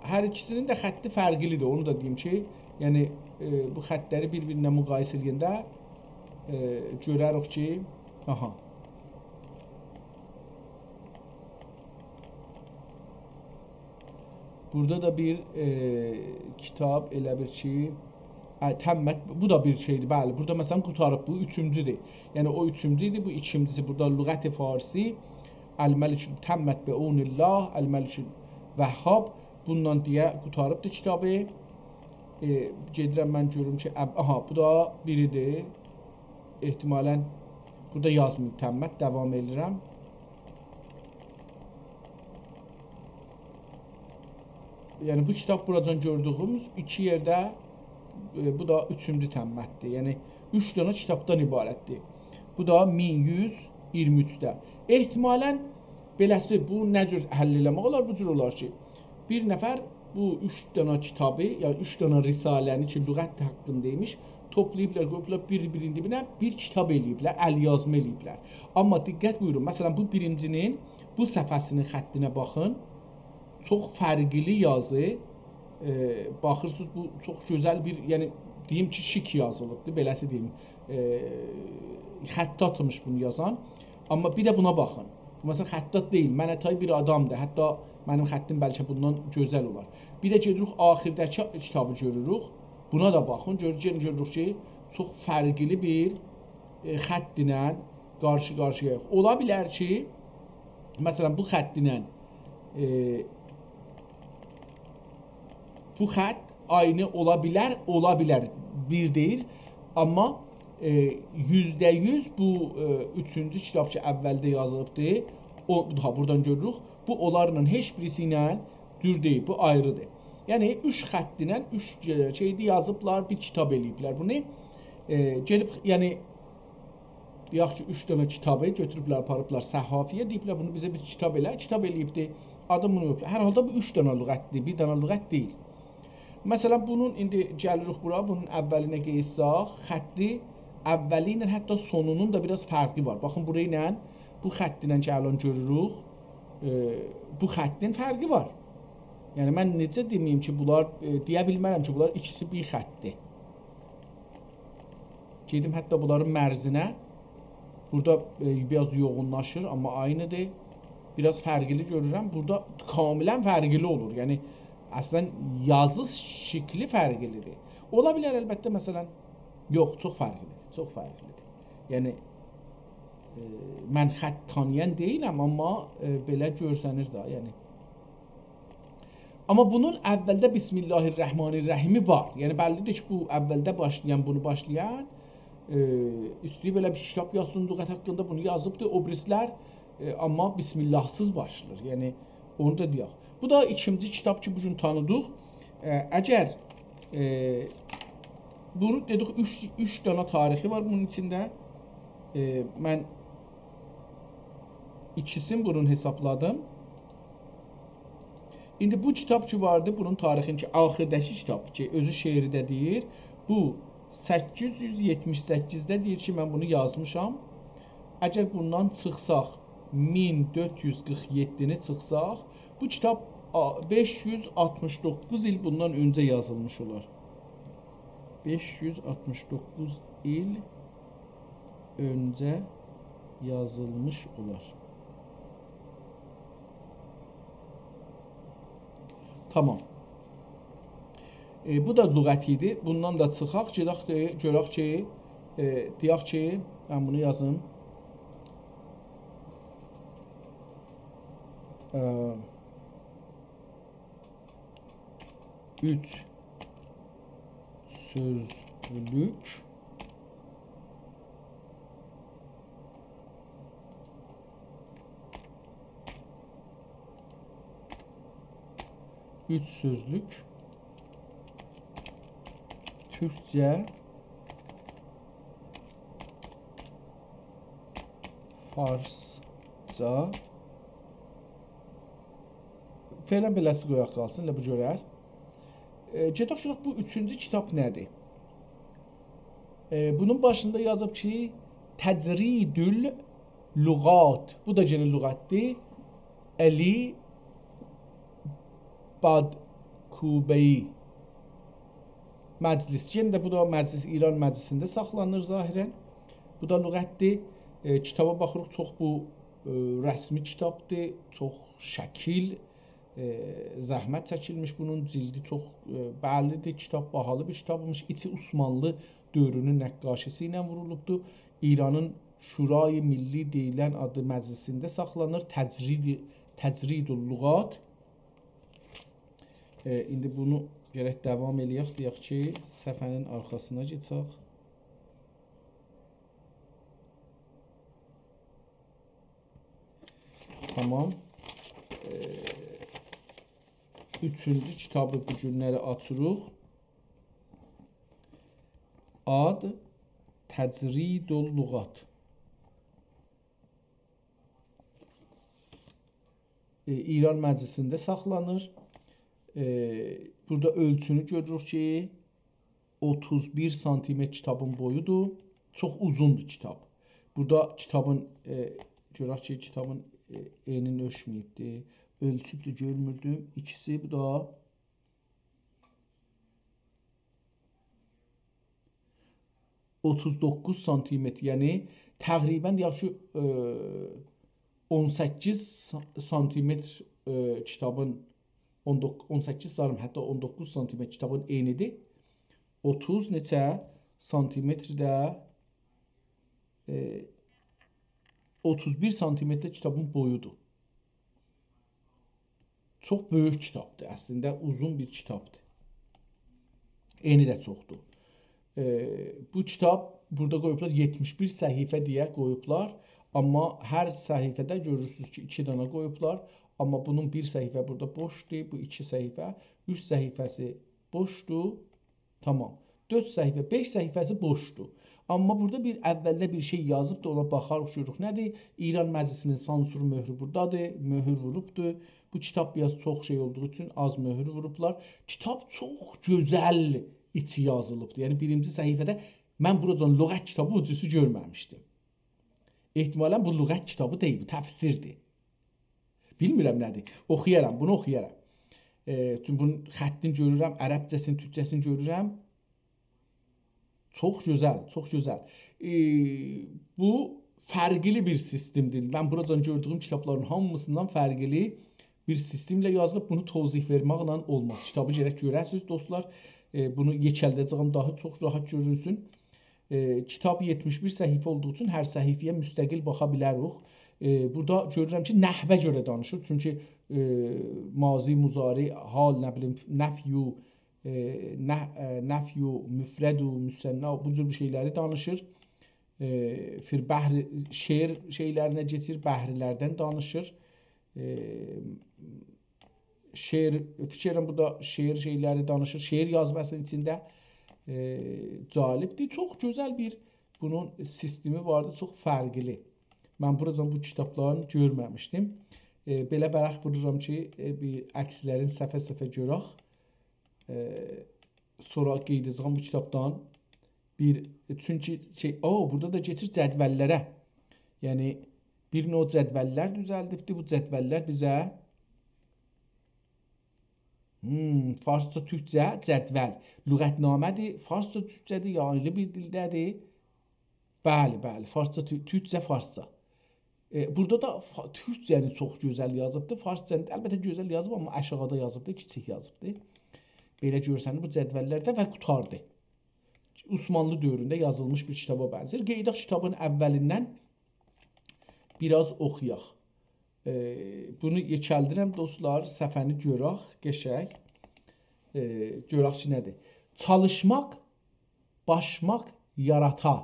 هر ایکیسینین ده خطی فرقلیدیر، اونو دا دئییم کی، یعنی، ائ، بو خطلری بیر-بیرینه مقایسه ائله‌ینده، ائ، گؤرریک کی، آها. بورادا دا بیر، ائ، کیتاب ائله بیل کی، ا، تمت، بو دا بیر شئیدیر، بلی. بورادا، مثلا، قوتاریب، بو اوچونجودور. یعنی، او اوچونجو ایدی، بو ایکینجیسی. بورادا لغت فارسی، الملک، تمت بعون الله، الملک الوهاب. بوندان دئیه قوتاریبدیر کیتابی. ائ، گئدیرم من گؤروم کی، اب-، آها، بو دا بیریدیر. احتمالا بورادا یازماییب تمت، داوام ائدیرم. یعنی، بو کیتاب بوراجان گؤردویوموز ایکی یئرده، ائ، بو دا اوچونجو تمتدیر. یعنی، اوچ دنه کیتابدان عبارتدیر. بو دا مین یوز اییرمی اوچده. احتمالا بئله‌سی، بو نه جور حل ائله‌مک اولار؟ بو جور اولار کی، بیر نفر بو اوچ دنه کیتابی، یعنی اوچ دنه رساله‌نی کی، لغت حاققیندا ایمیش، توپلاییبلار، قویوبلار بیر-بیرینین دیبینه، بیر کیتاب ائله‌ییبلر، ال‌یازما ائله‌ییبلر. آمما دقت بویورون، مثلا، بو بیرینجی‌نین بو صفحه‌سینین خطینه باخین. چوخ فرقلی یازی. ائ، باخیرسینیز، بو چوخ گؤزل بیر، یعنی، دئییم کی، شیک یازیلیبدیر، بئله‌سی دئییم. ائ، خطاطمیش بونو یازان. آمما بیر ده بونا باخین. بو، مثلا، خطاط دئییل، منه تای بیر آدامدیر. حتی منیم خطیم بلکه بوندان گؤزل اولار. بیر ده گئدیریک آخیرده‌کی کیتابی گؤروروک. بونا دا باخین، گؤر-، یئنه گؤروروک کی، چوخ فرقلی بیر، ائ، خط ایله قارشی-قارشییاییق. اولا بیلر کی، مثلا، بو خط ایله، ائ، بو خط عینی اولا بیلر، اولا بیلر، بیر دئییل. آمما، ائ، یوزده یوز بو، ائ، اوچونجو کیتاب کی، اولده یازیلیبدی، او، ها، بورادان گؤروروک. بو اونلارلا هئچ بیریسی ایله جور دئییل، بو آیریدیر. یعنی، اوچ خط ایله، اوچ، ائ، شئیدی یازیبلار، بیر کیتاب ائله‌ییبلر بونو. ائ، گئدیب، یعنی، دئیک کی، اوچ دنه کیتابی گؤتوروبلر، آپاریبلار صحافی‌یه، دئییبلر، «بونو بیزه بیر کیتاب ائله»، کیتاب ائله‌ییبدی. آدین بونو یوخلاییب. هر حالدا بو اوچ دنه لغتدیر، بیر دنه لغت دئییل. مثلا، بونون ایندی گلیریک بورا، بونون اولینه قئییتساق، خطی اولی ایله حتی سونونون دا بیر آز فرقی وار. باخین، بورا ایله بو خط ایله کی، الان گؤروروک، ائ، بو خطین فرقی وار. یعنی، من نئجه دئمه‌ییم کی، بونلار، ائ، دئیه بیلمرم کی، بونلار ایکیسی بیر خطدیر. گئدیم حتی بونلارین مرزینه. بورادا، ائ، بیر آز یوغونلاشیر، آمما عینیدیر. بیر آز فرقلی گؤرورم. بورادا کاملا فرقلی اولور. یعنی، اصلا، یازی شکلی فرقلیدیر. اولا بیلر، البته، مثلا، یوخ، چوخ فرقلیدیر، چوخ فرقلیدیر. یعنی، ائ، من خط تانییان دئییلم، آمما، ائ، بئله گؤرسنیر ده، یعنی. آمما بونون اولده «بسم الله الرحمن الرحیم»ی وار. یعنی، بللیدیر کی، بو اولده باشلایان، بونو باشلایان، ائ، ایسته‌ییب ائله بیر کیتاب یازسین لغت حاققیندا، بونو یازیبدیر. او بیریسیلر، ائ، آمما بسم الله‌سیز باشلاییر. یعنی، اونو دا دئیک. بو دا ایکینجی کیتاب کی، بو گون تانیدیق. ائ، اگر، ائ، بونو دئدیک، اوچ، اوچ دنه تاریخی وار بونون ایچینده. ائ، من ایکیسینی بونون حسابلادیم. ایندی بو کیتاب کی واردی، بونون تاریخین کی، آخیرداکی کیتاب کی، اؤزو شعری ده دئییر، بو سککیز یوز یئتمیش سککیزده دئییر کی، من بونو یازمیشام. اگر بوندان چیخساق، مین دؤرد یوز قیرخ یئددینی چیخساق، بو کیتاب، آ، بئش یوز آلتمیش دوققوز ایل بوندان اؤنجه یازیلمیش اولار. بئش یوز آلتمیش دوققوز ایل اؤنجه یازیلمیش اولار. تامام. ائ، بو دا لغت ایدی. بوندان دا چیخاق، گئدک دئ-، گؤرک کی، ائ، دئیک کی، من بونو یازیم. ائ، اوچ سؤزلوک. اوچ سؤزلوک. تورکجه، فارسجا، فعلا بئله‌سی قویاق قالسین، ائله بو گؤرر. ائ، گئدک گؤرک بو اوچونجو کیتاب نه‌دیر؟ ائ، بونون باشیندا یازیب کی، «تجرید اللغات». بو دا یئنه لغتدیر. علی بادکوبه‌ای. مجلس. یئنه ده بو دا مجلس، ایران مجلسینده ساخلانیر ظاهرا. بو دا لغتدیر. ائ، کیتابا باخیریق، چوخ بو، ائ، رسمی کیتابدیر، چوخ شکیل ائ، زحمت چکیلمیش. بونون جلدی چوخ، ائ، بللی‌دیر، کیتاب باهالی بیر کیتابمیش. ایچی عثمانلی دؤورونون نقاشی‌سی ایله وورولوبدور. ایرانین شورای ملی دئییلن آدی مجلسینده ساخلانیر. تجرید، تجرید اللغات. ائ، ایندی بونو گرک داوام ائله‌یک، دئیک کی، صفحه‌نین آرخاسینا کئچک. تامام. ائ، اوچونجو کیتابی بو گونلری آچیریق. آد تجرید اللغات. ائ، ایران مجلسینده ساخلانیر. ائ، بورادا اؤلچونو گؤروروک کی، اوتوز بیر سانتیمتر کیتابین بویودور. چوخ اوزوندور کیتاب. بورادا کیتابین، ائ، گؤرک کی، کیتابین، ائ، انین اؤلچمه‌ییبدیر. اؤلچوبدور، گؤرموردوم. ایکیسی، بو دا اوتوز دوققوز سانتیمتر، یعنی تقریباً، یاخشی، ائ، اون سککیز سا-، سانتیمتر، ائ، کیتابین، اون دوققوز، اون سککیز سانیم، حتی اون دوققوز سانتیمتر کیتابین انی‌دیر. اوتوز نئچه سانتیمتر ده، ائ، اوتوز بیر سانتیمتر کیتابین بویودور. چوخ بؤیوک کیتابدیر. اصلینده اوزون بیر کیتابدیر. انی ده چوخدور. ائ، بو کیتاب بورادا قویوبلار، یئتمیش بیر صفحه دئیه قویوبلار. آمما هر صفحه‌ده گؤرورسونوز کی، ایکی دنه قویوبلار. آمما بونون بیر صفحه بورادا بوشدور، بو ایکی صفحه، اوچ صفحه‌سی بوشدور. تامام. دؤرد صفحه، بئش صفحه‌سی بوشدور. آمما بورادا بیر اولده بیر شئی یازیبدیر، اونا باخاریق، گؤروروک نه‌دیر. ایران مجلسی‌نین سانسور مؤهرو بورادادیر، مؤهور ووروبدور. بو کیتاب بیر آز چوخ شئی اولدوغو اوچون آز مؤهور ووروبلار. کیتاب چوخ گؤزل ایچی یازیلیبدیر. یعنی بیرینجی صفحه‌ده من بوراجان لغت کیتابی او جورسو گؤرمه‌میشدیم. احتمالاً بو لغت کیتابی دئییل، بو تفسیردیر. بیلمیرم نه‌دیر. اوخویارام، بونو اوخویارام. ائ، چونکی بونون خطینی گؤرورم، عربجه‌سینی، تورکجه‌سینی گؤرورم. چوخ گؤزل، چوخ گؤزل. ائ، بو فرقلی بیر سیستمدیر. من بوراجان گؤردویوم کیتابلارین هامیسیندان فرقلی بیر سیستمله یازیلیب. بونو توضیح وئرمکله اولماز. کیتابی گرک گؤره‌سینیز، دوستلار. ائ، بونو یئکلده‌جه‌یم، داها چوخ راحت گؤرونسون. ائ، کیتاب یئتمیش بیر صفحه اولدوغو اوچون هر صفحه‌یه مستقل باخا بیلریک. ائ، بورادا گؤرورم کی، نحوه گؤره دانیشیر. چونکی، ائ، ماضی، مضارع، حال، نه بیلیم، نفی، ائ، نه-، ائ، نفی، مفرد، مثنی، بو جور بیر شئیلری دانیشیر. ائ، فی البحر، شعر شئیلرینه کئچیر، بحرلردن دانیشیر. ائ، شعر، فیکر ائلیرم بورادا شعر شئیلری دانیشیر، شعر یازماسینین ایچینده. ائ، جالبدیر، چوخ گؤزل بیر بونون سیستمی واردی، چوخ فرقلی. من بوراجان بو کیتابلارین گؤرمه‌میشدیم. ائ، بئله ورق وورورام کی، ائ، بیر عکسلرین صفحه-صفحه گؤرک. ائ، سونرا قئییده‌جه‌یم بو کیتابدان بیر، چونکی شئی، او، بورادا دا کئچیر جدوللره. یعنی، بیر نوع جدوللر دوزلدیبدی. بو جدوللر بیزه، هوم، فارسجا، تورکجه جدول. لغت‌نامه‌دیر، فارسجا، تورکجه‌دیر، یا آیری بیر دیلده‌دیر؟ بلی، بلی، فارسجا، تو-، تورکجه، فارسجا. ائ، بورادا دا فا-، تورکجه‌نی چوخ گؤزل یازیبدی، فارسجانی البته گؤزل یازیب، آمما آشاغیدا یازیبدی، کیچیک یازیبدی. بئله گؤرسن بو جدوللرده و قوتاردی. عثمانلی دؤورونده یازیلمیش بیر کیتابا بنزیر. قئییداق کیتابین اولیندن بیر آز اوخویاق. ائ، بونو یئکلدیرم، دوستلار، صفحه‌نی گؤرک، قشنگ. ائ، گؤرک کی، نه‌دیر؟ چالیشماق، باشماق، یاراتا.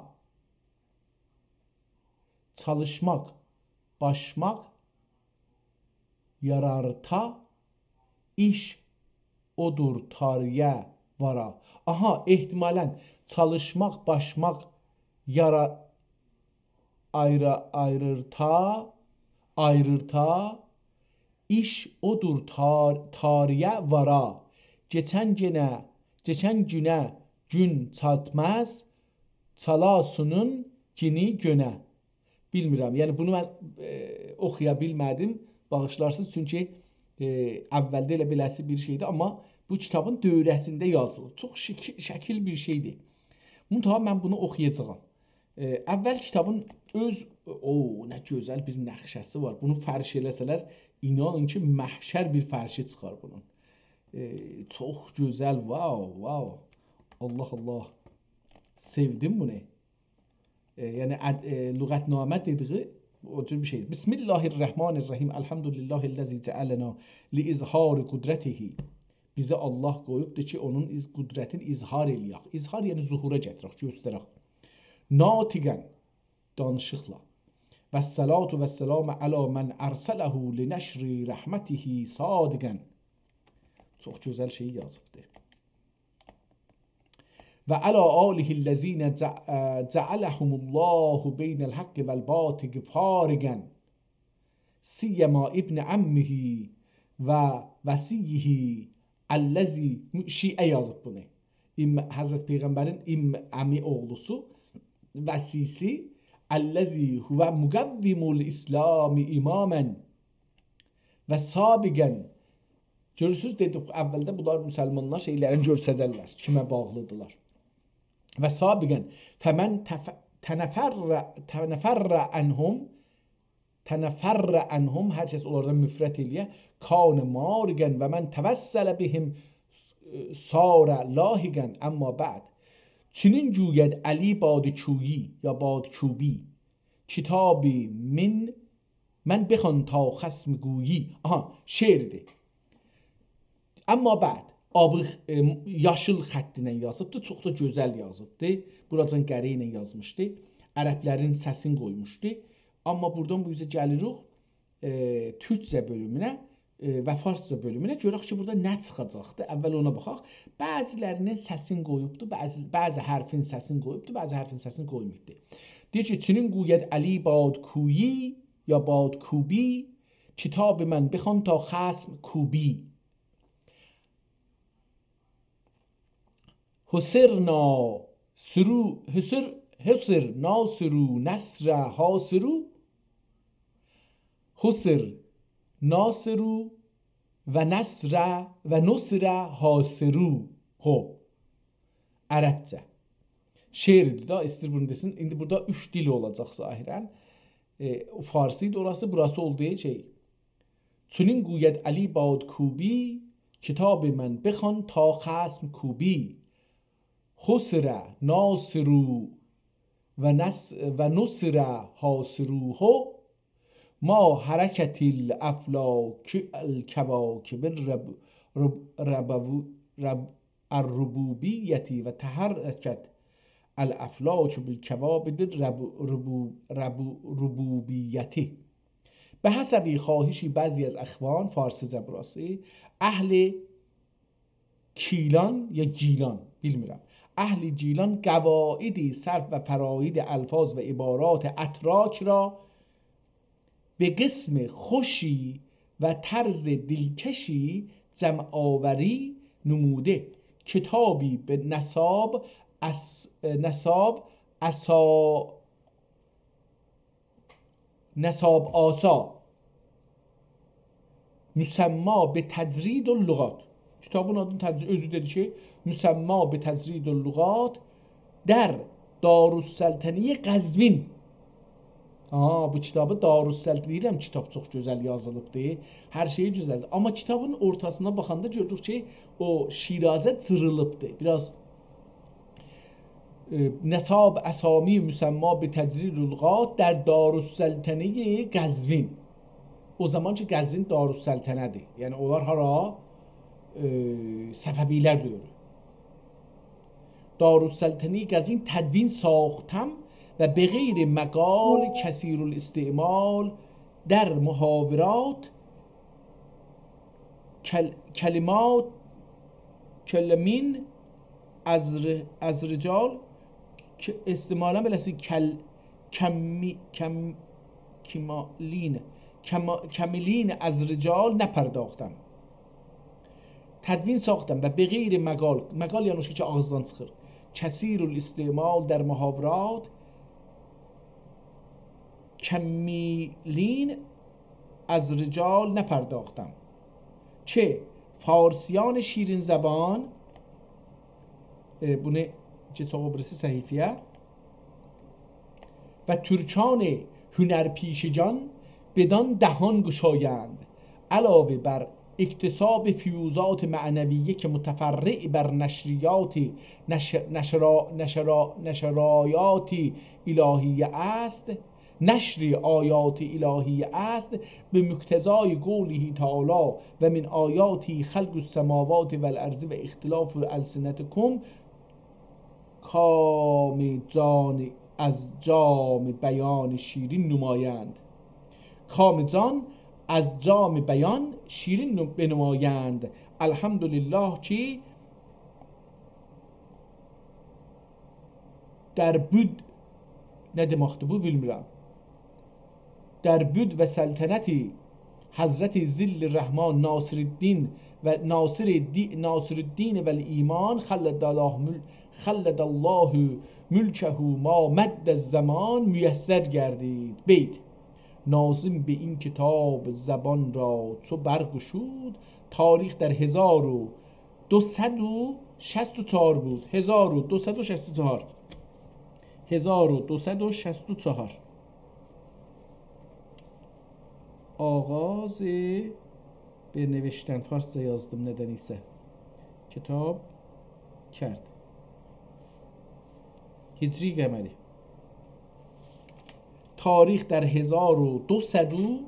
چالیشماق، باشماق، یارارتا، ایش اودور تاریه وارا. آها، احتمالاً چالیشماق، باشماق، یارا-، آیرا-، آیریرتا، آیریرتا، ایش اودور تار-، تاریه وارا. کئچن گئنه، کئچن گونه گون چاتماز، چالاسینین گینی گؤنه. بیلمیرم، یعنی بونو من، ائ، اوخویا بیلمه‌دیم، باغیشلارسینیز، چونکی، ائ، اولده ائله بئله‌سی بیر شئیدی، آمما بو کیتابین دؤوره‌سینده یازیلیب. چوخ شکی-، شکیل بیر شئیدیر. منتها من بونو اوخویاجاغام. ائ، اول کیتابین اؤز، او، نه گؤزل بیر نقشه‌سی وار. بونو فرش ائله‌سه‌لر، اینانین کی، محشر بیر فرشی چیخار بونون. ائ، چوخ گؤزل، واو، واو. الله، الله. سئودیم بونو. ائ، یعنی، اد-، ائ، لغت‌نامه دئدیگی او جور بیر شئی. بسم الله الرحمن الرحیم. الحمد لله الذی جعلنا لإظهار قدرته. بیزی الله قویوبدور کی، اونون اظ-، قدرتینی اظهار ائله‌یک. اظهار، یعنی ظهورا گتیرک، گؤسترک. ناطقاً، دانیشیقلا. والصلاة والسلام علی من ارسله لنشر رحمته صادقاً. چوخ گؤزل شئی یازیبدیر. و علی آله الذین جع-، جعلهم الله بین الحق والباطل فارقاً، سیما ابن عمه و وصیه الذی، شیعه یازیب بونو. ام-، حضرت پیغمبرین ام-، عمی اوغلوسو، وصی‌سی، الذی هو مقوم الاسلام اماماً و سابقاً. گؤرورسوز، دئدیک، اولده بونلار مسلمانلار شئیلرینی گؤستررلر، کیمه باغلیدیرلار. و سابقاً، فمن تف-، تنفر، تنفر عنهم، تنفر عنهم، هر کس اونلاردان نفرت ائله‌یه، کان مارقاً و من توسل بهم صار لاحقاً، اما بعد. چنین گوید علی بادکویی یا بادکوبی، کتابی من، من بخوان تا خصم گویی. آها، شعردیر. اما بعد، آبیق، ائ، یاشیل خط ایله یازیبدی، چوخ دا گؤزل یازیبدی. بوراجان قره ایله یازمیشدی. عربلرین سسین قویموشدو. اما بورادان بو اوزه گلیریک، ائ، تورکجه بؤلومونه، ائ، و فارسجا بؤلومونه. گؤرک کی، بورادا نه چیخاجاقدی. اول اونا باخاق. بعضی‌لرینین سسین قویوبدو، بعضی، بعضی حرفین سسین قویوبدو، بعضی حرفین سسین قویماییبدی. دئییر کی، چنین گوید علی بادکویی یا بادکوبی، کتاب من بخوان تا خصم کوبی. حصر ناصرو، حصر، حصر ناصرو نصر حاصرو، حصر ناصرو و نصر و نصر حاصرو. هو. عربجه. شعردیر دا، ایسته‌ییر بونو دئسین. ایندی بورادا اوچ دیل اولاجاق ظاهراً. ائ، فارسی ایدی اوراسی، بوراسی اولدو شئی. چنین گوید علی بادکوبی، کتاب من بخوان تا خصم کوبی. حصر ناصرو و نص-، و نصر حاصروه، ما حرکت الافلاک الکواکب الرب-، رب-، ربو-، رب-، الربوبیة و تحرکت الافلاک بالکواکب الربو-، ربو-، ربو-، ربوبیة. به حسب خواهش بعضی از اخوان، فارسیجا بوراسی، اهل کیلان یا گیلان، بیلمیرم. اهل گیلان قواعد صرف و فرایض الفاظ و عبارات اتراک را به قسم خوشی و طرز دلکشی جمع‌آوری نموده، کتابی به نساب اس-، نساب اسا-، نساب‌آسا، مسمی به تجرید اللغات. کیتابین آدینی تجری-، اؤزو دئدی کی، مسمی به تجرید اللغات در دارالسلطنهٔ قزوین. آها، بو کیتابی دارالسلطنه، دئییرم، کیتاب چوخ گؤزل یازیلیبدی. هر شئیی گؤزلدیر. اما کیتابین اورتاسینا باخاندا گؤروروک کی، او شیرازه جیریلیبدی. بیر آز ائ، نساب اسامی مسمی به تجرید اللغات در دارالسلطنهٔ قزوین. او زامان کی، قزوین دارالسلطنه‌دیر. یعنی، اونلار هارا؟ ائ، صفوی‌لر دؤورو. دارالسلطنهٔ قزوین تدوین ساختم و به غیر مقال کثیر الاستعمال در محاورات کل-، کلمات، کلمین از ر-، از رجال، ک-، استعمالاً بئله‌سی کل-، کمی-، کم-، کمالین، کما-، کمالین از رجال نپرداختم. تدوین ساختم و به غیر مقال، مقال یعنی او شئی کی، آغیزدان چیخیر. کثیر الاستعمال در محاورات، کمیلین از رجال نپرداختم که فارسیان شیرین‌زبان، ائ، بونو کئچک او بیریسی صفحه‌یه. و ترکان هنرپیشه‌جان بدان دهان گشایند. علاوه بر اکتساب فیوضات معنویه که متفرع بر نشریات، نش-، نشرا-، نشرا-، نشرایات الهیه است، نشر آیات الهیه است، به مقتضای قوله تعالی: «و من آیاته خلق السماوات والارض و اختلاف السنتکم»، کام جان از جام بیان شیرین نمایند. کام جان از جام بیان شیرین نم-، بنمایند. الحمدلله کی در بود، نه دئمکدیر بو، بیلمیرم. در بود و سلطنت حضرت ظل الرحمن ناصرالدین و ناصر دی-، ناصرالدین و الایمان خلد الله مل-، خلد الله ملکه ما مد الزمان میسر گردید. بیت: ناظم به این کتاب زبان را چو برگشود، تاریخ در هزار و دوصد و شصت و چهار بود. هزار و دوصد و شصت و چهار. هزار و دوصد و شصت و چهار. آغاز به نوشتن، فارسجا یازدیم ندن ایسه، کتاب کرد. هجری قمری. تاریخ در هزار و دوصد و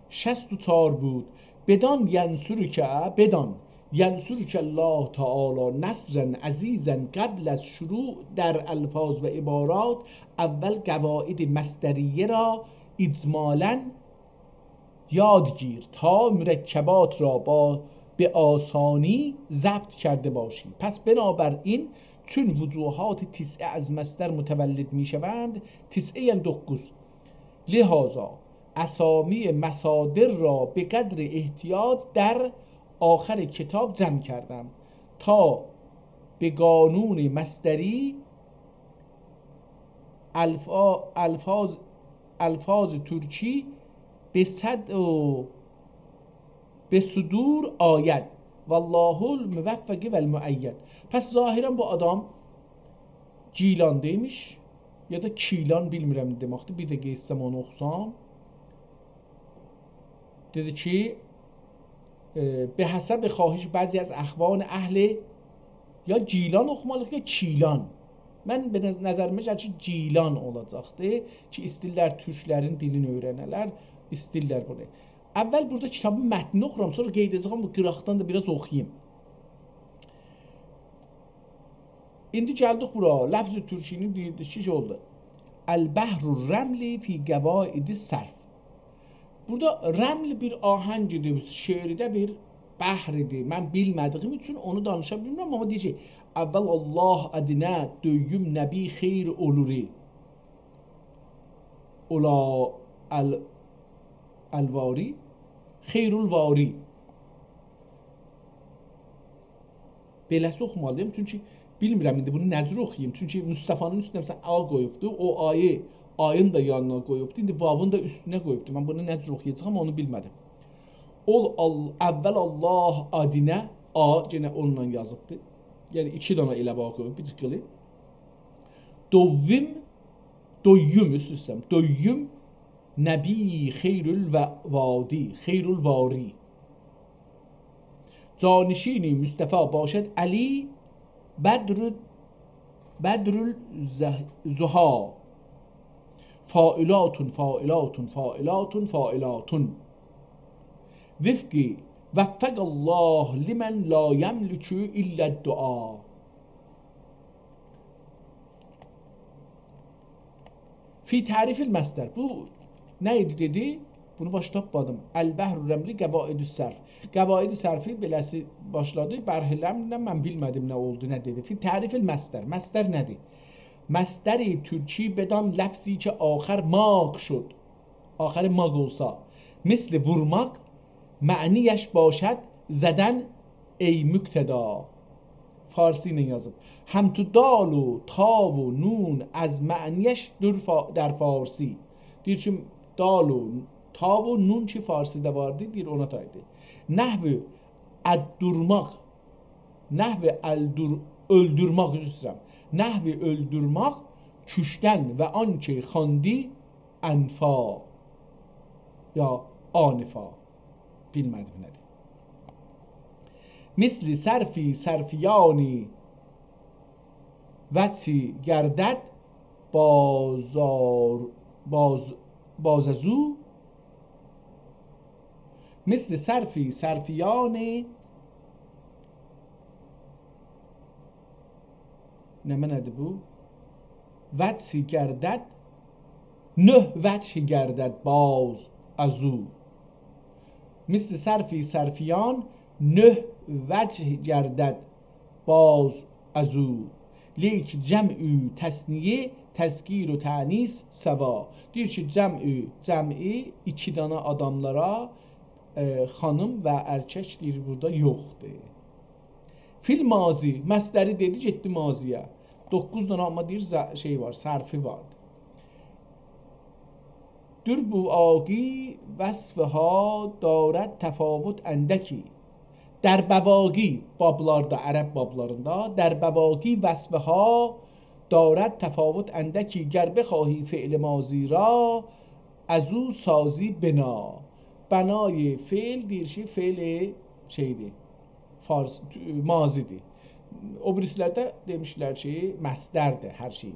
شصت و چهار بود. بدان ینصرک، بدان ینصرک الله تعالی نصرا عزیزا. قبل از شروع در الفاظ و عبارات، اول قواعد مصدریه را اجمالا یاد گیر تا مرکبات را با، به آسانی ضبط کرده باشی. پس بنابراین چون وجوهات تسعه از مصدر متولد می‌شوند، تسعه یعنی دوققوز، لهذا اسامی مصادر را به قدر احتیاج در آخر کتاب جمع کردم تا به قانون مصدری الفا-، الفاظ، الفاظ ترکی به صد و به صدور آید. والله الموفق و المؤید. پس ظاهرا بو آدام گیلان دئمیش، یا دا کیلان، بیلمیرم دئمکدیر. بیر دقیقه ایسته‌یم اونو اوخوسام. دئدی کی، ائ، به حسب خواهش بعضی از اخوان اهل، یا گیلان اوخومالی‌ییق، یا کیلان. من به نظ-، نظریمه گلیر کی، گیلان اولاجاقدی کی، ایسته‌ییرلر تورکلرین دیلینی اؤیرنه‌لر، ایسته‌ییرلر بونو. اول بورادا کیتابین متنینی اوخورام، سونرا قاییداجاغام، بو قیراقدان دا بیر آز اوخویوم. ایندی گلدیک بورا. لفظ ترکی‌نی دئییردیک کی، شئی اولدو. البحر الرملی فی قواعد الصرف. بورادا رمل بیر آهنگ ایدی، شعرده بیر بحر ایدی. من بیلمه‌دیییم اوچون اونو دانیشا بیلمیرم، آمما دئییر کی، اول الله آدینه، دویوم نبی خیر اولوری. اولا ال-، الواری، خیر الواری. بئله‌سی اوخومالی‌یام، چونکی بیلمیرم ایندی بونو نه جور اوخویوم. چونکی مصطفی‌نین اوستونه، مثلا، آ قویوبدو، او آیی، آیین دا یانینا قویوبدو، ایندی واوون دا اوستونه قویوبدو. من بونو نه جور اوخویاجاغام، اونو بیلمه‌دیم. اول ال-، اول الله آدینه، آ یئنه اونونلا یازیبدی. یعنی ایکی دنه ائله باخ قویوب، بیر جیققیلی. دویوم، دویوم، اوست اوسته‌یم، دویوم نبی خیر الوادی، خیر الواری. جانشین مصطفی باشد علی بدر، بدر الضحی. فاعلات، فاعلات، فاعلات، فاعلات. وفق، وفق الله لمن لا یملک الا الدعا. فی تعریف المصدر. بو نه ایدی دئدی؟ بونو باشا تاپمادیم. البحر الرملی قواعد الصرف. قواعد صرفی بئله‌سی باشلادی. بحر الرمل‌له من بیلمه‌دیم نه اولدو، نه دئدی. فی تعریف المصدر. مصدر نه‌دیر؟ مصدر ترکی بدان لفظی که آخر ماق شد. آخری ماق اولسا، مثل وورماق، معنی‌اش باشد زدن ای مقتدا. فارسی ایله یازیب. همچو دال و تا و نون از معنی‌اش در فا-، در فارسی. دئییر کی، دال و تا و نون کی فارسی‌ده واردی، دئییر اونا تایدی. نحو الدورماق، نحو الدور-، اؤلدورمک، عذر ایسته‌ییرم. نحو اؤلدورمک کوشتن و آنکه خواندی انفا یا آنفا. بیلمه‌دیم نه‌دیر. مثل صرفی صرفیانی وجهی گردد بازار، باز، باز از او. مثل صرفی صرفیانی، نمنه‌دیر بو؟ وجهی گردد، نه وجهی گردد باز از او. مثل صرفی صرفیان نه وجه گردد باز از او. لیک جمع و تثنیه تذکیر و تأنیث سوا. دئییر کی، جمع و، جمعی ایکی دانا آداملارا، ائ، خانیم و ارکک دئییر بورادا یوخدور. فی الماضی، مصدری دئدی، گئتدی ماضی‌یه. دوققوز دانا آمما دئییر، ز-، شئی وار، صرفی وار. در بواقی وصفها دارد تفاوت اندکی. در بواقی، بابلاردا، عرب بابلاریندا، در بواقی وصفها دارد تفاوت اندکی. گر بخواهی فعل ماضی را، از او سازی بنا. بنای فعل دئییر کی، فعل شئیدیر، فارس، ماضی‌دیر. او بیریسی‌لرده دئمیشلر کی، مصدردیر هر شئی.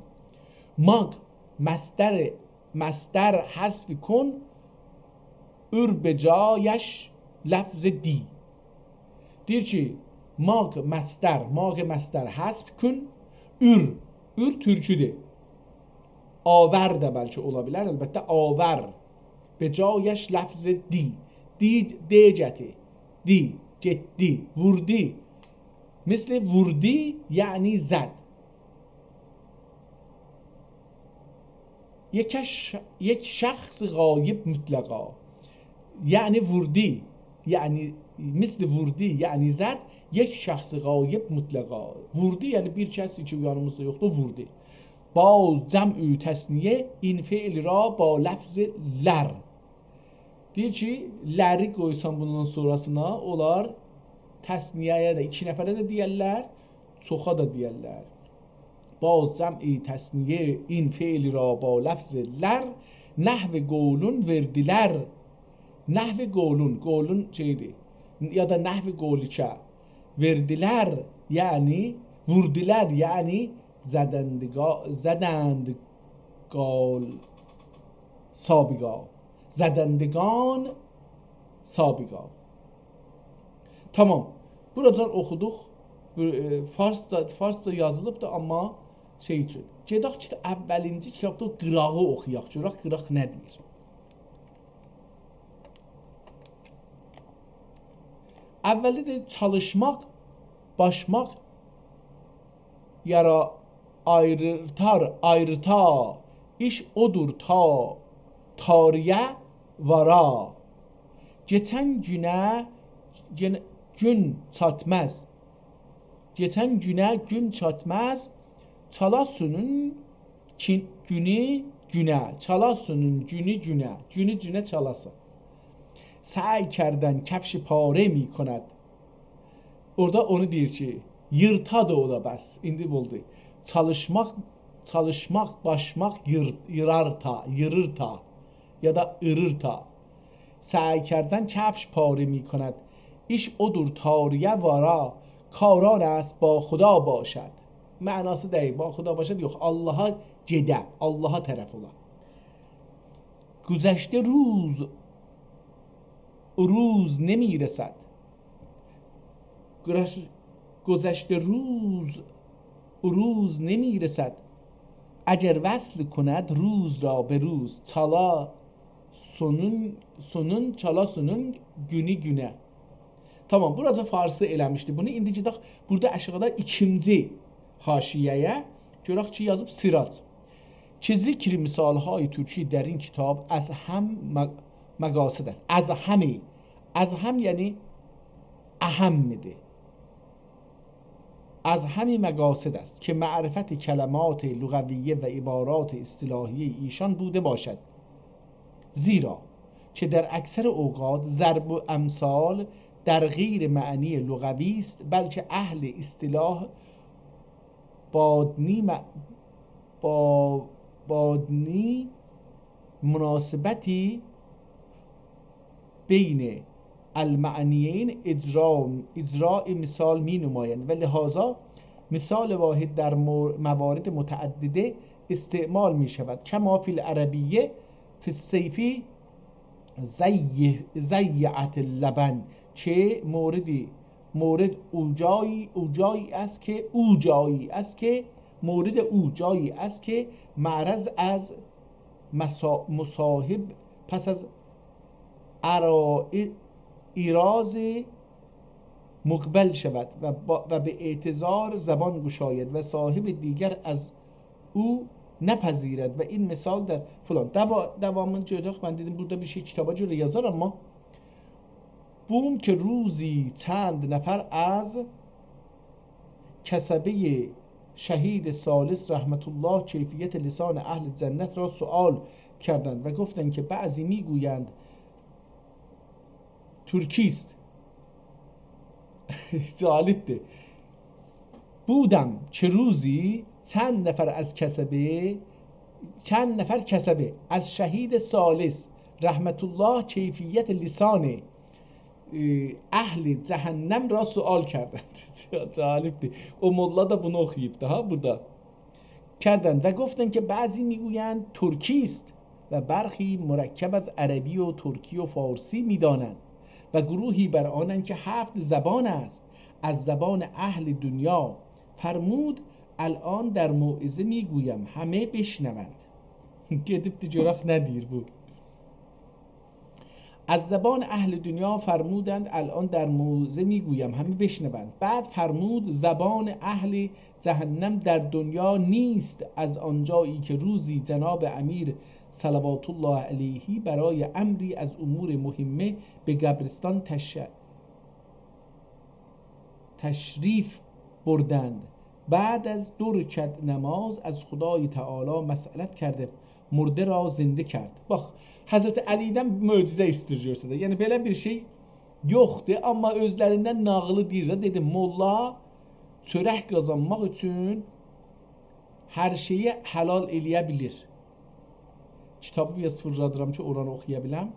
ماق، مصدر، مصدر حذف کن، ار به جایش لفظ دی. دئییر کی، ماق مصدر، ماق مصدر حذف کن، ار، ار تورکودور. آور ده بلکه اولا بیلر، البته آور. به جایش لفظ دی. دی، د گتیر. دی، گئتدی، ووردو. مثل ووردو، یعنی زد. یک ش-، یک شخص غایب مطلقا. یعنی ووردو، یعنی مثل ووردو، یعنی زد، یک شخص غایب مطلقا. ووردو، یعنی بیر کس کی یانیمیزدا یوخدور، ووردو. باز جمع و تثنیه این فعل را با لفظ لر. دئییر کی، لری قویسان بوندان سونراسینا، اونلار تثنیه‌یه ده، ایکی نفره ده دئیرلر، چوخا دا دئیرلر. باز جمع تثنیه این فعل را با لفظ لر، نحو قولون وردیلر. نحو قولون، قولون شئیدیر، یا دا نحو قولوکه. وردیلر، یعنی، ووردولار، یعنی زدندگا-، زدند قال سابقا. زدندگان سابقا. تامام. بوراجان اوخودوق. بو، ائ، فارسجا، فارسجا یازیلیبدیر، آمما شئی اوچون. گئدک کی، اولینجی کیتابدا او قیراغی اوخویاق، گؤرک قیراق نه دئییر. اولده ده چالیشماق، باشماق، یارا آیریرتار، آیریرتا، ایش اودور تا، تاریه وارا. کئچن گونه گئن-، گون چاتماز. کئچن گونه گون چاتماز، چالاسونون کی-، گونو گونه، چالاسونون گونو گونه، گونو گونه چالاسین. سعی کردن کفش پاره می‌کند. اورادا اونو دئییر کی، ییرتادی او دا بس، ایندی اولدو. چالیشماق، چالیشماق، باشماق، ییر-، ییرارتا، ییریرتا، یا دا ایریرتا. سعی کردن کفش پاره می‌کند. ایش اودور تاریه وارا، کار آن است با خدا باشد. معناسی دئییل، با خدا باشد یوخ، آللاها گئده، آللاها طرف اولا. گذشته روز، او روز نمی‌رسد. گذش-، گذشته روز، او روز نمی‌رسد. اگر وصل کند روز را به روز، چالا سونون، سونون، چالاسونون گونو گونه. تامام، بوراجا فارسی ائله‌میشدی بونو. ایندی گئدک بورادا آشاغیدا ایکینجی حاشیه‌یه. گؤرک کی، یازیب سراج. که ذکر مثال‌های ترکی در این کتاب از هم م-، مقاصد است. از همی، از هم یعنی اهم‌دیر. از همی مقاصد است که معرفت کلمات لغویه و عبارات اصطلاحیهٔ ایشان بوده باشد. زیرا که در اکثر اوقات ضرب امثال در غیر معنی لغوی است، بلکه اهل اصطلاح بادنی م-، با-، بادنی مناسبتی بین المعنیین اجرا، اجرای مثال می‌نمایند و لهذا مثال واحد در مو-، موارد متعدده استعمال می‌شود، کما فی العربیة فی السیف ضیع-، ضیعة اللبن، که موردی، مورد او جایی، او جایی است که، او جایی است که، مورد او جایی است که معرض از مسا-، مصاحب پس از ارا-، ایراز مقبل شود و با-، و به اعتذار زبان گشاید و صاحب دیگر از او نپذیرد و این مثال در فلان. دوا-، داوامینی گؤرک، من دئدیم بورادا بیر شئی کیتابا گؤره یازار، آمما بوم که روزی چند نفر از کسبهٔ شهید ثالث رحمت الله کیفیت لسان اهل جنت را سؤال کردند و گفتند که بعضی می‌گویند ترکی است. جالبدیر. بودم که روزی چند نفر از کسبه، چند نفر کسبه از شهید ثالث رحمت الله کیفیت لسان، ائ، اهل جهنم را سؤال کردند. جالبدیر. او ملا دا بونو اوخویوبدو ها بورادا. کردند و گفتند که بعضی می‌گویند ترکی است و برخی مرکب از عربی و ترکی و فارسی می‌دانند و گروهی بر آنند که هفت زبان است، از زبان اهل دنیا. فرمود: «الان در موعظه می‌گویم، همه بشنوند.» گئدیبدی گؤرک نه دئییر بو. از زبان اهل دنیا فرمودند، الان در موعظه می‌گویم، همه بشنوند. بعد فرمود: زبان اهل جهنم در دنیا نیست، از آنجایی که روزی جناب امیر صلوات الله علیه برای امری از امور مهمه به قبرستان تش-، تشریف بردند. بعد از دو رکعت نماز از خدای تعالی مسئلت کرده، مرده را زنده کرد. باخ، حضرت علی‌دن معجزه ایستیر گؤرسه‌ده. یعنی، بئله بیر شئی یوخدور، آمما اؤزلریندن ناغیلی دئییر ده. دئدی، ملا چؤرک قازانماق اوچون هر شئیی حلال ائله‌یه بیلیر. کیتابی بیر آز فیرلادیرام کی، اورانی اوخویا بیلم.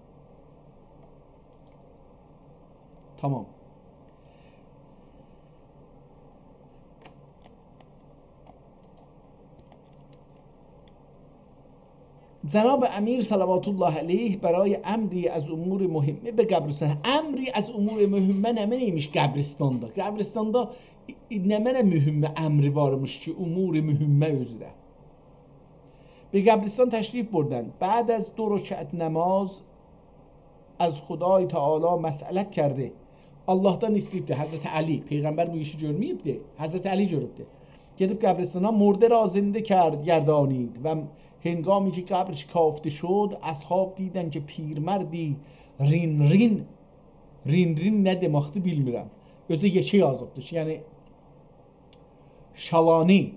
تامام. جناب امیر صلوات الله علیه برای امری از امور مهمه به قبرستان. امری از امور مهمه نمنه ایمیش قبرستاندا؟ قبرستاندا نمنه مهم امری وارمیش کی، امور مهمه اؤزو ده. به قبرستان تشریف بردند. بعد از دو رکعت نماز از خدای تعالی مسئلت کرده. آللاهدان ایسته‌ییبدی، حضرت علی. پیغمبر بو ایشی گؤرمه‌ییبدی. حضرت علی گؤروبدو. گئدیب قبرستانا، مرده را زنده کرد، گردانید و هنگامی که قبر شکافته شد، اصحاب دیدند که پیرمردی رین رین، رین رین نه دئمکدیر بیلمیرم. اؤزو یئکه یازیبدیر کی، یعنی شالانی،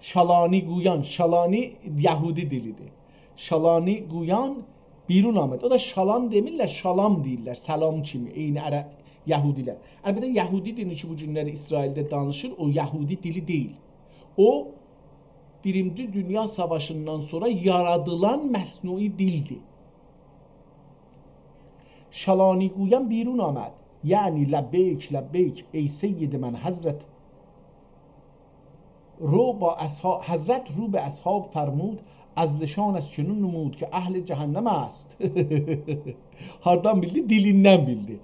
شالانی گویان، شالانی یهودی دیلیدیر. شالانی گویان بیرون آمد. او دا شالان دئمیرلر، شالام دئییرلر. سلام کیمی، عینی عرب، یهودی‌لر. البته، یهودی دیلی کی، بو گونلری اسرائیلده دانیشیر، او یهودی دیلی دئییل. او، بیرینجی دونیا ساواشیندان سونرا یارادیلان مصنوعی دیلدیر. شالانی گویان بیرون آمد، یعنی لبیک، لبیک، ای سید من، حضرت رو با اصحا-، حضرت رو به اصحاب فرمود، از لشانش چنین نمود که اهل جهنم است. هاردان بیلدی؟ دیلیندن بیلدی.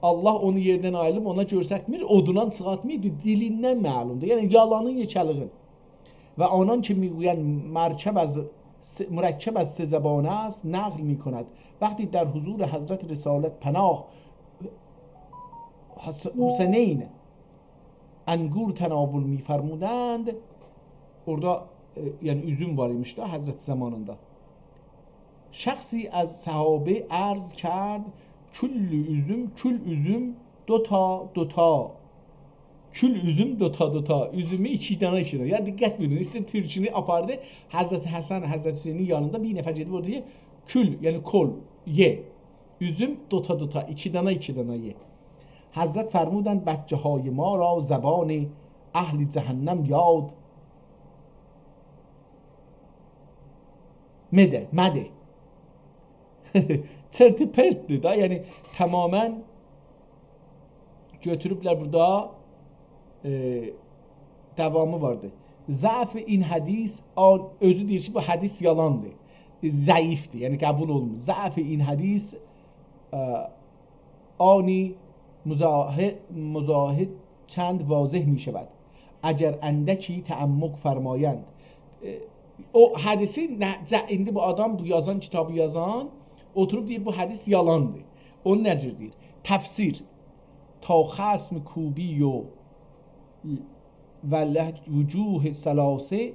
آللاه اونو یئردن آییریب اونا گؤرستمیر، اودونان چیخارتمیر، دیلیندن معلومدور. یعنی یالانین، یئکه‌لیگین. و آنان که می‌گویند مرکب از س-، مرکب از سه زبان است، نقل می‌کند: وقتی در حضور حضرت رسالت پناه حس-، حسنین انگور تناول می‌فرمودند، اورادا، ائ، یعنی اوزوم وار ایمیش ده حضرت زامانیندا. شخصی از صحابه عرض کرد: کل اوزوم، کل اوزوم، دو تا، دو تا. کل اوزوم، دو تا، دو تا. اوزومو ایکی دانا، ایکی دانا. یا دقت بویورون، ایسته‌ییر تورکونو آپاردی حضرت حسن، حضرت حسینین یانیندا، بیر نفر گئدیب اورادا دئییر، کل، یعنی کل، یئ. اوزوم، دو تا، دو تا، ایکی دانا، ایکی دانا یئ. حضرت فرمودند: بچه‌های ما را زبان اهل جهنم یاد مده، مده. چرت و پرتدیر دا، یعنی تمامیله گؤتوروبلر بورادا، ائ، داوامی واردی. ضعف این حدیث، آن، اؤزو دئییر کی، بو حدیث یالاندیر. ائ، ضعیفدیر، یعنی قبول اولونمور. ضعف این حدیث، ائ، آنی مضاهد، مضاهد چند واضح می‌شود. اگر اندکی تعمق فرمایند. ائ، او حدیثی نه، جه-، ایندی بو آدام، بو یازان، کیتابی یازان، اوتوروب دئییر، بو حدیث یالاندیر. اونو نه جور دئییر؟ تفسیر. تا خصم کوبی و و له وجوه ثلاثه،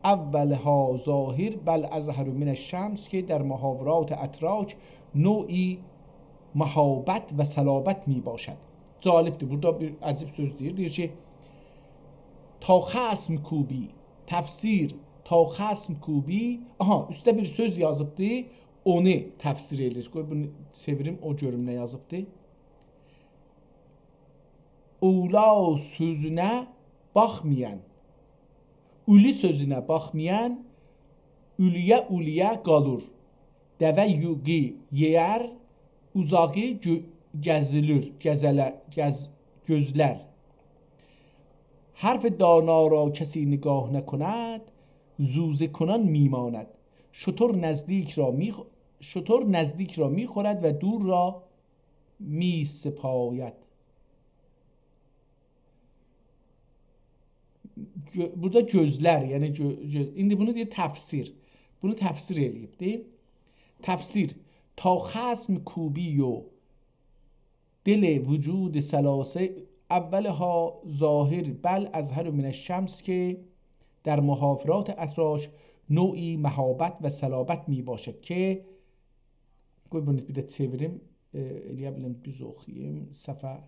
اولها ظاهر بل اظهر من الشمس که در محاورات اتراک نوعی مهابت و صلابت می‌باشد. جالبدیر. بورادا بیر عجیب سؤز دئییر. دئییر کی، تا خصم کوبی، تفسیر، تا خصم کوبی. آها، اوسته بیر سؤز یازیبدی، اونو تفسیر ائدیر. قوی بونو چئویریم، او گؤروم نه یازیبدی. اولا سؤزونه باخمایان، اولو سؤزونه باخمایان، اولویا اولویا قالور. دوه یوغی یئیر، اوزاغی گؤ-، گزیلیر، گزله-، گز-، گؤزلر. حرف دانا را کسی نگاه نکند، زوزه کنان می‌ماند. شتر نزدیک را می‌خ-، شتر نزدیک را می‌خورد و دور را می‌سپاید. گؤ-، بورادا گؤزلر، یعنی گؤ-، گؤ-، ایندی بونو دئییر تفسیر. بونو تفسیر ائله‌ییبدیر. تفسیر. تا خصم کوبی و دل وجود ثلاثه، اولها ظاهر بل اظهر من الشمس که در محاورات اتراک نوعی مهابت و صلابت می‌باشد که، قوی بونو بیر ده چئویریم، ائ، ائلیه بیلیم دوز اوخویوم، صفحه.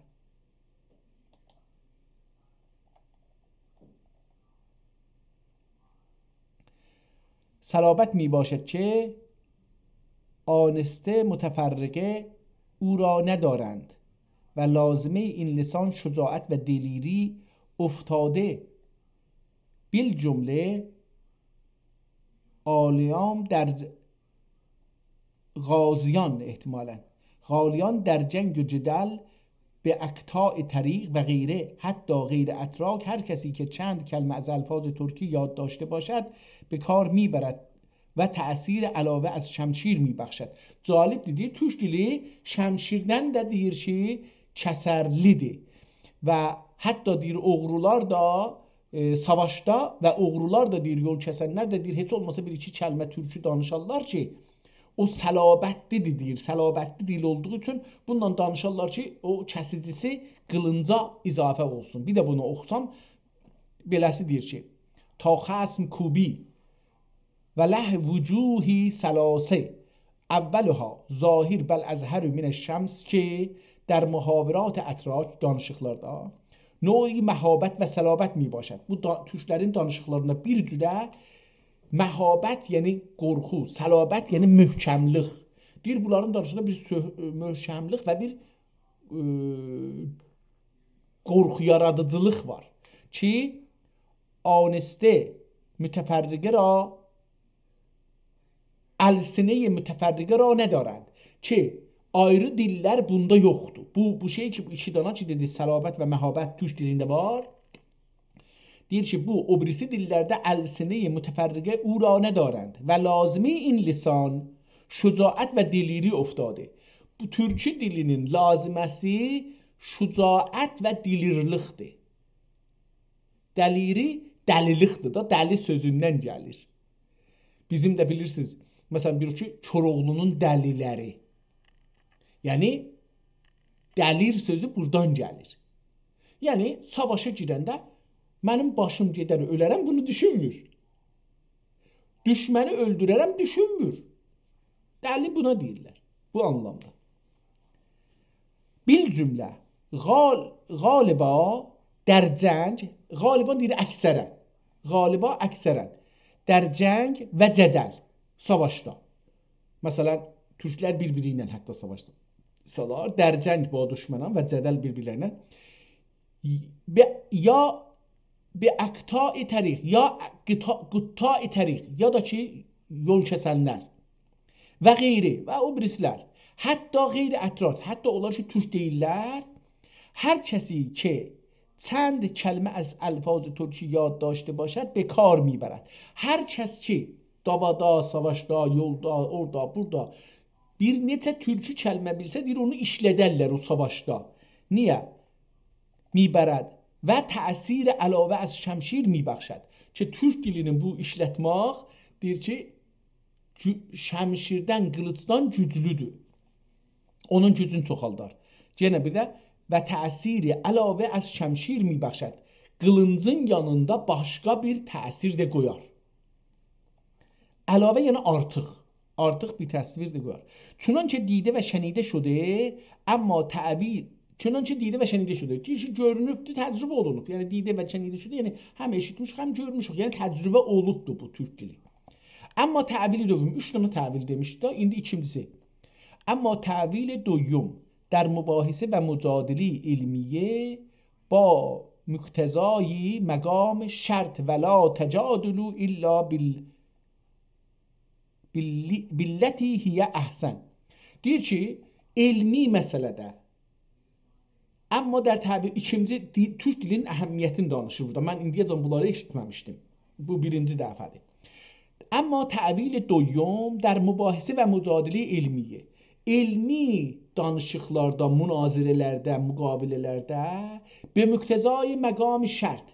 صلابت می‌باشد که آنسته متفرقه او را ندارند و لازمهٔ این لسان شجاعت و دلیری افتاده، بالجمله غالیان در ج-، غازیان احتمالاً، غالیان در جنگ و جدل به اقطاع طریق و غیره، حتی غیر اتراک، هر کسی که چند کلمه از الفاظ ترکی یاد داشته باشد، به کار می‌برد و تأثیر علاوه از شمشیر می‌بخشد. جالبدیر، دئییر، تورک دیلی شمشیردن ده دئییر کی، کسرلیدیر. و حتی دئییر، اوغرولار دا، ائ، ساواشدا و اوغرولار دا دئییر، یول کسنلر ده دئییر، هئچ اولماسا بیر ایکی کلمه تورکو دانیشارلار کی، او صلابتلیدیر دئییر، صلابتلی دیل اولدوغو اوچون بونونلا دانیشارلار کی، او کسیجیسی قیلینجا اضافه اولسون. بیر ده بونو اوخوسام، بئله‌سی دئییر کی، تا خصم کوبی و له وجوه ثلاثه، اولها ظاهر بل اظهر من الشمس که در محاورات اتراک، دانیشیقلاردا، نوعی مهابت و صلابت می‌باشد. بو دا، تورکلرین دانیشیقلاریندا بیر جوره مهابت، یعنی قورخو، صلابت، یعنی محکملیک. دئییر، بونلارین دانیشیغیندا بیر سؤ-، محکملیک و بیر، ائ، قورخو یارادیجیلیق وار کی، آنسته متفرقه را، السنهٔ متفرقه را ندارند. کی، آیری دیللر بوندا یوخدور. بو، بو شئی کی، بو ایکی دانا کی، دئدی، صلابت و مهابت تورک دیلینده وار. دئییر کی، بو، او بیریسی دیللرده السنهٔ متفرقه او را ندارند و لازمهٔ این لسان شجاعت و دلیری افتاده. بو تورکو دیلینین لازمه‌سی شجاعت و دلیرلیکدیر. دلیری دلیلیکدیر دا، دلی سؤزوندن گلیر. بیزیم ده بیلیرسینیز، مثلا، دئییر کی، کوراوغلونون دلیلری. یعنی، دلیر سؤزو بورادان گلیر. یعنی، ساواشا گیرنده منیم باشیم گئدر، اؤلرم، بونو دوشونمور. دوشمنی اؤلدوررم، دوشونمور. دلی بونا دئییرلر، بو آنلامدا. بالجمله، غال-، غالبا در جنگ، غالبا دئییر اکثرا. غالبا اکثرا. در جنگ و جدل، ساواشدا. مثلا، تورکلر بیر-بیری ایله حتی ساواشسالار، در جنگ با دشمنان و جدل بیر-بیرلرینن. به، یا به اقطاع طریق، یا قطاع، قطاع طریق، یا دا کی، یول کسنلر و غیره و او بیریسی‌لر، حتی غیر اتراک، حتی اونلار کی تورک دئییللر، هر کسی که چند کلمه از الفاظ ترکی یاد داشته باشد، به کار می‌برد. هر کس کی داوادا، ساواشدا، یولدا، اورادا، بورادا بیر نئچه تورکی کلمه بیلسه، دئییر، اونو ایشلدرلر او ساواشدا. نییه؟ می‌برد و تأثیر علاوه از شمشیر می‌بخشد. کی تورک دیلینین بو ایشلتمک، دئییر کی، گو-، شمشیردن، قیلیجدان گوجلودور. اونون گوجونو چوخالدار. یئنه بیر ده، و تأثیر علاوه از شمشیر می‌بخشد. قیلینجین یانیندا باشقا بیر تأثیر ده قویار. علاوه، یعنی آرتیق. آرتیق بیر تأثیر ده قویار. چنانچه دیده و شنیده شده، اما تأویل، چنانچه دیده و شنیده شده. دئییر کی، گؤرونوبدور، تجربه اولونوب. یعنی دیده و شنیده شده، یعنی هم ائشیتمیشیک، هم گؤرموشوک. یعنی تجربه اولوبدور بو تورک دیلی. اما تأویل دوم، اوچ دنه تأویل دئمیشدیک ده، ایندی ایکینجیسی. اما تأویل دوم، در مباحثه و مجادله علمیه با مقتضای مقام شرط و لا تجادلوا الا بال-، بال-، بالتی هی احسن. دئییر کی، علمی مسئله‌ده اما در تأویل، ایکینجی دی-، تورک دیلینین اهمیتینی دانیشیر بورادا. من ایندیه‌جن بونلاری ائشیتمه‌میشدیم. بو بیرینجی دفعه‌دیر. اما تأویل دوم در مباحثه و مجادله علمیه. علمی دانیشیقلاردا، مناظره‌لرده، مقابله‌لرده به مقتضای مقام شرط.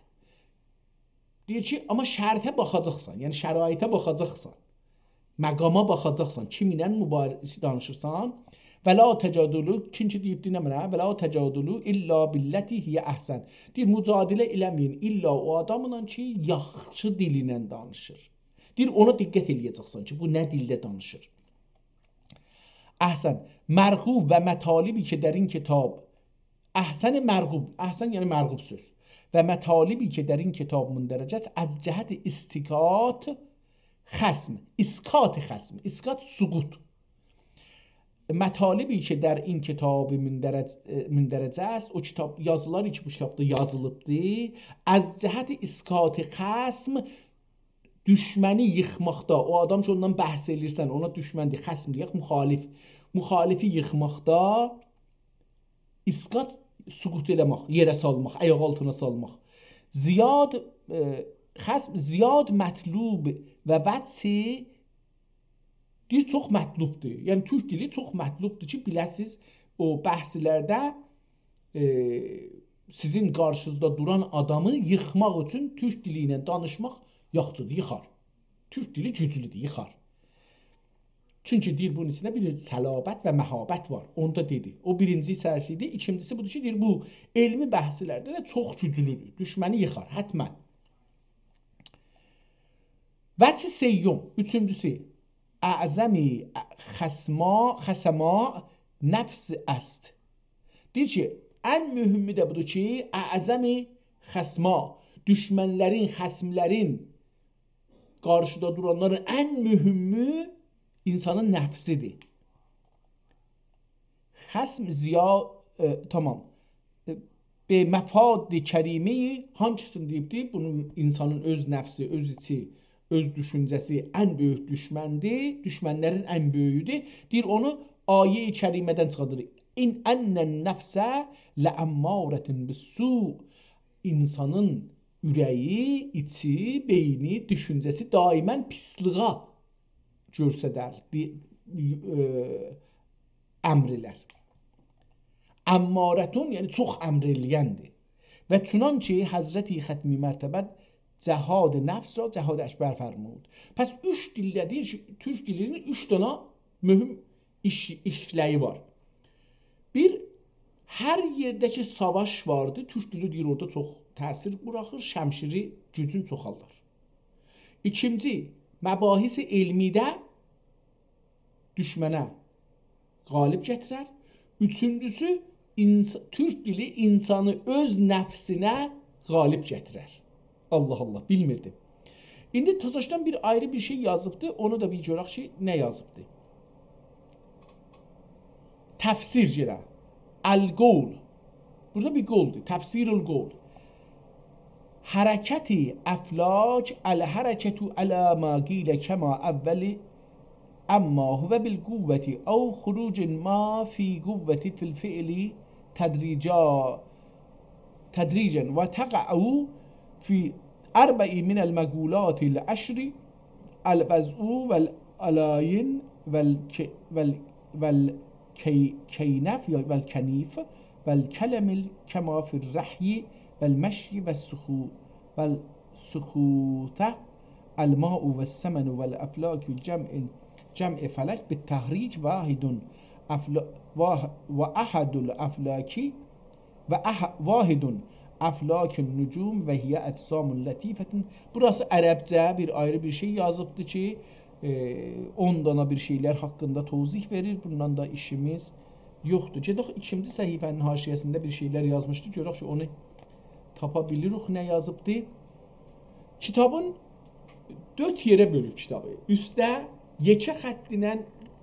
دئییر کی، اما شرطه باخاجاقسان، یعنی شرایطه باخاجاقسان. مقاما باخاجاقسان، کیمینله مبارزه دانیشیرسان. و لا تجادلوا، چونکی دئییبدی نمنه؟ و لا تجادلوا الا بالتی هی احسن. دئییر، مجادله ائله‌مه‌یین الا او آداملا کی، یاخشی دیلینن دانیشیر. دئییر، اونا دقت ائله‌یه‌جکسن کی، بو نه دیلده دانیشیر. احسن، مرغوب و مطالبی که در این کتاب، احسن مرغوب، احسن یعنی مرغوب سؤز. و مطالبی که در این کتاب مندرج است، از جهت اسکات خصم، اسکات خصم، اسکات سکوت. مطالبی که در این کتاب مندرج، مندرج است، او کیتاب، یازیلار کی، بو کیتابدا یازیلیبدی، از جهت اسکات خصم، دوشمنی ییخماقدا، او آدام کی، اوندان بحث ائله‌ییرسن، اونا دوشمن دئیک، خصم دئیک، مخالف، مخالفی ییخماقدا، اسکات، سکوت ائله‌مک، یئره سالماق، آیاق آلتینا سالماق. زیاد، ائ، خصم زیاد مطلوب و وجهی دئییر، چوخ مطلوبدور. یعنی، تورک دیلی چوخ مطلوبدور کی، بیله‌سیز، او بحثلرده، ائ، سیزین قارشینیزدا دوران آدامی ییخماق اوچون تورک دیلی ایله دانیشماق یاخشیدیر، ییخار. تورک دیلی گوجلودور، ییخار. چونکی دئییر، بونون ایچینده بیر صلابت و مهابت وار. اونو دا دئدی. او بیرینجی سرشیدی. ایکینجیسی بودور کی، دئییر، بو علمی بحثلرده ده چوخ گوجلودور. دوشمنی ییخار، حتماً. وجه سیوم، اوچونجوسو، اعظم خصما، خصما نفس است. دئییر کی، ان مهمی ده بودور کی، اعظم خصما، دوشمنلرین، خصملرین، قارشیدا دورانلارین ان مهمی انسانین نفسیدیر. خصم زیا، ائ، تامام. ائ، به مفاد کریمه، هانسینی دئییبدی؟ بونون انسانین اؤز نفسی، اؤز ایچی، اؤز دوشونجه‌سی ان بؤیوک دوشمندیر، دوشمنلرین ان بؤیویودور. دئییر، اونو آیه کریمه‌دن چیخاردیر. ان، ان النفس لامارة بالسوء. انسانین اوره‌یی، ایچی، بئینی، دوشونجه‌سی دائماً پیسلیغا گؤرسدر، دی-، ائ، امر ائلر. امارةٌ، یعنی چوخ امر ائله‌یندیر. و چنانچه حضرت ختمی مرتبت جهاد نفس را جهاد اکبر فرمود. پس اوچ دیلده دئییر کی، تورک دیلینین اوچ دنه مهم ایش، ایشله‌یی وار. بیر، هر یئرده کی ساواش واردی، تورک دیلی دئییر، اورادا چوخ تأثیر بوراخیر، شمشیری گوجون چوخالدار. ایکینجی، مباحث علمیده دوشمنه غالب گتیرر. اوچونجوسو، اینس-، تورک دیلی انسانی اؤز نفسینه غالب گتیرر. الله الله، بیلمیردیم. ایندی تازاشدان بیر آیری بیر شئی یازیبدی، اونو دا بیر گؤرک کی، نه یازیبدی. تفسیر یئره. القول. بورادا بیر قولدور. تفسیر القول. حركة أفلاك الحركة على ما قيل كما أول أما هو بالقوة أو خروج ما في قوة في الفعل تدريجا تدريجا وتقع في أربع من المقولات العشر: الوضع والألين والك والكينف والكنيف والكلم كما في الرحي والمشي والسخوطة الماء والسمن والأفلاك جمع جمع فلك بالتحريك واحد أفلا وأحد الأفلاك و أح واحد أفلاک النجوم و هی أجسام لطیفة. بوراسی عربجه بیر آیری بیر شئی یازیبدی کی، ائ، اون دانا بیر شئیلر حاقیندا توضیح وئریر. بوندان دا ایشیمیز یوخدور. گئدک ایکینجی صفحه‌نین حاشیه‌سینده بیر شئیلر یازمیشدی. گؤرک کی، اونو تاپا بیلیریک، نه یازیبدی. کیتابین دؤرد یئره بؤلوب کیتابی. اوستده یئکه خط ایله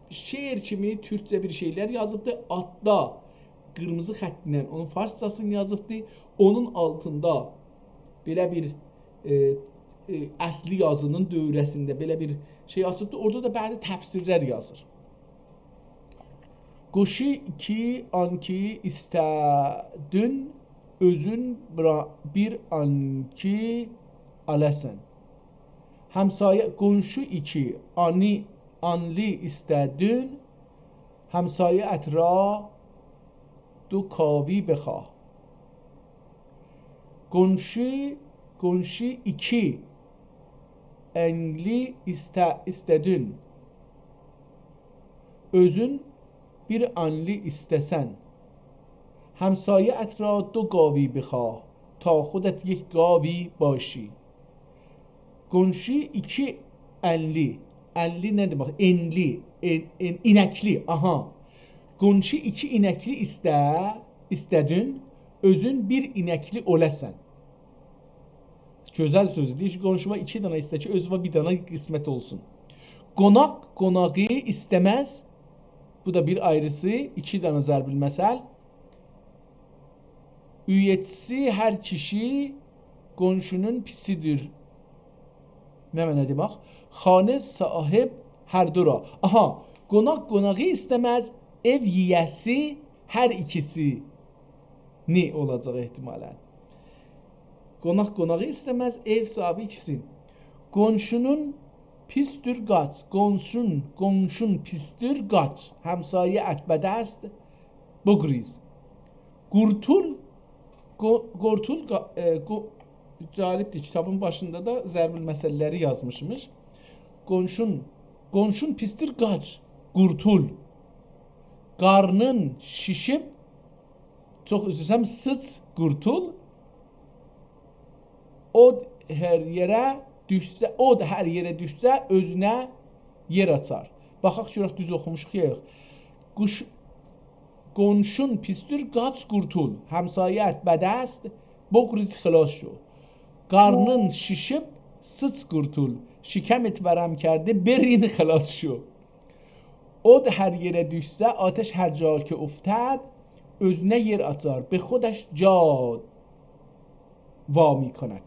شعر کیمی تورکجه بیر شئیلر یازیبدی. آلتدا قیرمیزی خط ایله اونون فارسجاسینی یازیبدی. اونون آلتیندا بئله بیر، ائ، ائ، اصلی یازینین دؤوره‌سینده بئله بیر شئی آچیبدی. اورادا دا بعضی تفسیرلر یازیر. قونشو ایکی آنکی ایسته‌دین، اؤزون برا بیر آنکی آلاسان. همسایه قونشو ایکی آنی آنلی ایسته‌دین، همسایه‌ات را دو قاوی بخواه. قونشو قونشو ایکی آنلی ایسته ایسته‌دین، اؤزون بیر آنلی ایسته‌سن. همسایه‌ات را دو قاوی بخواه تا خودت یک قاوی باشی. قونشو ایکی آنلی، آنلی نه دئمک؟ آنلی، آن، آن، اینکلی، آها. قونشو ایکی اینکلی ایسته ایسته‌دین، اؤزون بیر اینکلی اولاسان. گؤزل سؤزو. دئییر کی، قونشووا ایکی دانا ایسته کی، اؤزووا بیر دانا قسمت اولسون. قوناق قوناغی ایسته‌مز. بو دا بیر آیریسی، ایکی دانا ضرب‌المثل. اویه‌چیسی هر کیشی قونشونون پیسیدیر. نه معنا دئمک؟ خانه صاحب هر دو را. آها، قوناق قوناغی ایسته‌مز، ائو ییه‌سی هر ایکیسینی اولاجاق احتمالاً. قوناق قوناغی ایسته‌مز، ائو صاحبی ایکیسینی. قونشونون پیسدور قاچ، قونشون، قونشون پیسدور قاچ، همسایه‌ات بد است بگریز. قورتول، قو-، قورتول، قا-، ائ، قو-، جالبدیر، کیتابین باشیندا دا ضرب‌المثل‌لری یازمیشمیش. قونشون، قونشون پیسدیر، قاچ، قورتول. قارنین شیشیب، چوخ عذر ایسته‌ییرم، سیچ، قورتول. اود هر یئره دوشسه، اود هر یئره دوشسه، اؤزونه یئر آچار. باخاق گؤرک دوز اوخوموشوق یا یوخ. قوش-، قونشون پیسدیر، قاچ قورتول. همسایه‌ات بد است، بگریز خلاص شو. قارنین شیشیب، سیچ قورتول. شکمت ورم کرده، برین خلاص شو. اود هر یئره دوشسه، آتش هر جا که افتد، اؤزونه یئر آچار، به خودش جا وا می‌کند.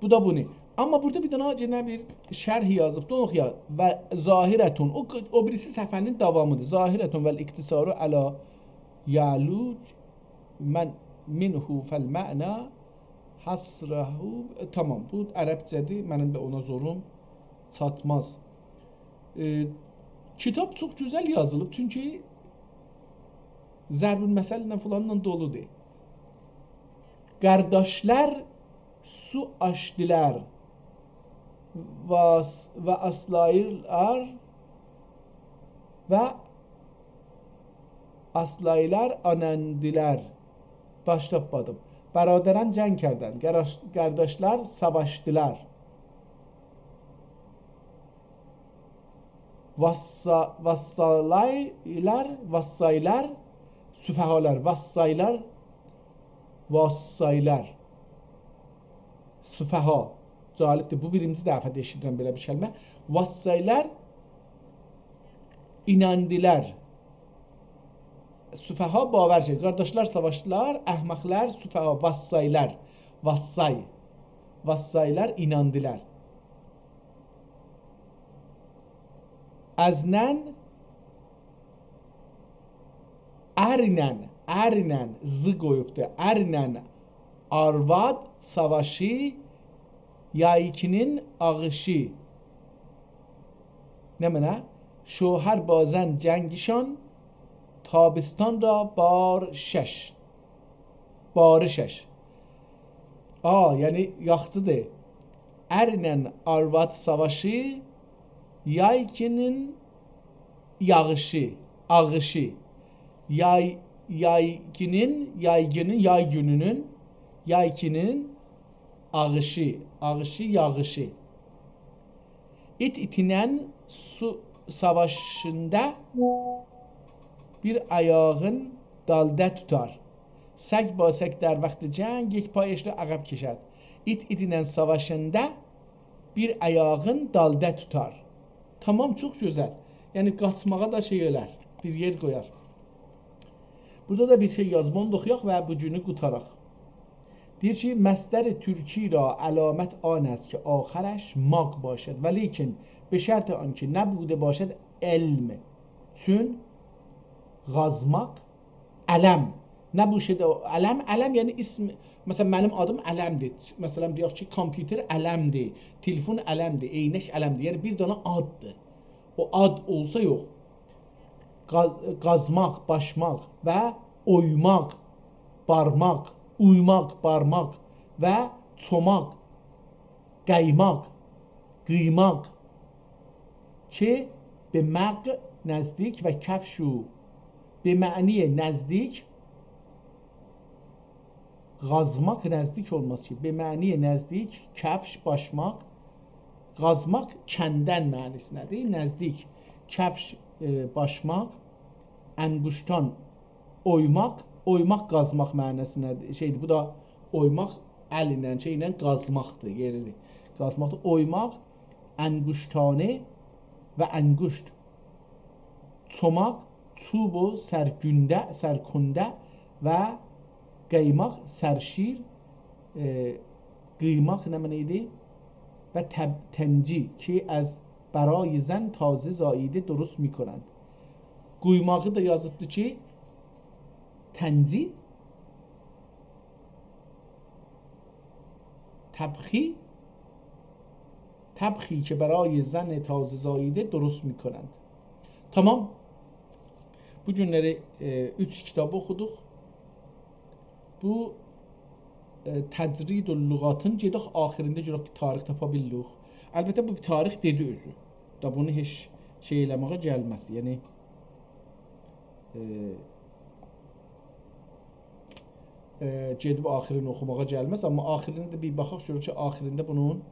بو دا بونو. آمما بورادا بیر دنه یئنه بیر شرح یازیبدی، اونو اوخویاق. و ظاهرة، او، او بیریسی صفحه‌نین داوامیدیر. ظاهرة والاقتصار علی یعلو من منه فالمعنی حصره. تامام، بو عربجه‌دیر، منیم ده اونا زوروم چاتماز. ائ، کیتاب چوخ گؤزل یازیلیب، چونکی ضرب‌المثل ایله فلانلا دولودور. قارداشلار سو آچدیلار و، و آسلاییرلار و آسلاییلار آناندیلار. باش تاپمادیم. برادران جنگ کردند. قاراش-، قارداشلار ساواشدیلار. واسا-، واسسایلار، واسسایلار، سفهالار، واسسایلار، واسسایلار. سفها. جالبدیر. بو بیرینجی دفعه‌دیر ائشیدیرم بئله بیر کلمه. واسسایلار ایناندیلار. سفها باور کی، قارداشلار ساواشدیلار، احمقلر، سفها، واسسایلار. واسسای. واسسایلار ایناندیلار. ازنن، ارینن، ارینن، ز قویوبدو. ارینن آرواد ساواشی، یایکینین آغیشی. نمنه؟ شوهر با زن جنگشان، تابستان را بارشش. بارشش. آ، یعنی یاخچیدیر. ارینن آرواد ساواشی، یایکینین یاغیشی، آغیشی. یای، یایکینین، یایگینین، یای گونونون، یایکینین آغیشی، آغیشی، یاغیشی. ایت ایتینن سو ساواشیندا بیر آیاغین دالدا توتار. سگ با سگ در وقت جنگ یک پایش را عقب کشد. ایت ایتینن ساواشیندا بیر آیاغین دالدا توتار. تامام، چوخ گؤزل. یعنی قاچماغا دا شئی اؤلر، بیر یئر قویار. بورادا دا بیر شئی یازیب، اونو دا اوخویاق و بو گونو قوتاراق. دئییر کی، مصدر ترکی را علامت آن است که آخرش ماق باشد، ولیکن به شرط آنکه نبوده باشد علم. چون قازماق، علم. نبوده، علم، علم یعنی اسم، مثلا، منیم آدیم علم‌دیر. مثلا، دئیک کی، کامپیوتر علم‌دیر، تلفون علم‌دیر، عینک علم‌دیر. یعنی، بیر دنه آددیر. او آد اولسا یوخ. قا، قازماق، باشماق و اویماق، بارماق، اویماق، بارماق و چوماق، قایماق، قیماق کی، به مق نزدیک و کفش و به معنی نزدیک، قازماق نزدیک اولماز کی، به معنی نزدیک، کفش، باشماق، قازماق کندن معنی‌سینده‌دیر، نزدیک، کفش، ائ، باشماق، انگشتان، اویماق، اویماق قازماق معنی‌سینده‌دیر، شئی‌دیر، بو دا اویماق ال ایله، شئی ایله قازماقدیر، یئری‌دیر. قازماقدیر. اویماق، انگشتانه و انگشت. چوماق، چوب و سرگونده، سرکنده و قایماق، سرشیر، ائ، قیماق نمنه ایدی؟ و تب، تنجی کی از برای زن تازه زاییده درست می‌کنند. قویماغی دا یازیبدی کی، تنجی، تبخی، تبخی که برای زن تازه زاییده درست می‌کنند. تامام. بو گونلری، ائ، اوچ کیتاب اوخودوق. بو، ائ، تجرید اللغاتین، گئدک آخیرینده گؤرک بیر تاریخ تاپا بیلیریک. البته، بو بیر تاریخ دئدی اؤزو. دا بونو هئچ شئی ائله‌مه‌یه گلمز. یعنی، ائ، ائ، گئدیب آخیرینی اوخوماغا گلمز، آمما آخیرینده ده بیر باخاق، گؤرک کی، آخیرینده بونون،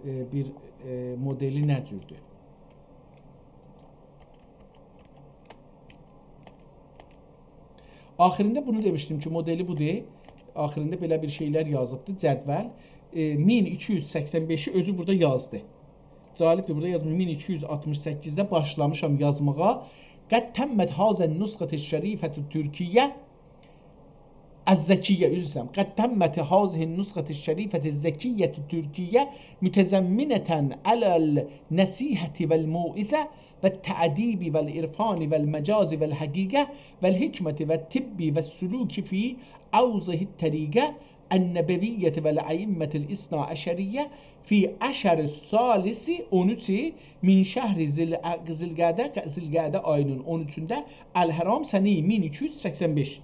ائ، بیر، ائ، مودلی نه جوردور. آخیرینده بونو دئمیشدیم کی، مودلی بودور. آخیرینده بئله بیر شئیلر یازیبدی، جدول. ائ، مین ایکی یوز سکسن بئشی اؤزو بورادا یازدی. جالبدیر، بورادا یازمیش، مین ایکی یوز آلتمیش سککیزده باشلامیشام یازماغا. قد تمت هذه النسخة الشریفة الترکیة الذکیة، عذر ایسته‌ییرم. قد تمت هذه النسخة الشریفة الذکیة الترکیة متضمنة علی النصیحة والموعظة والتأدیب والعرفان والمجاز والحقیقة والحکمة والطب والسلوک فی اوضح الطریقة النبویة والائمة الاثنی عشریة فی عشر الثالث، اون اوچ من شهر ذی، ذی القعدة، ذی القعدة آیی‌نین اون اوچونده، الحرام، سنه مین ایکی یوز سکسن بئش.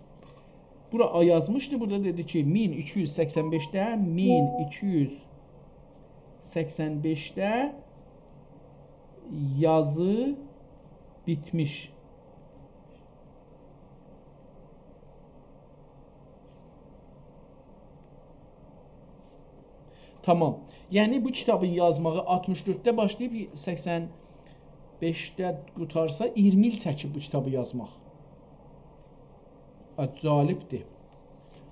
بورا یازمیشدی، بورادا دئدی کی، مین ایکی یوز سکسن بئشده، مین ایکی یوز سکسن بئشده یازی بیتمیش. تامام. یعنی، بو کیتابین یازماغی آلتمیش دؤردده باشلاییب، سکسن بئشده قوتارسا، اییرمی ایل چکیب بو کیتابی یازماق. آ، جالبدیر.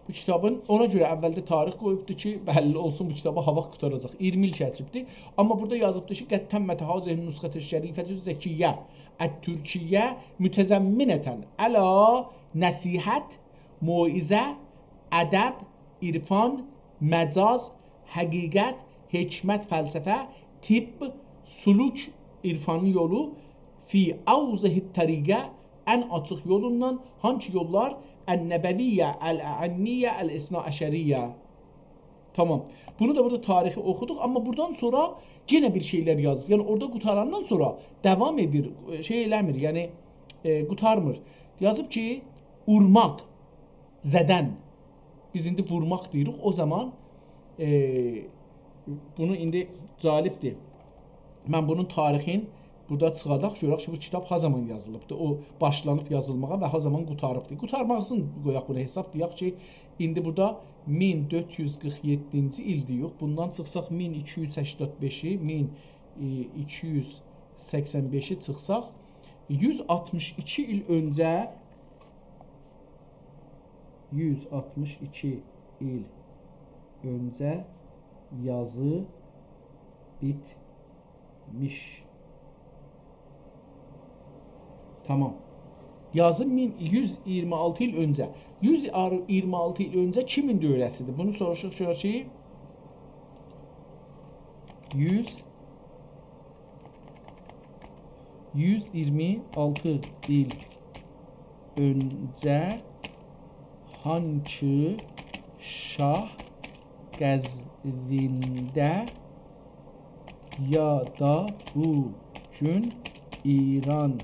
بو کیتابین، اونا گؤره اولده تاریخ قویوبدو کی، بللی اولسون بو کیتابی هاواخت قوتاراجاق. اییرمی ایل کئچیبدی. آمما بورادا یازیبدی کی، «قد تمت هذه النسخة الشریفة الذکیة الترکیة متضمنة علی نصیحة، موعظة، ادب، عرفان، مجاز، حقیقت، حکمت، فلسفه، طب، سلوک، عرفانی یولو، فی اوضح الطریقه، ان آچیق یولوندان. هانسی یوللار؟ النبویه، الاعمیه، الاثناعشریه. تامام. بونو دا بورادا تاریخی اوخودوق، آمما بورادان سونرا یئنه بیر شئیلر یازیب. یعنی اورادا قوتاراندان سونرا داوام ائدیر، شئی ائله‌میر، یعنی، ائ، قوتارمیر. یازیب کی، وورماق، زدن. بیز ایندی وورماق دئییریک. او زامان، ائ، بونو ایندی جالبدیر. من بونون تاریخین بورادا چیخاداق، گؤرک کی، بو کیتاب ها زامان یازیلیبدیر. او باشلانیب یازیلماغا و ها زامان قوتاریبدیر. قوتارماغینی قویاق بونا حساب، دئیک کی، ایندی بورادا مین دؤرد یوز قیرخ یئددینجی ایل دئییک. بوندان چیخساق مین ایکی یوز سکسن بئشی، مین ایکی یوز سکسن بئشی چیخساق، یوز آلتمیش ایکی ایل اؤنجه، یوز آلتمیش ایکی ایل اؤنجه یازی بیتمیش. تامام. یازی مین یوز اییرمی آلتی ایل اؤنجه. یوز اییرمی آلتی ایل اؤنجه کیمین دؤوره‌سیدیر؟ بونو سوروشوق، گؤرک کی، یوز، یوز اییرمی آلتی ایل اؤنجه هانسی شاه قزوینده یا دا بو گون ایران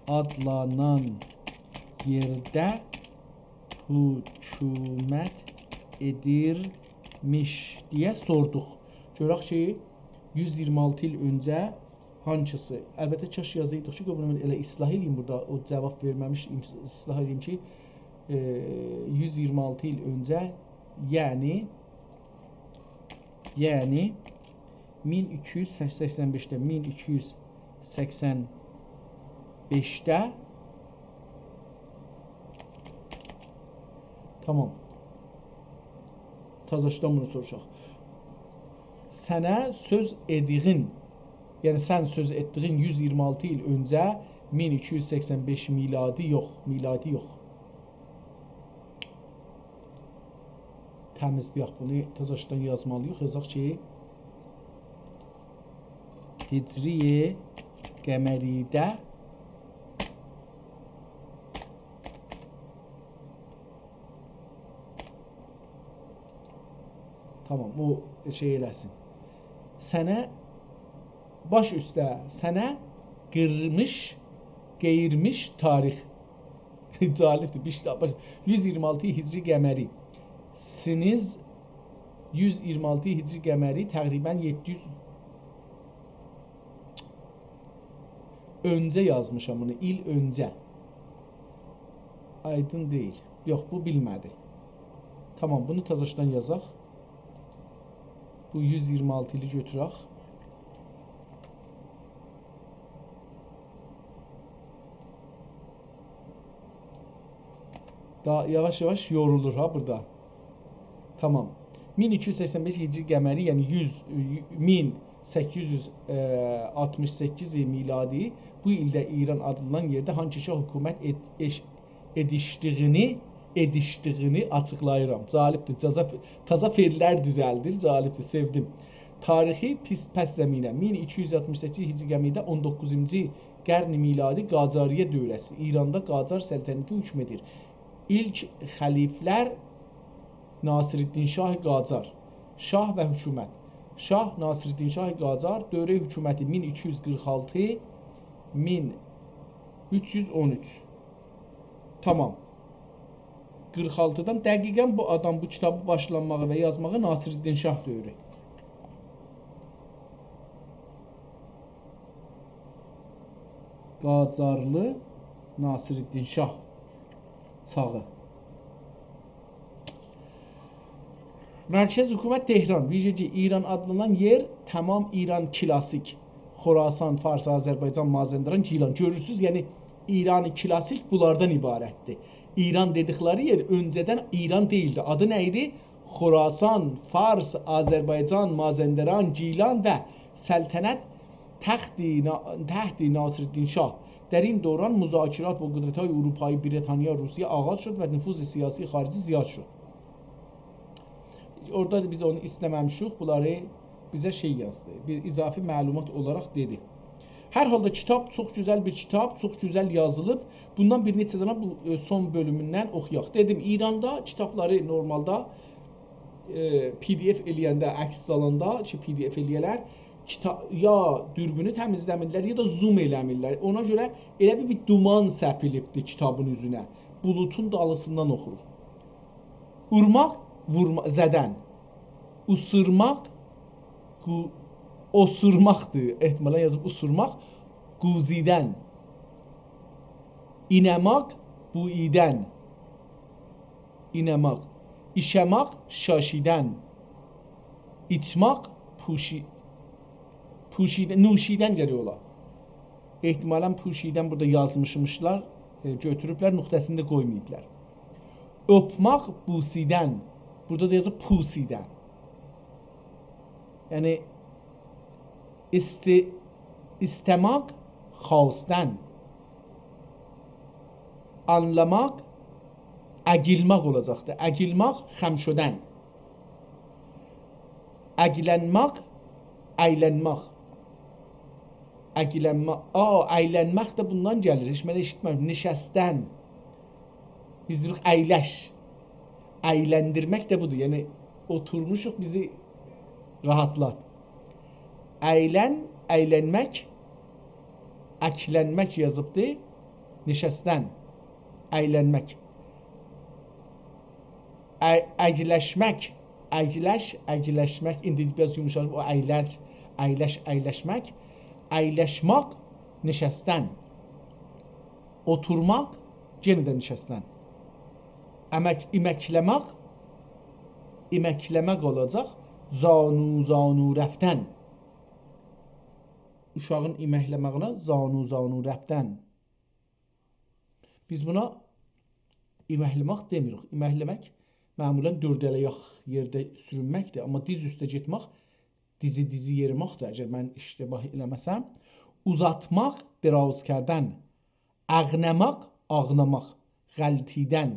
آدلانان یئرده حکومت ائدیرمیش دئیه سوردوق. گؤرک کی، یوز اییرمی آلتی ایل اؤنجه هانسیسی؟ البته، کاش یازایدیق کی، قوی بونو من ائله اصلاح ائله‌ییم بورادا، او جواب وئرمه‌میش، اصلاح ائله‌ییم کی، ائ، یوز اییرمی آلتی ایل اؤنجه، یعنی، یعنی، مین ایکی یوز سکسن بئشده، مین ایکی یوز سکسن بئشده. تامام. تازاشدان بونو سوروشاق. سنه سؤز ائدیگین، یعنی سن سؤز ائتدیگین یوز اییرمی آلتی ایل اؤنجه، مین ایکی یوز سکسن بئش میلادی یوخ، میلادی یوخ. تمیزله‌یک بونو، تازاشدان یازمالی‌ییق. یازاق کی، هجری قمری‌ده. تامام، او شئی ائله‌سین. سنه باش اوسته، سنه قیرمیش، قئییرمیش تاریخ. جالبدیر، بیر شئی، باخ، یوز اییرمی آلتی هجری قمری. سینیز یوز اییرمی آلتی هجری قمری، تقریباً یئددی یوز اؤنجه یازمیشام بونو، ایل اؤنجه. آیدین دئییل. یوخ، بو بیلمه‌دی. تامام، بونو تازاشدان یازاق. بو یوز اییرمی آلتی ایلی گؤتورک. دا یاواش-یاواش یورولور ها بورادا. تامام. مین ایکی یوز سکسن بئش هجری قمری، یعنی یوز، مین سککیز یوز آلتمیش سککیز میلادی، بو ایلده ایران آدلانان یئرده هانسی شاه حکومت ائد-، ائش-، ائدیشدیگینی، ائدیشدیگینی آچیقلاییرام. جالبدیر. تازا ف-، تازا فعل‌لر دوزلدیر. جالبدیر. سئودیم. تاریخی پس، پس‌زمینه. مین ایکی یوز آلتمیش سککیز هجری قمری‌ده اون دوققوزونجو قرن میلادی قاجاریه دؤوره‌سی. ایراندا قاجار سلطنتی حکم ائدیر. ایلک خلیفه‌لر ناصرالدین شاه قاجار. شاه و حکومت. شاه ناصرالدین شاه قاجار، دوره حکومتی مین ایکی یوز قیرخ آلتی، مین اوچ یوز اون اوچ. تامام. قیرخ آلتیدان دقیقاً بو آدام بو کیتابی باشلانماغی و یازماغی ناصرالدین شاه دؤورو. قاجارلی ناصرالدین شاه چاغی. مرکز حکومت تهران، ویژگی ایران آدلانان یئر، تمام ایران کلاسیک، خراسان، فارس، آذربایجان، مازندران، گیلان. گؤرورسوز، یعنی ایران کلاسیک بونلاردان عبارتدیر. ایران دئدیکلری یئر اؤنجه‌دن ایران دئییلدی. آدی نه ایدی؟ خراسان، فارس، آذربایجان، مازندران، گیلان و سلطنت تخت نا-، تحت ناصرالدین شاه. در این دوران مذاکرات با قدرت‌های اروپایی، بریتانیا، روسیه آغاز شد و نفوذ سیاسی خارجی زیاد شد. اورادا دا بیز اونو ایسته‌مه‌میشیک. بونلاری بیزه شئی یازدی. بیر اضافی معلومات اولاراق دئدی. هر حالدا کیتاب چوخ گؤزل بیر کیتاب، چوخ گؤزل یازیلیب. بوندان بیر نئچه دنه بو، ائ، سون بؤلوموندن اوخویاق. دئدیم، ایراندا کیتابلاری نورمالدا، ائ، پی دی اف ائله‌ینده، عکس سالاندا کی، پی دی اف ائله‌یه‌لر، کیتا-، یا دوربینو تمیزله‌میرلر، یا دا زوم ائله‌میرلر. اونا گؤره ائله بیر، بیر دومان سپیلیبدیر کیتابین اوزونه. بولودون دالیسیندان اوخوروق. اورماق، وورما-، زدن. اوسورماق، قو-، اوسورماقدیر. احتمالا یازیب اوسورماق. قوزیدن. اینه‌ماق، بوییدن. اینه‌ماق. ایشه‌ماق، شاشیدن. ایچماق، پوشی-، پوشیدن، نوشیدن گرک اولا. احتمالا پوشیدن بورادا یازمیشمیشلار، ائ، گؤتوروبلر، نقطه‌سینی ده قویماییبلار. اوپماق، بوسیدن. بورادا دا یازیب پوسیدن. یعنی، ایستی-، ایسته‌ماق، خواستن. آنلاماق، اگیلماق اولاجاقدی. اگیلماق، خم شدن. اگلنماق، ایلنماق. اگلنما-، آ، ایلنماق دا بوندان گلیر. هئچ من ائشیتمه‌میشم. نشستن. بیز دئییریک، ایلش. ایلندیرمک ده بودور. یعنی، اوتورموشوق، بیزی راحاتلات. ایلن، ایلنمک، اکلنمک یازیبدی. نشستن، ایلنمک. ا-، اگلشمک، اگلش، اگلشمک. ایندی بیر آز یوموشالیب، او ایلش، ایلش، ایلشمک. ایلشماق، نشستن. اوتورماق، یئنه ده نشستن. امک، ایمکله‌مک، ایمکله‌مک اولاجاق. زانو، زانو رفتن. اوشاغین ایمکله‌مه‌یینه زانو، زانو رفتن. بیز بونا ایمکله‌مک دئمیریک. ایمکله‌مک معمولا دؤرد ال آیاق یئرده سورونمکدیر، آمما دیز اوسته گئتمک دیزی دیزی یئریمکدیر، اگر من اشتباه ائله‌مه‌سم. اوزاتماق، دراز کردن. اغنه‌ماق، آغناماق، غلتیدن.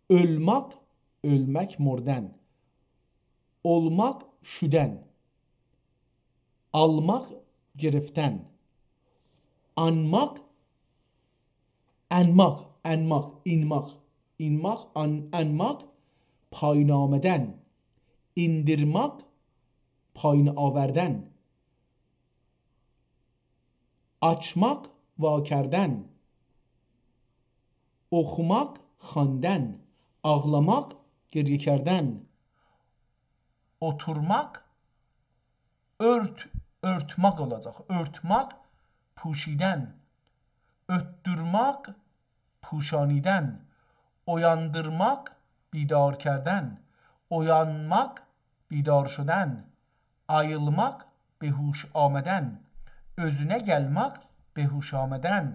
اؤلماق، اؤلمک، مردن. اولماق، شدن. آلماق، گرفتن. آنماق، انماق، انماق، اینماق، اینماق، آن-، انماق، پایین آمدن. ایندیرماق، پایین آوردن. آچماق، وا کردن. اوخوماق، خواندن. آغلاماق، گریه کردن. اوتورماق، اؤرت، اؤرتمک اولاجاق. اؤرتمک، پوشیدن. اؤتدورمک، پوشانیدن. اویاندیرماق، بیدار کردن. اویانماق، بیدار شدن. آییلماق، بهوش آمدن. اؤزونه گلمک، بهوش آمدن.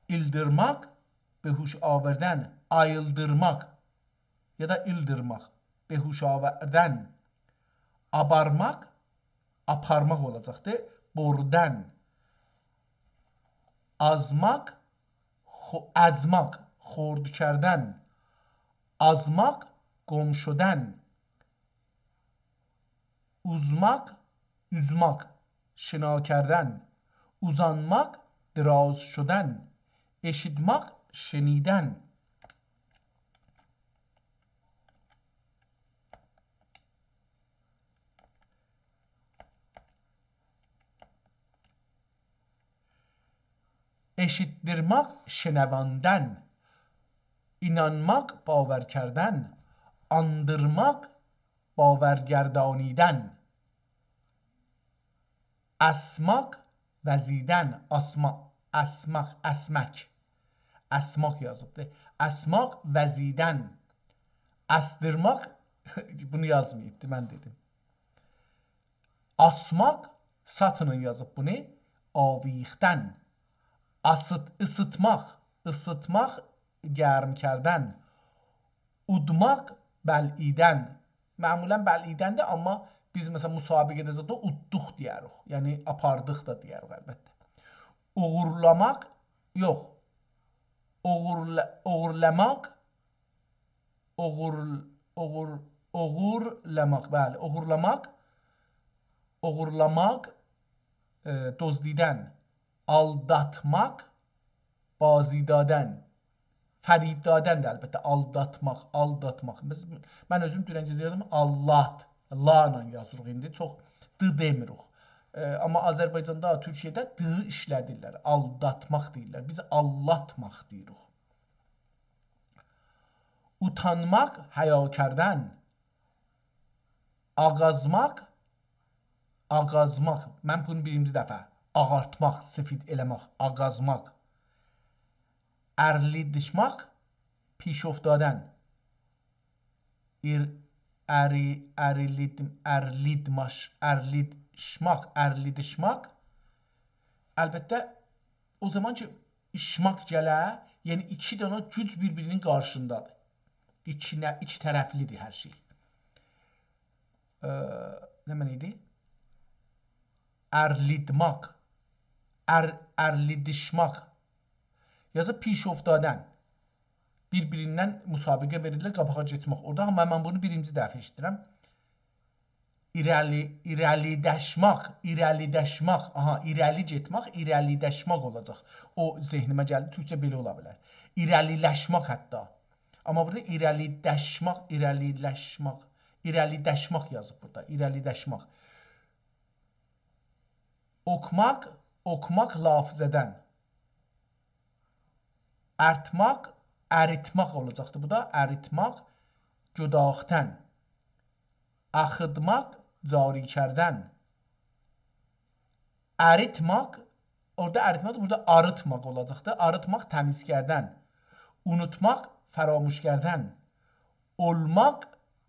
ایلدیرماق، بهوش آوردن. آییلدیرماق یا دا ایلدیرماق، بهوش آوردن. آبارماق، آپارماق اولاجاقدی. بردن. آزماق، خو-، ازماق، خرد کردن. آزماق، گم شدن. اوزماق، اوزماق، شنا کردن. اوزانماق، دراز شدن. ائشیتماق، شنیدن. ائشیتدیرمک، شنواندن. اینانماق، باور کردن. آندیرماق، باورگردانیدن. اسماق، وزیدن. آسما-، اسماق، اسمک. اسماق یازیبدی. اسماق، وزیدن. اسدیرماق، بونو یازماییبدی، من دئدیم. آسماق، ساتینین یازیب بونو، آویختن. آسیت-، ایسیتماق، ایسیتماق، گرم کردن. اودماق، بلعیدن. معمولا بلعیدندیر، آمما بیز، مثلا، مسابقه‌ده زادا اوددوق دئیه‌ریک. یعنی، آپاردیق دا دئیه‌ریک، البته. اوغورلاماق، یوخ. اوغورلا-، اوغورلاماق، اوغور، اوغور، اوغورلاماق، بلی، اوغورلاماق، اوغورلاماق، ائ، دزدیدن، آلداتماق، بازی دادن، فریب دادن ده البته، آلداتماق، آلداتماق. بیز، من اؤزوم دونن‌جه یازدیم، آللات، لا ایله یازیریق ایندی، چوخ د دئمیریک. ائ، آمما آذربایجاندا، تورکیه‌ده د ایشله‌دیرلر، آلداتماق دئییرلر، بیز آللاتماق دئییریک. اوتانماق، حیا کردن. آغازماق، آغازماق. من بونو بیرینجی دفعه. آغارتماق، سفید ائله‌مک، آغازماق. ارلیدیشماق، پیش افتادن. ایر، اری، اریلید، ارلیدماش، ارلیدشماق، ارلیدشماق. البته، او زامان کی، ایشماق گله، یعنی ایکی دنه گوج بیر-بیرینین قارشیسیندادیر. ایکی نه، ایکی طرفلیدیر هر شئی. ائ، نه معنی ایدی؟ ارلیدماق، ار، ارلیدیشماق. یا دا پیش افتادن. بیر-بیریندن مسابقه وئریرلر، قاباغا گئتمک. اورادا، آمما من بونو بیرینجی دفعه ائشیدیرم. ایره‌لی، ایره‌لیدشماق، ایره‌لیدشماق. آها، ایره‌لی گئتمک، ایره‌لیدشماق اولاجاق. او ذهنیمه گلدی، تورکجه بئله اولا بیلر. ایره‌لیلشماق حتی. آمما بورادا ایره‌لیدشماق، ایره‌لیلشماق، ایره‌لیدشماق یازیب بورادا، ایره‌لیدشماق. اوکماق، اوکماق، لاف زدن. ارتماق، اریتماق اولاجاقدی بو دا. اریتماق، گداختن. آخیتماق، جاری کردن. اریتماق، اورادا اریتماق، بورادا آریتماق اولاجاقدی. آریتماق، تمیز کردن. اونوتماق، فراموش کردن. اولماق،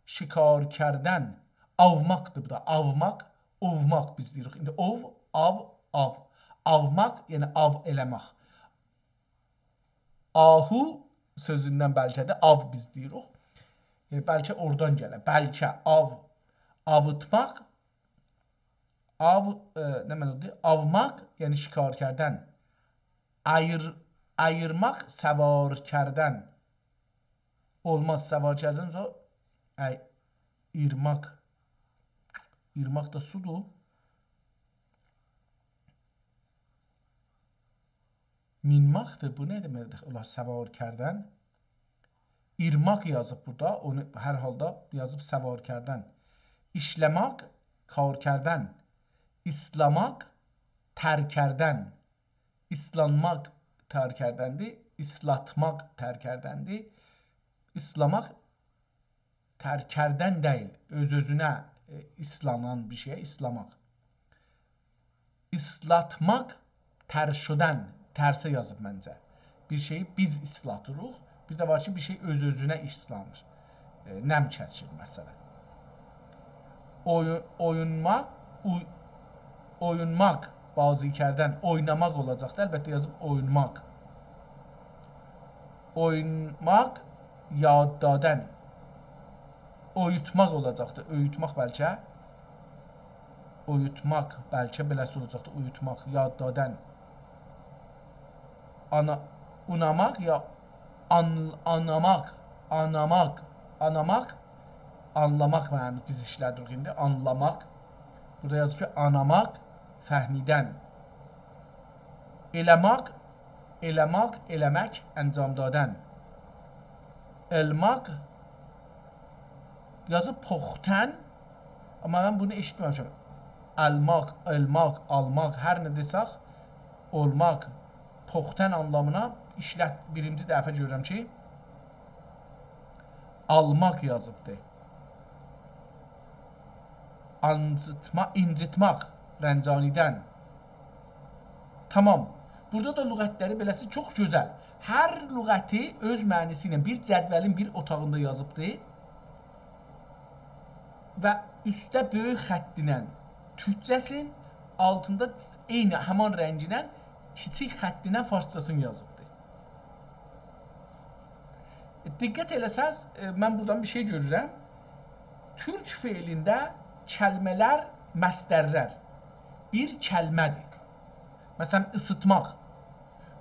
شکار کردن. آوماقدیر بو دا. آوماق، اووماق بیز دئییریک. ایندی اوو، آو، آو. آوماق، یعنی آو ائله‌مک. آهو سؤزوندن بلکه ده آو بیز دئییریک. ائ، بلکه اورادان گله. بلکه آو، آووتماق، آو، ائ، نه معنی اولدو؟ آوماق، یعنی شکار کردن. آییر، آییرماق، سوار کردن. اولماز، سوار کردن، سونرا، ای، ایرماق. ایرماق دا سودور. مینماقدیر. بو نه دئمکدیر؟ اولار سوار کردن. ایرماق یازیب بورادا. اونو هر حالدا یازیب سوار کردن. ایشله‌مک، کار کردن. ایسلاماق، تر کردن. ایسلانماق تر کردندیر. ایسلاتماق تر کردندیر. ایسلاماق تر کردن دئییل، اؤز-اؤزونه، ائ، ایسلانان بیر شئیه ایسلاماق. ایسلاتماق، تر شدن، ترسه یازیب منجه. بیر شئیی بیز ایسلاتیریق، بیر ده وار کی، بیر شئی اؤز-اؤزونه ایسلانیر. ائ، نم چکیر، مثلا. اویون، اویونماق، اوی، اویونماق، بازی کردن، اویناماق اولاجاقدی. البته، یازیب اویونماق. اویونماق، یاد دادن. اویوتماق اولاجاقدی. اویوتماق بلکه. اویوتماق، بلکه بئله‌سی اولاجاقدی. اویوتماق، یاد دادن. آنا، اوناماق یا آن، آناماق، آناماق، آناماق، آنلاماق معنی بیز ایشله‌دیریک ایندی. آنلاماق. بورادا یازیب کی، آناماق، فهمیدن. ائله‌ماق، ائله‌ماق، ائله‌مک، انجام دادن. الماق، یازیب پختن، آمما من بونو ائشیتمه‌میشم. الماق، الماق، آلماق، هر نه دئسک، اولماق، پختن آنلامینا ایشلت، بیرینجی دفعه گؤرورم کی، آلماق یازیبدی. آنجیتما، اینجیتماق، رنجانیدن. تامام. بورادا دا لغتلری بئله‌سی چوخ گؤزل. هر لغتی اؤز معنیسی ایله بیر جدولین بیر اوتاغیندا یازیبدی. و اوسته بؤیوک خط ایله تورکجه‌سین، آلتیندا عینی همان رنگ ایله کیچیک خط ایله فارسجاسینی یازیبدی. دقت ائله‌سز، ائ، من بورادان بیر شئی گؤرورم. تورک فعلینده کلمه‌لر مصدرلر بیر کلمه‌دیر. مثلا، ایسیتماق.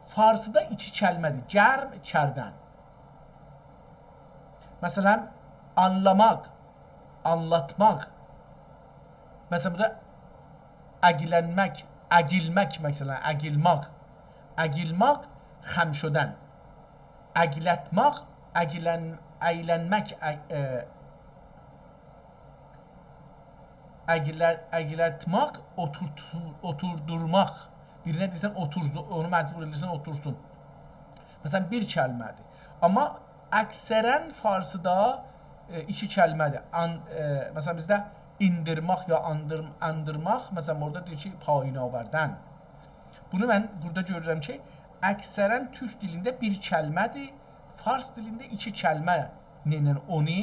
فارسیدا ایکی کلمه‌دیر. گرم، کردن. مثلا، آنلاماق، آنلاتماق. مثلا، بورادا اگیلنمک، اگیلمک، مثلا، اگیلماق. اگیلماق، خم شدن. اگلتماق، اگیلن-، ایلنمک، ا-، ائ، اگله-، اگلتماق، اوتورتو-، اوتوردورماق. بیرینه دئییرسن، اوتور، زو-، اونو مجبور ائدیرسن، اوتورسون. مثلا، بیر کلمه‌دیر. آمما اکثراً فارسیدا، ائ، ایکی کلمه‌دیر. آن-، ائ، مثلا، بیزده ایندیرماق یا آندیر-، آندیرماق، مثلا، اورادا دئییر کی، پایین آوردن. بونو من بورادا گؤرورم کی، اکثراً تورک دیلینده بیر کلمه‌دیر، فارس دیلینده ایکی کلمه ایله اونو،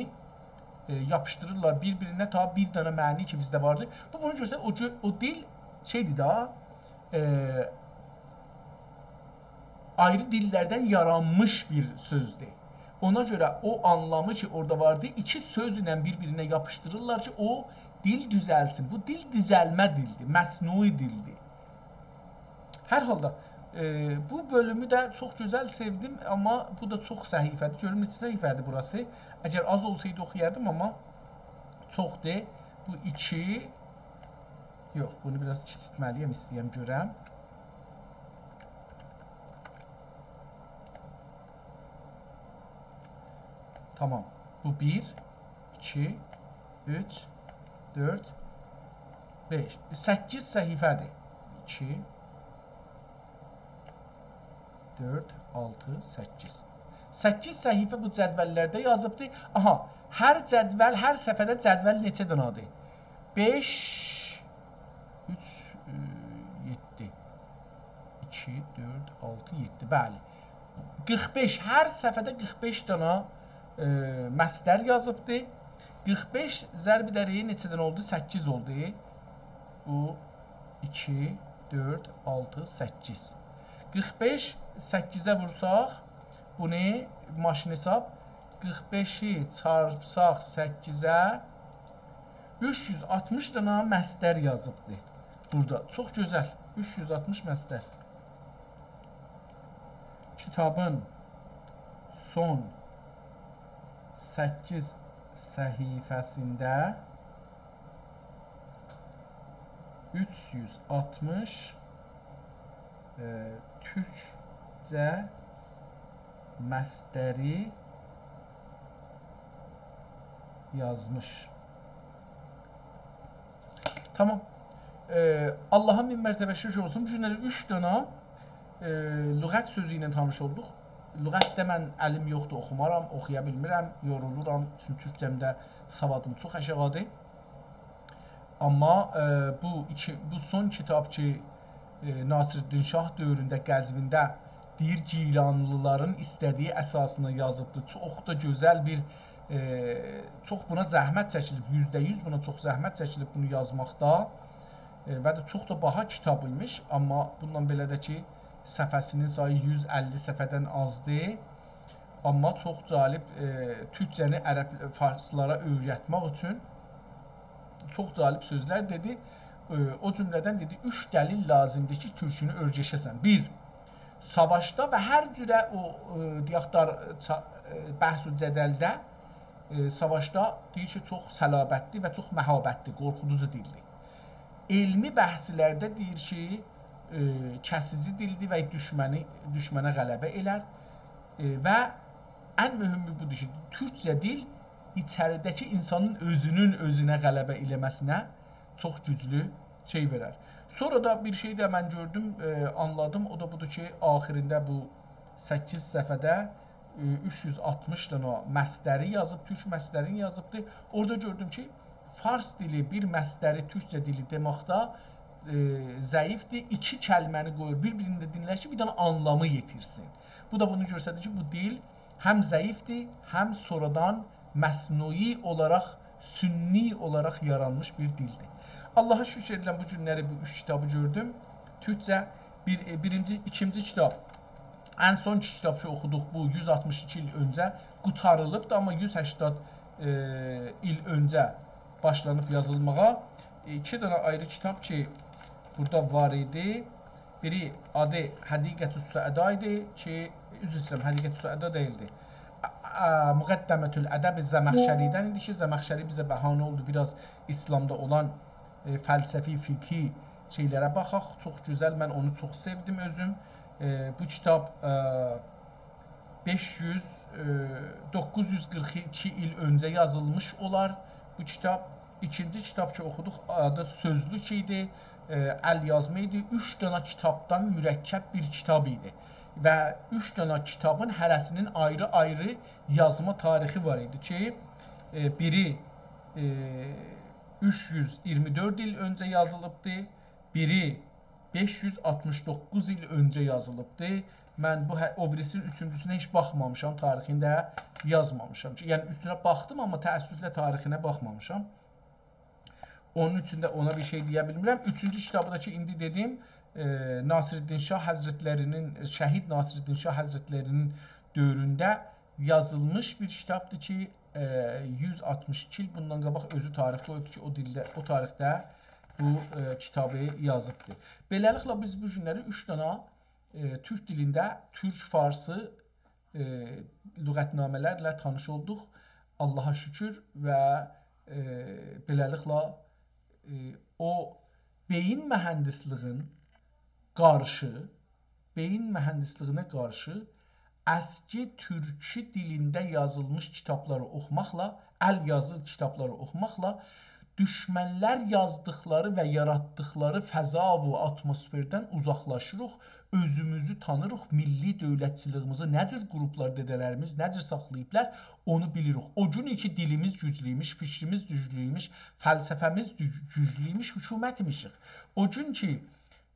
ائ، یاپیشدیریرلار بیر-بیرینه، تا بیر دنه معنی کی، بیزده واردی. بو، بونو گؤستریر، او گؤ-، او دیل شئیدیر دا، ائ، آیری دیللردن یارانمیش بیر سؤزدور. اونا گؤره او آنلامی کی، اورادا واردی، ایکی سؤزله بیر-بیرینه یاپیشدیریرلار کی، او دیل دوزلسین. بو دیل دوزلمه دیلدیر، مصنوعی دیلدیر. هر حالدا، ائ، بو بؤلومو ده چوخ گؤزل سئودیم، آمما بو دا چوخ صفحه‌دیر. گؤروم نئچه صفحه‌دیر بوراسی. اگر آز اولسایدی اوخویاردیم، آمما چوخدور. بو ایکی، یوخ، بونو بیر آز کیچیلتمه‌لی‌یم، ایسته‌ییرم گؤرم. تامام. بو بیر، ایکی، اوچ، دؤرد، بئش، سککیز صفحه‌دیر. ایکی، دؤرد، آلتی، سککیز. سککیز صفحه بو جدوللرده یازیبدی. آها، هر جدول، هر صفحه‌ده جدول نئچه دنه‌دیر؟ بئش، اوچ، ائ، یئددی. ایکی، دؤرد، آلتی، یئددی. بلی. قیرخ بئش، هر صفحه‌ده قیرخ بئش دنه، ائ، مصدر یازیبدی. قیرخ بئش ضرب ائده‌ریک نئچه‌دن اولدو؟ سککیز اولدو. بو ایکی، دؤرد، آلتی، سککیز. قیرخ بئش سککیزه وورساق، بونو ماشین حساب، قیرخ بئشی چارپساق سککیزه، اوچ یوز آلتمیش دنه مصدر یازیبدی بورادا. چوخ گؤزل. اوچ یوز آلتمیش مصدر. کیتابین سون سککیز صفحه‌سینده اوچ یوز آلتمیش، ائ، تورکجه مصدری یازمیش. تامام. ائ، آللاها مین مرتبه شوکور اولسون. بو گونلری اوچ دنه، ائ، لغت سؤزو ایله تانیش اولدوق. لغتده من الیم یوخدور، اوخومارام، اوخویا بیلمیرم، یورولورام. چونکی تورکجه‌مده سوادیم چوخ آشاغیدیر. آمما، ائ، بو ایکی، بو سون کیتاب کی، ائ، ناصرالدین شاه دؤورونده قزوینده دئییر، گیلانلی‌لارین ایسته‌دیگی اساسیندا یازیبدیر. چوخ دا گؤزل بیر، ائ، چوخ بونا زحمت چکیلیب، یوزده یوز بونا چوخ زحمت چکیلیب بونو یازماقدا. ائ، و ده چوخ دا باها کیتاب ایمیش، آمما بوندان بئله ده کی، صفحه‌سینین سایی یوز اللی صفحه‌دن آزدیر. آمما چوخ جالب، ائ، تورکجه‌نی عرب، فارسلارا اؤیرتمک اوچون چوخ جالب سؤزلر دئدی. ائ، او جمله‌دن دئدی، اوچ دلیل لازیمدیر کی، تورکونو اؤیرشه‌سن. بیر، ساواشدا و هر جوره او، ائ، دئیک، دار-، چا-، ائ، بحث و جدلده، ائ، ساواشدا دئییر کی، چوخ صلابتلی و چوخ مهابتلی، قورخودوجو دیلدیر. علمی بحثلرده دئییر کی، ائ، کسیجی دیلدیر و دوشمنی، دوشمنه غلبه ائلر. ائ، و ان مهمی بودور کی، تورکجه دیل ایچریده‌کی اینسانین اؤزونون اؤزونه غلبه ائله‌مه‌سینه چوخ گوجلو شئی وئرر. سونرا دا بیر شئی ده من گؤردوم، ائ، آنلادیم. او دا بودور کی، آخیرینده بو سککیز صفحه‌ده، ائ، اوچ یوز آلتمیش دنه مصدری یازیب، تورک مصدرینی یازیبدی. اورادا گؤردوم کی، فارس دیلی بیر مصدری تورکجه دیلی دئمکده، ائ، ضعیفدیر. ایکی کلمه‌نی قویور بیر-بیرینده دینله‌شیر، بیر دنه آنلامی یئتیرسین. بو دا بونو گؤستریر کی، بو دیل هم ضعیفدیر، هم سونرادان مصنوعی اولاراق، سنی اولاراق یارانمیش بیر دیلدیر. آللاها شوکور ائدیرم، بو گونلری بو اوچ کیتابی گؤردوم. تورکجه بیر، ائ، بیرینجی، ایکینجی کیتاب، ان سون کیتاب کی اوخودوق، بو یوز آلتمیش ایکی ایل اؤنجه قوتاریلیبدی، آمما یوز سکسن، ائ، ایل اؤنجه باشلانیب یازیلماغا. ائ، ایکی دنه آیری کیتاب کی بورادا وار ایدی. بیری آدی حدیقة السعدا ایدی کی، عذر ایسته‌ییرم، حدیقة السعدا دئییلدی. اه، مقدمة الادب زمخشری‌دن ایدی کی، زمخشری بیزه بهانه اولدو بیر آز ایسلامدا اولان، اه، فلسفی، فقهی شئیلره باخاق. چوخ گؤزل، من اونو چوخ سئودیم اؤزوم. اه، بو کیتاب، اه، بئش یوز، اه، دوققوز یوز قیرخ ایکی ایل اؤنجه یازیلمیش اولار بو کیتاب. ایکینجی کیتاب کی اوخودوق، آدی سؤزلوک ایدی، اه، ال‌یازما ایدی. اوچ دانا کیتابدان مرکب بیر کیتاب ایدی. و اوچ دانا کیتابین هره‌سینین آیری-آیری یازما تاریخی وار ایدی کی، ائ، بیری، ائ، اوچ یوز اییرمی دؤرد ایل اؤنجه یازیلیبدی، بیری بئش یوز آلتمیش دوققوز ایل اؤنجه یازیلیبدی. من بو هه-، او بیریسینین اوچونجوسونه هئچ باخمامیشام، تاریخینی ده یازمامیشام. یعنی اوستونه باخدیم، آمما تأسفله تاریخینه باخمامیشام. اونون اوچون ده اونا بیر شئی دئیه بیلمیرم. اوچونجو کیتابی دا کی، ایندی دئدیم، ائ، ناصرالدین شاه حضرتلری‌نین، شهید ناصرالدین شاه حضرتلری‌نین دؤورونده یازیلمیش بیر کیتابدیر کی، ائ، یوز آلتمیش ایکی ایل بوندان قاباق اؤزو تاریخ قویوبدور کی، او دیلده، او تاریخده بو، ائ، کیتابی یازیبدیر. بئله‌لیکله، بیز بو گونلری اوچ دانا، ائ، تورک دیلینده تورک فارسی ائ، لغت‌نامه‌لرله تانیش اولدوق. آللاها شوکور و، ائ، بئله‌لیکله، ائ، او بئیین مهندسلیگین قارشی، بئیین مهندسلیگینه قارشی اسکی تورکی دیلینده یازیلمیش کیتابلاری اوخوماقلا، ال یازی کیتابلاری اوخوماقلا دوشمنلر یازدیقلاری و یاراتدیقلاری فضا و آتموسفردن اوزاقلاشیریق، اؤزوموزو تانیریق، میللی دؤولتچیلیگیمیزی نه جور قوروبلار دده‌لریمیز، نه جور ساخلاییبلار، اونو بیلیریک. او گون کی دیلیمیز گوجلویموش، فیکریمیز گوجلویموش، فلسفه‌میز گو-، گوجلویموش، حکومت ایمیشیک. او گون کی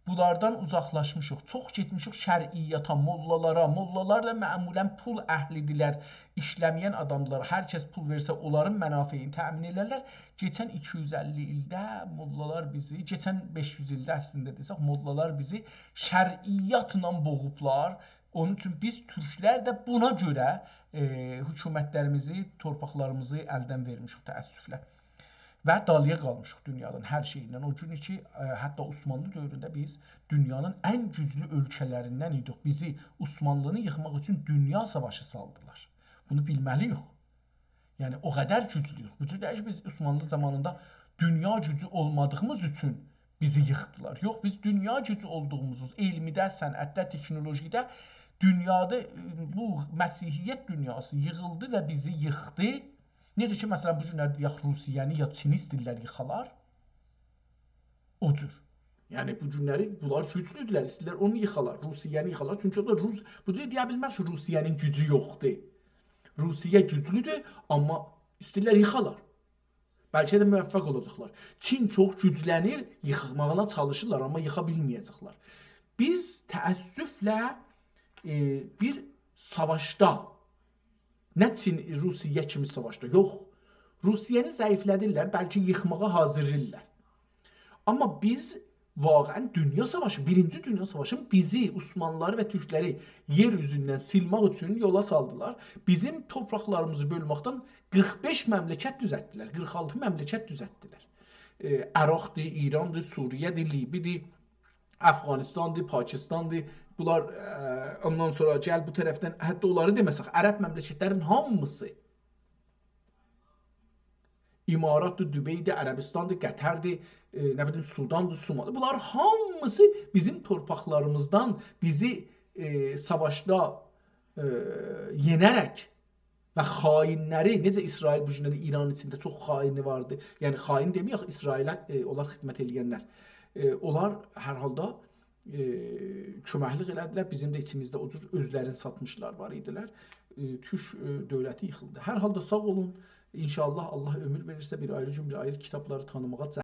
بونلاردان اوزاقلاشمیشیق، چوخ گئتمیشیک شرعیاتا، موللالارا، موللالار دا معمولاً پول اهلی‌دیرلر، ایشله‌مه‌ین آدامدیرلار. هر کس پول وئرسه، اونلارین منافعینی تأمین ائلرلر. کئچن ایکی یوز اللی ایلده موللالار بیزی، کئچن بئش یوز ایلده اصلینده دئسک، موللالار بیزی شرعیاتلا بوغوبلار. اونون اوچون بیز تورکلر ده بونا گؤره، ائ، حکومتلریمیزی، تورپاقلاریمیزی الدن وئرمیشیک تأسفله. و دالییا قالمیشیق دونیادان هر شئیینن. او گون کی، ائ، حتی عثمانلی دؤورونده بیز دونیانین ان گوجلو اؤلکه‌لریندن ایدیک. بیزی، عثمانلینی ییخماق اوچون دونیا ساواشی سالدیلار. بونو بیلمه‌لی‌ییک. یعنی، او قدر گوجلویوک. بو جور دئییل کی، بیز عثمانلی زامانیندا دونیا گوجو اولمادیغیمیز اوچون بیزی ییخدیلار. یوخ، بیز دونیا گوجو اولدوغوموزو، علمده، صنعتده، تکنولوژیده دونیادا، ائ، بو مسیحیت دونیاسی ییغیلدی و بیزی ییخدی. نئجه کی، مثلاً، بو گونلر دئیک، روسیه‌نی یا چینی ایسته‌ییرلر ییخالار. او جور. یعنی، بو گونلری بونلار گوجلودولر، ایسته‌ییرلر اونو ییخالار، روسیه‌نی ییخالار. چونکی او دا روس، بو دا دئیه بیلمز کی، روسیه‌نین گوجو یوخدور. روسیه گوجلودور، آمما ایسته‌ییرلر ییخالار. بلکه ده موفق اولاجاقلار. چین چوخ گوجلنیر، ییخماغینا چالیشیرلار، آمما ییخا بیلمه‌یه‌جکلر. بیز تأسفله، ائ، بیر ساواشدا، نه چین، روسیه کیمی ساواشدا، یوخ. روسیه‌نی ضعیفله‌دیرلر، بلکه ییخماغا حاضیرلاییرلار. آمما بیز واقعاً دونیا ساواشی، بیرینجی دونیا ساواشین بیزی، عثمانلیلاری و تورکلری یئر اوزوندن سیلماق اوچون یولا سالدیلار. بیزیم تورپاقلاریمیزی بؤلمکدن قیرخ بئش مملکت دوزلتدیلر، قیرخ آلتی مملکت دوزلتدیلر. ائ، عراقدیر، ایراندیر، سوریه‌دیر، لیبی‌دیر، افغانستاندیر، پاکستاندیر. بونلار، ائ، اوندان سونرا گل بو طرفدن، حتی اونلاری دئمه‌سک، عرب مملکتلرین هامیسی، اماراتدیر، دوبئی‌دیر، عربستاندیر، قطردیر، ائ، نه بیلیم، سوداندیر، سومالدیر. بونلار هامیسی بیزیم تورپاقلاریمیزدان بیزی، ائ، ساواشدا، ائ، یئنه‌رک و خائنلری، نئجه اسرائیل بو گونلری ایرانین ایچینده چوخ خائنی واردی. یعنی خائن دئمه‌یک، اسرائیله، ائ، اونلار خدمت ائله‌ینلر. ائ، اونلار هر حالدا، ائ، کؤمکلیک ائله‌دیلر. بیزیم ده ایچیمیزده او جور اؤزلرینی ساتمیشلار وار ایدیلر. ائ، تورک، ائ، دؤولتی ییخیلدی. هر حالدا ساغ اولون. ان‌شاءالله، آللاه عؤمور وئریرسه، بیر آیری گون، بیر آیری کیتابلاری تانیماغا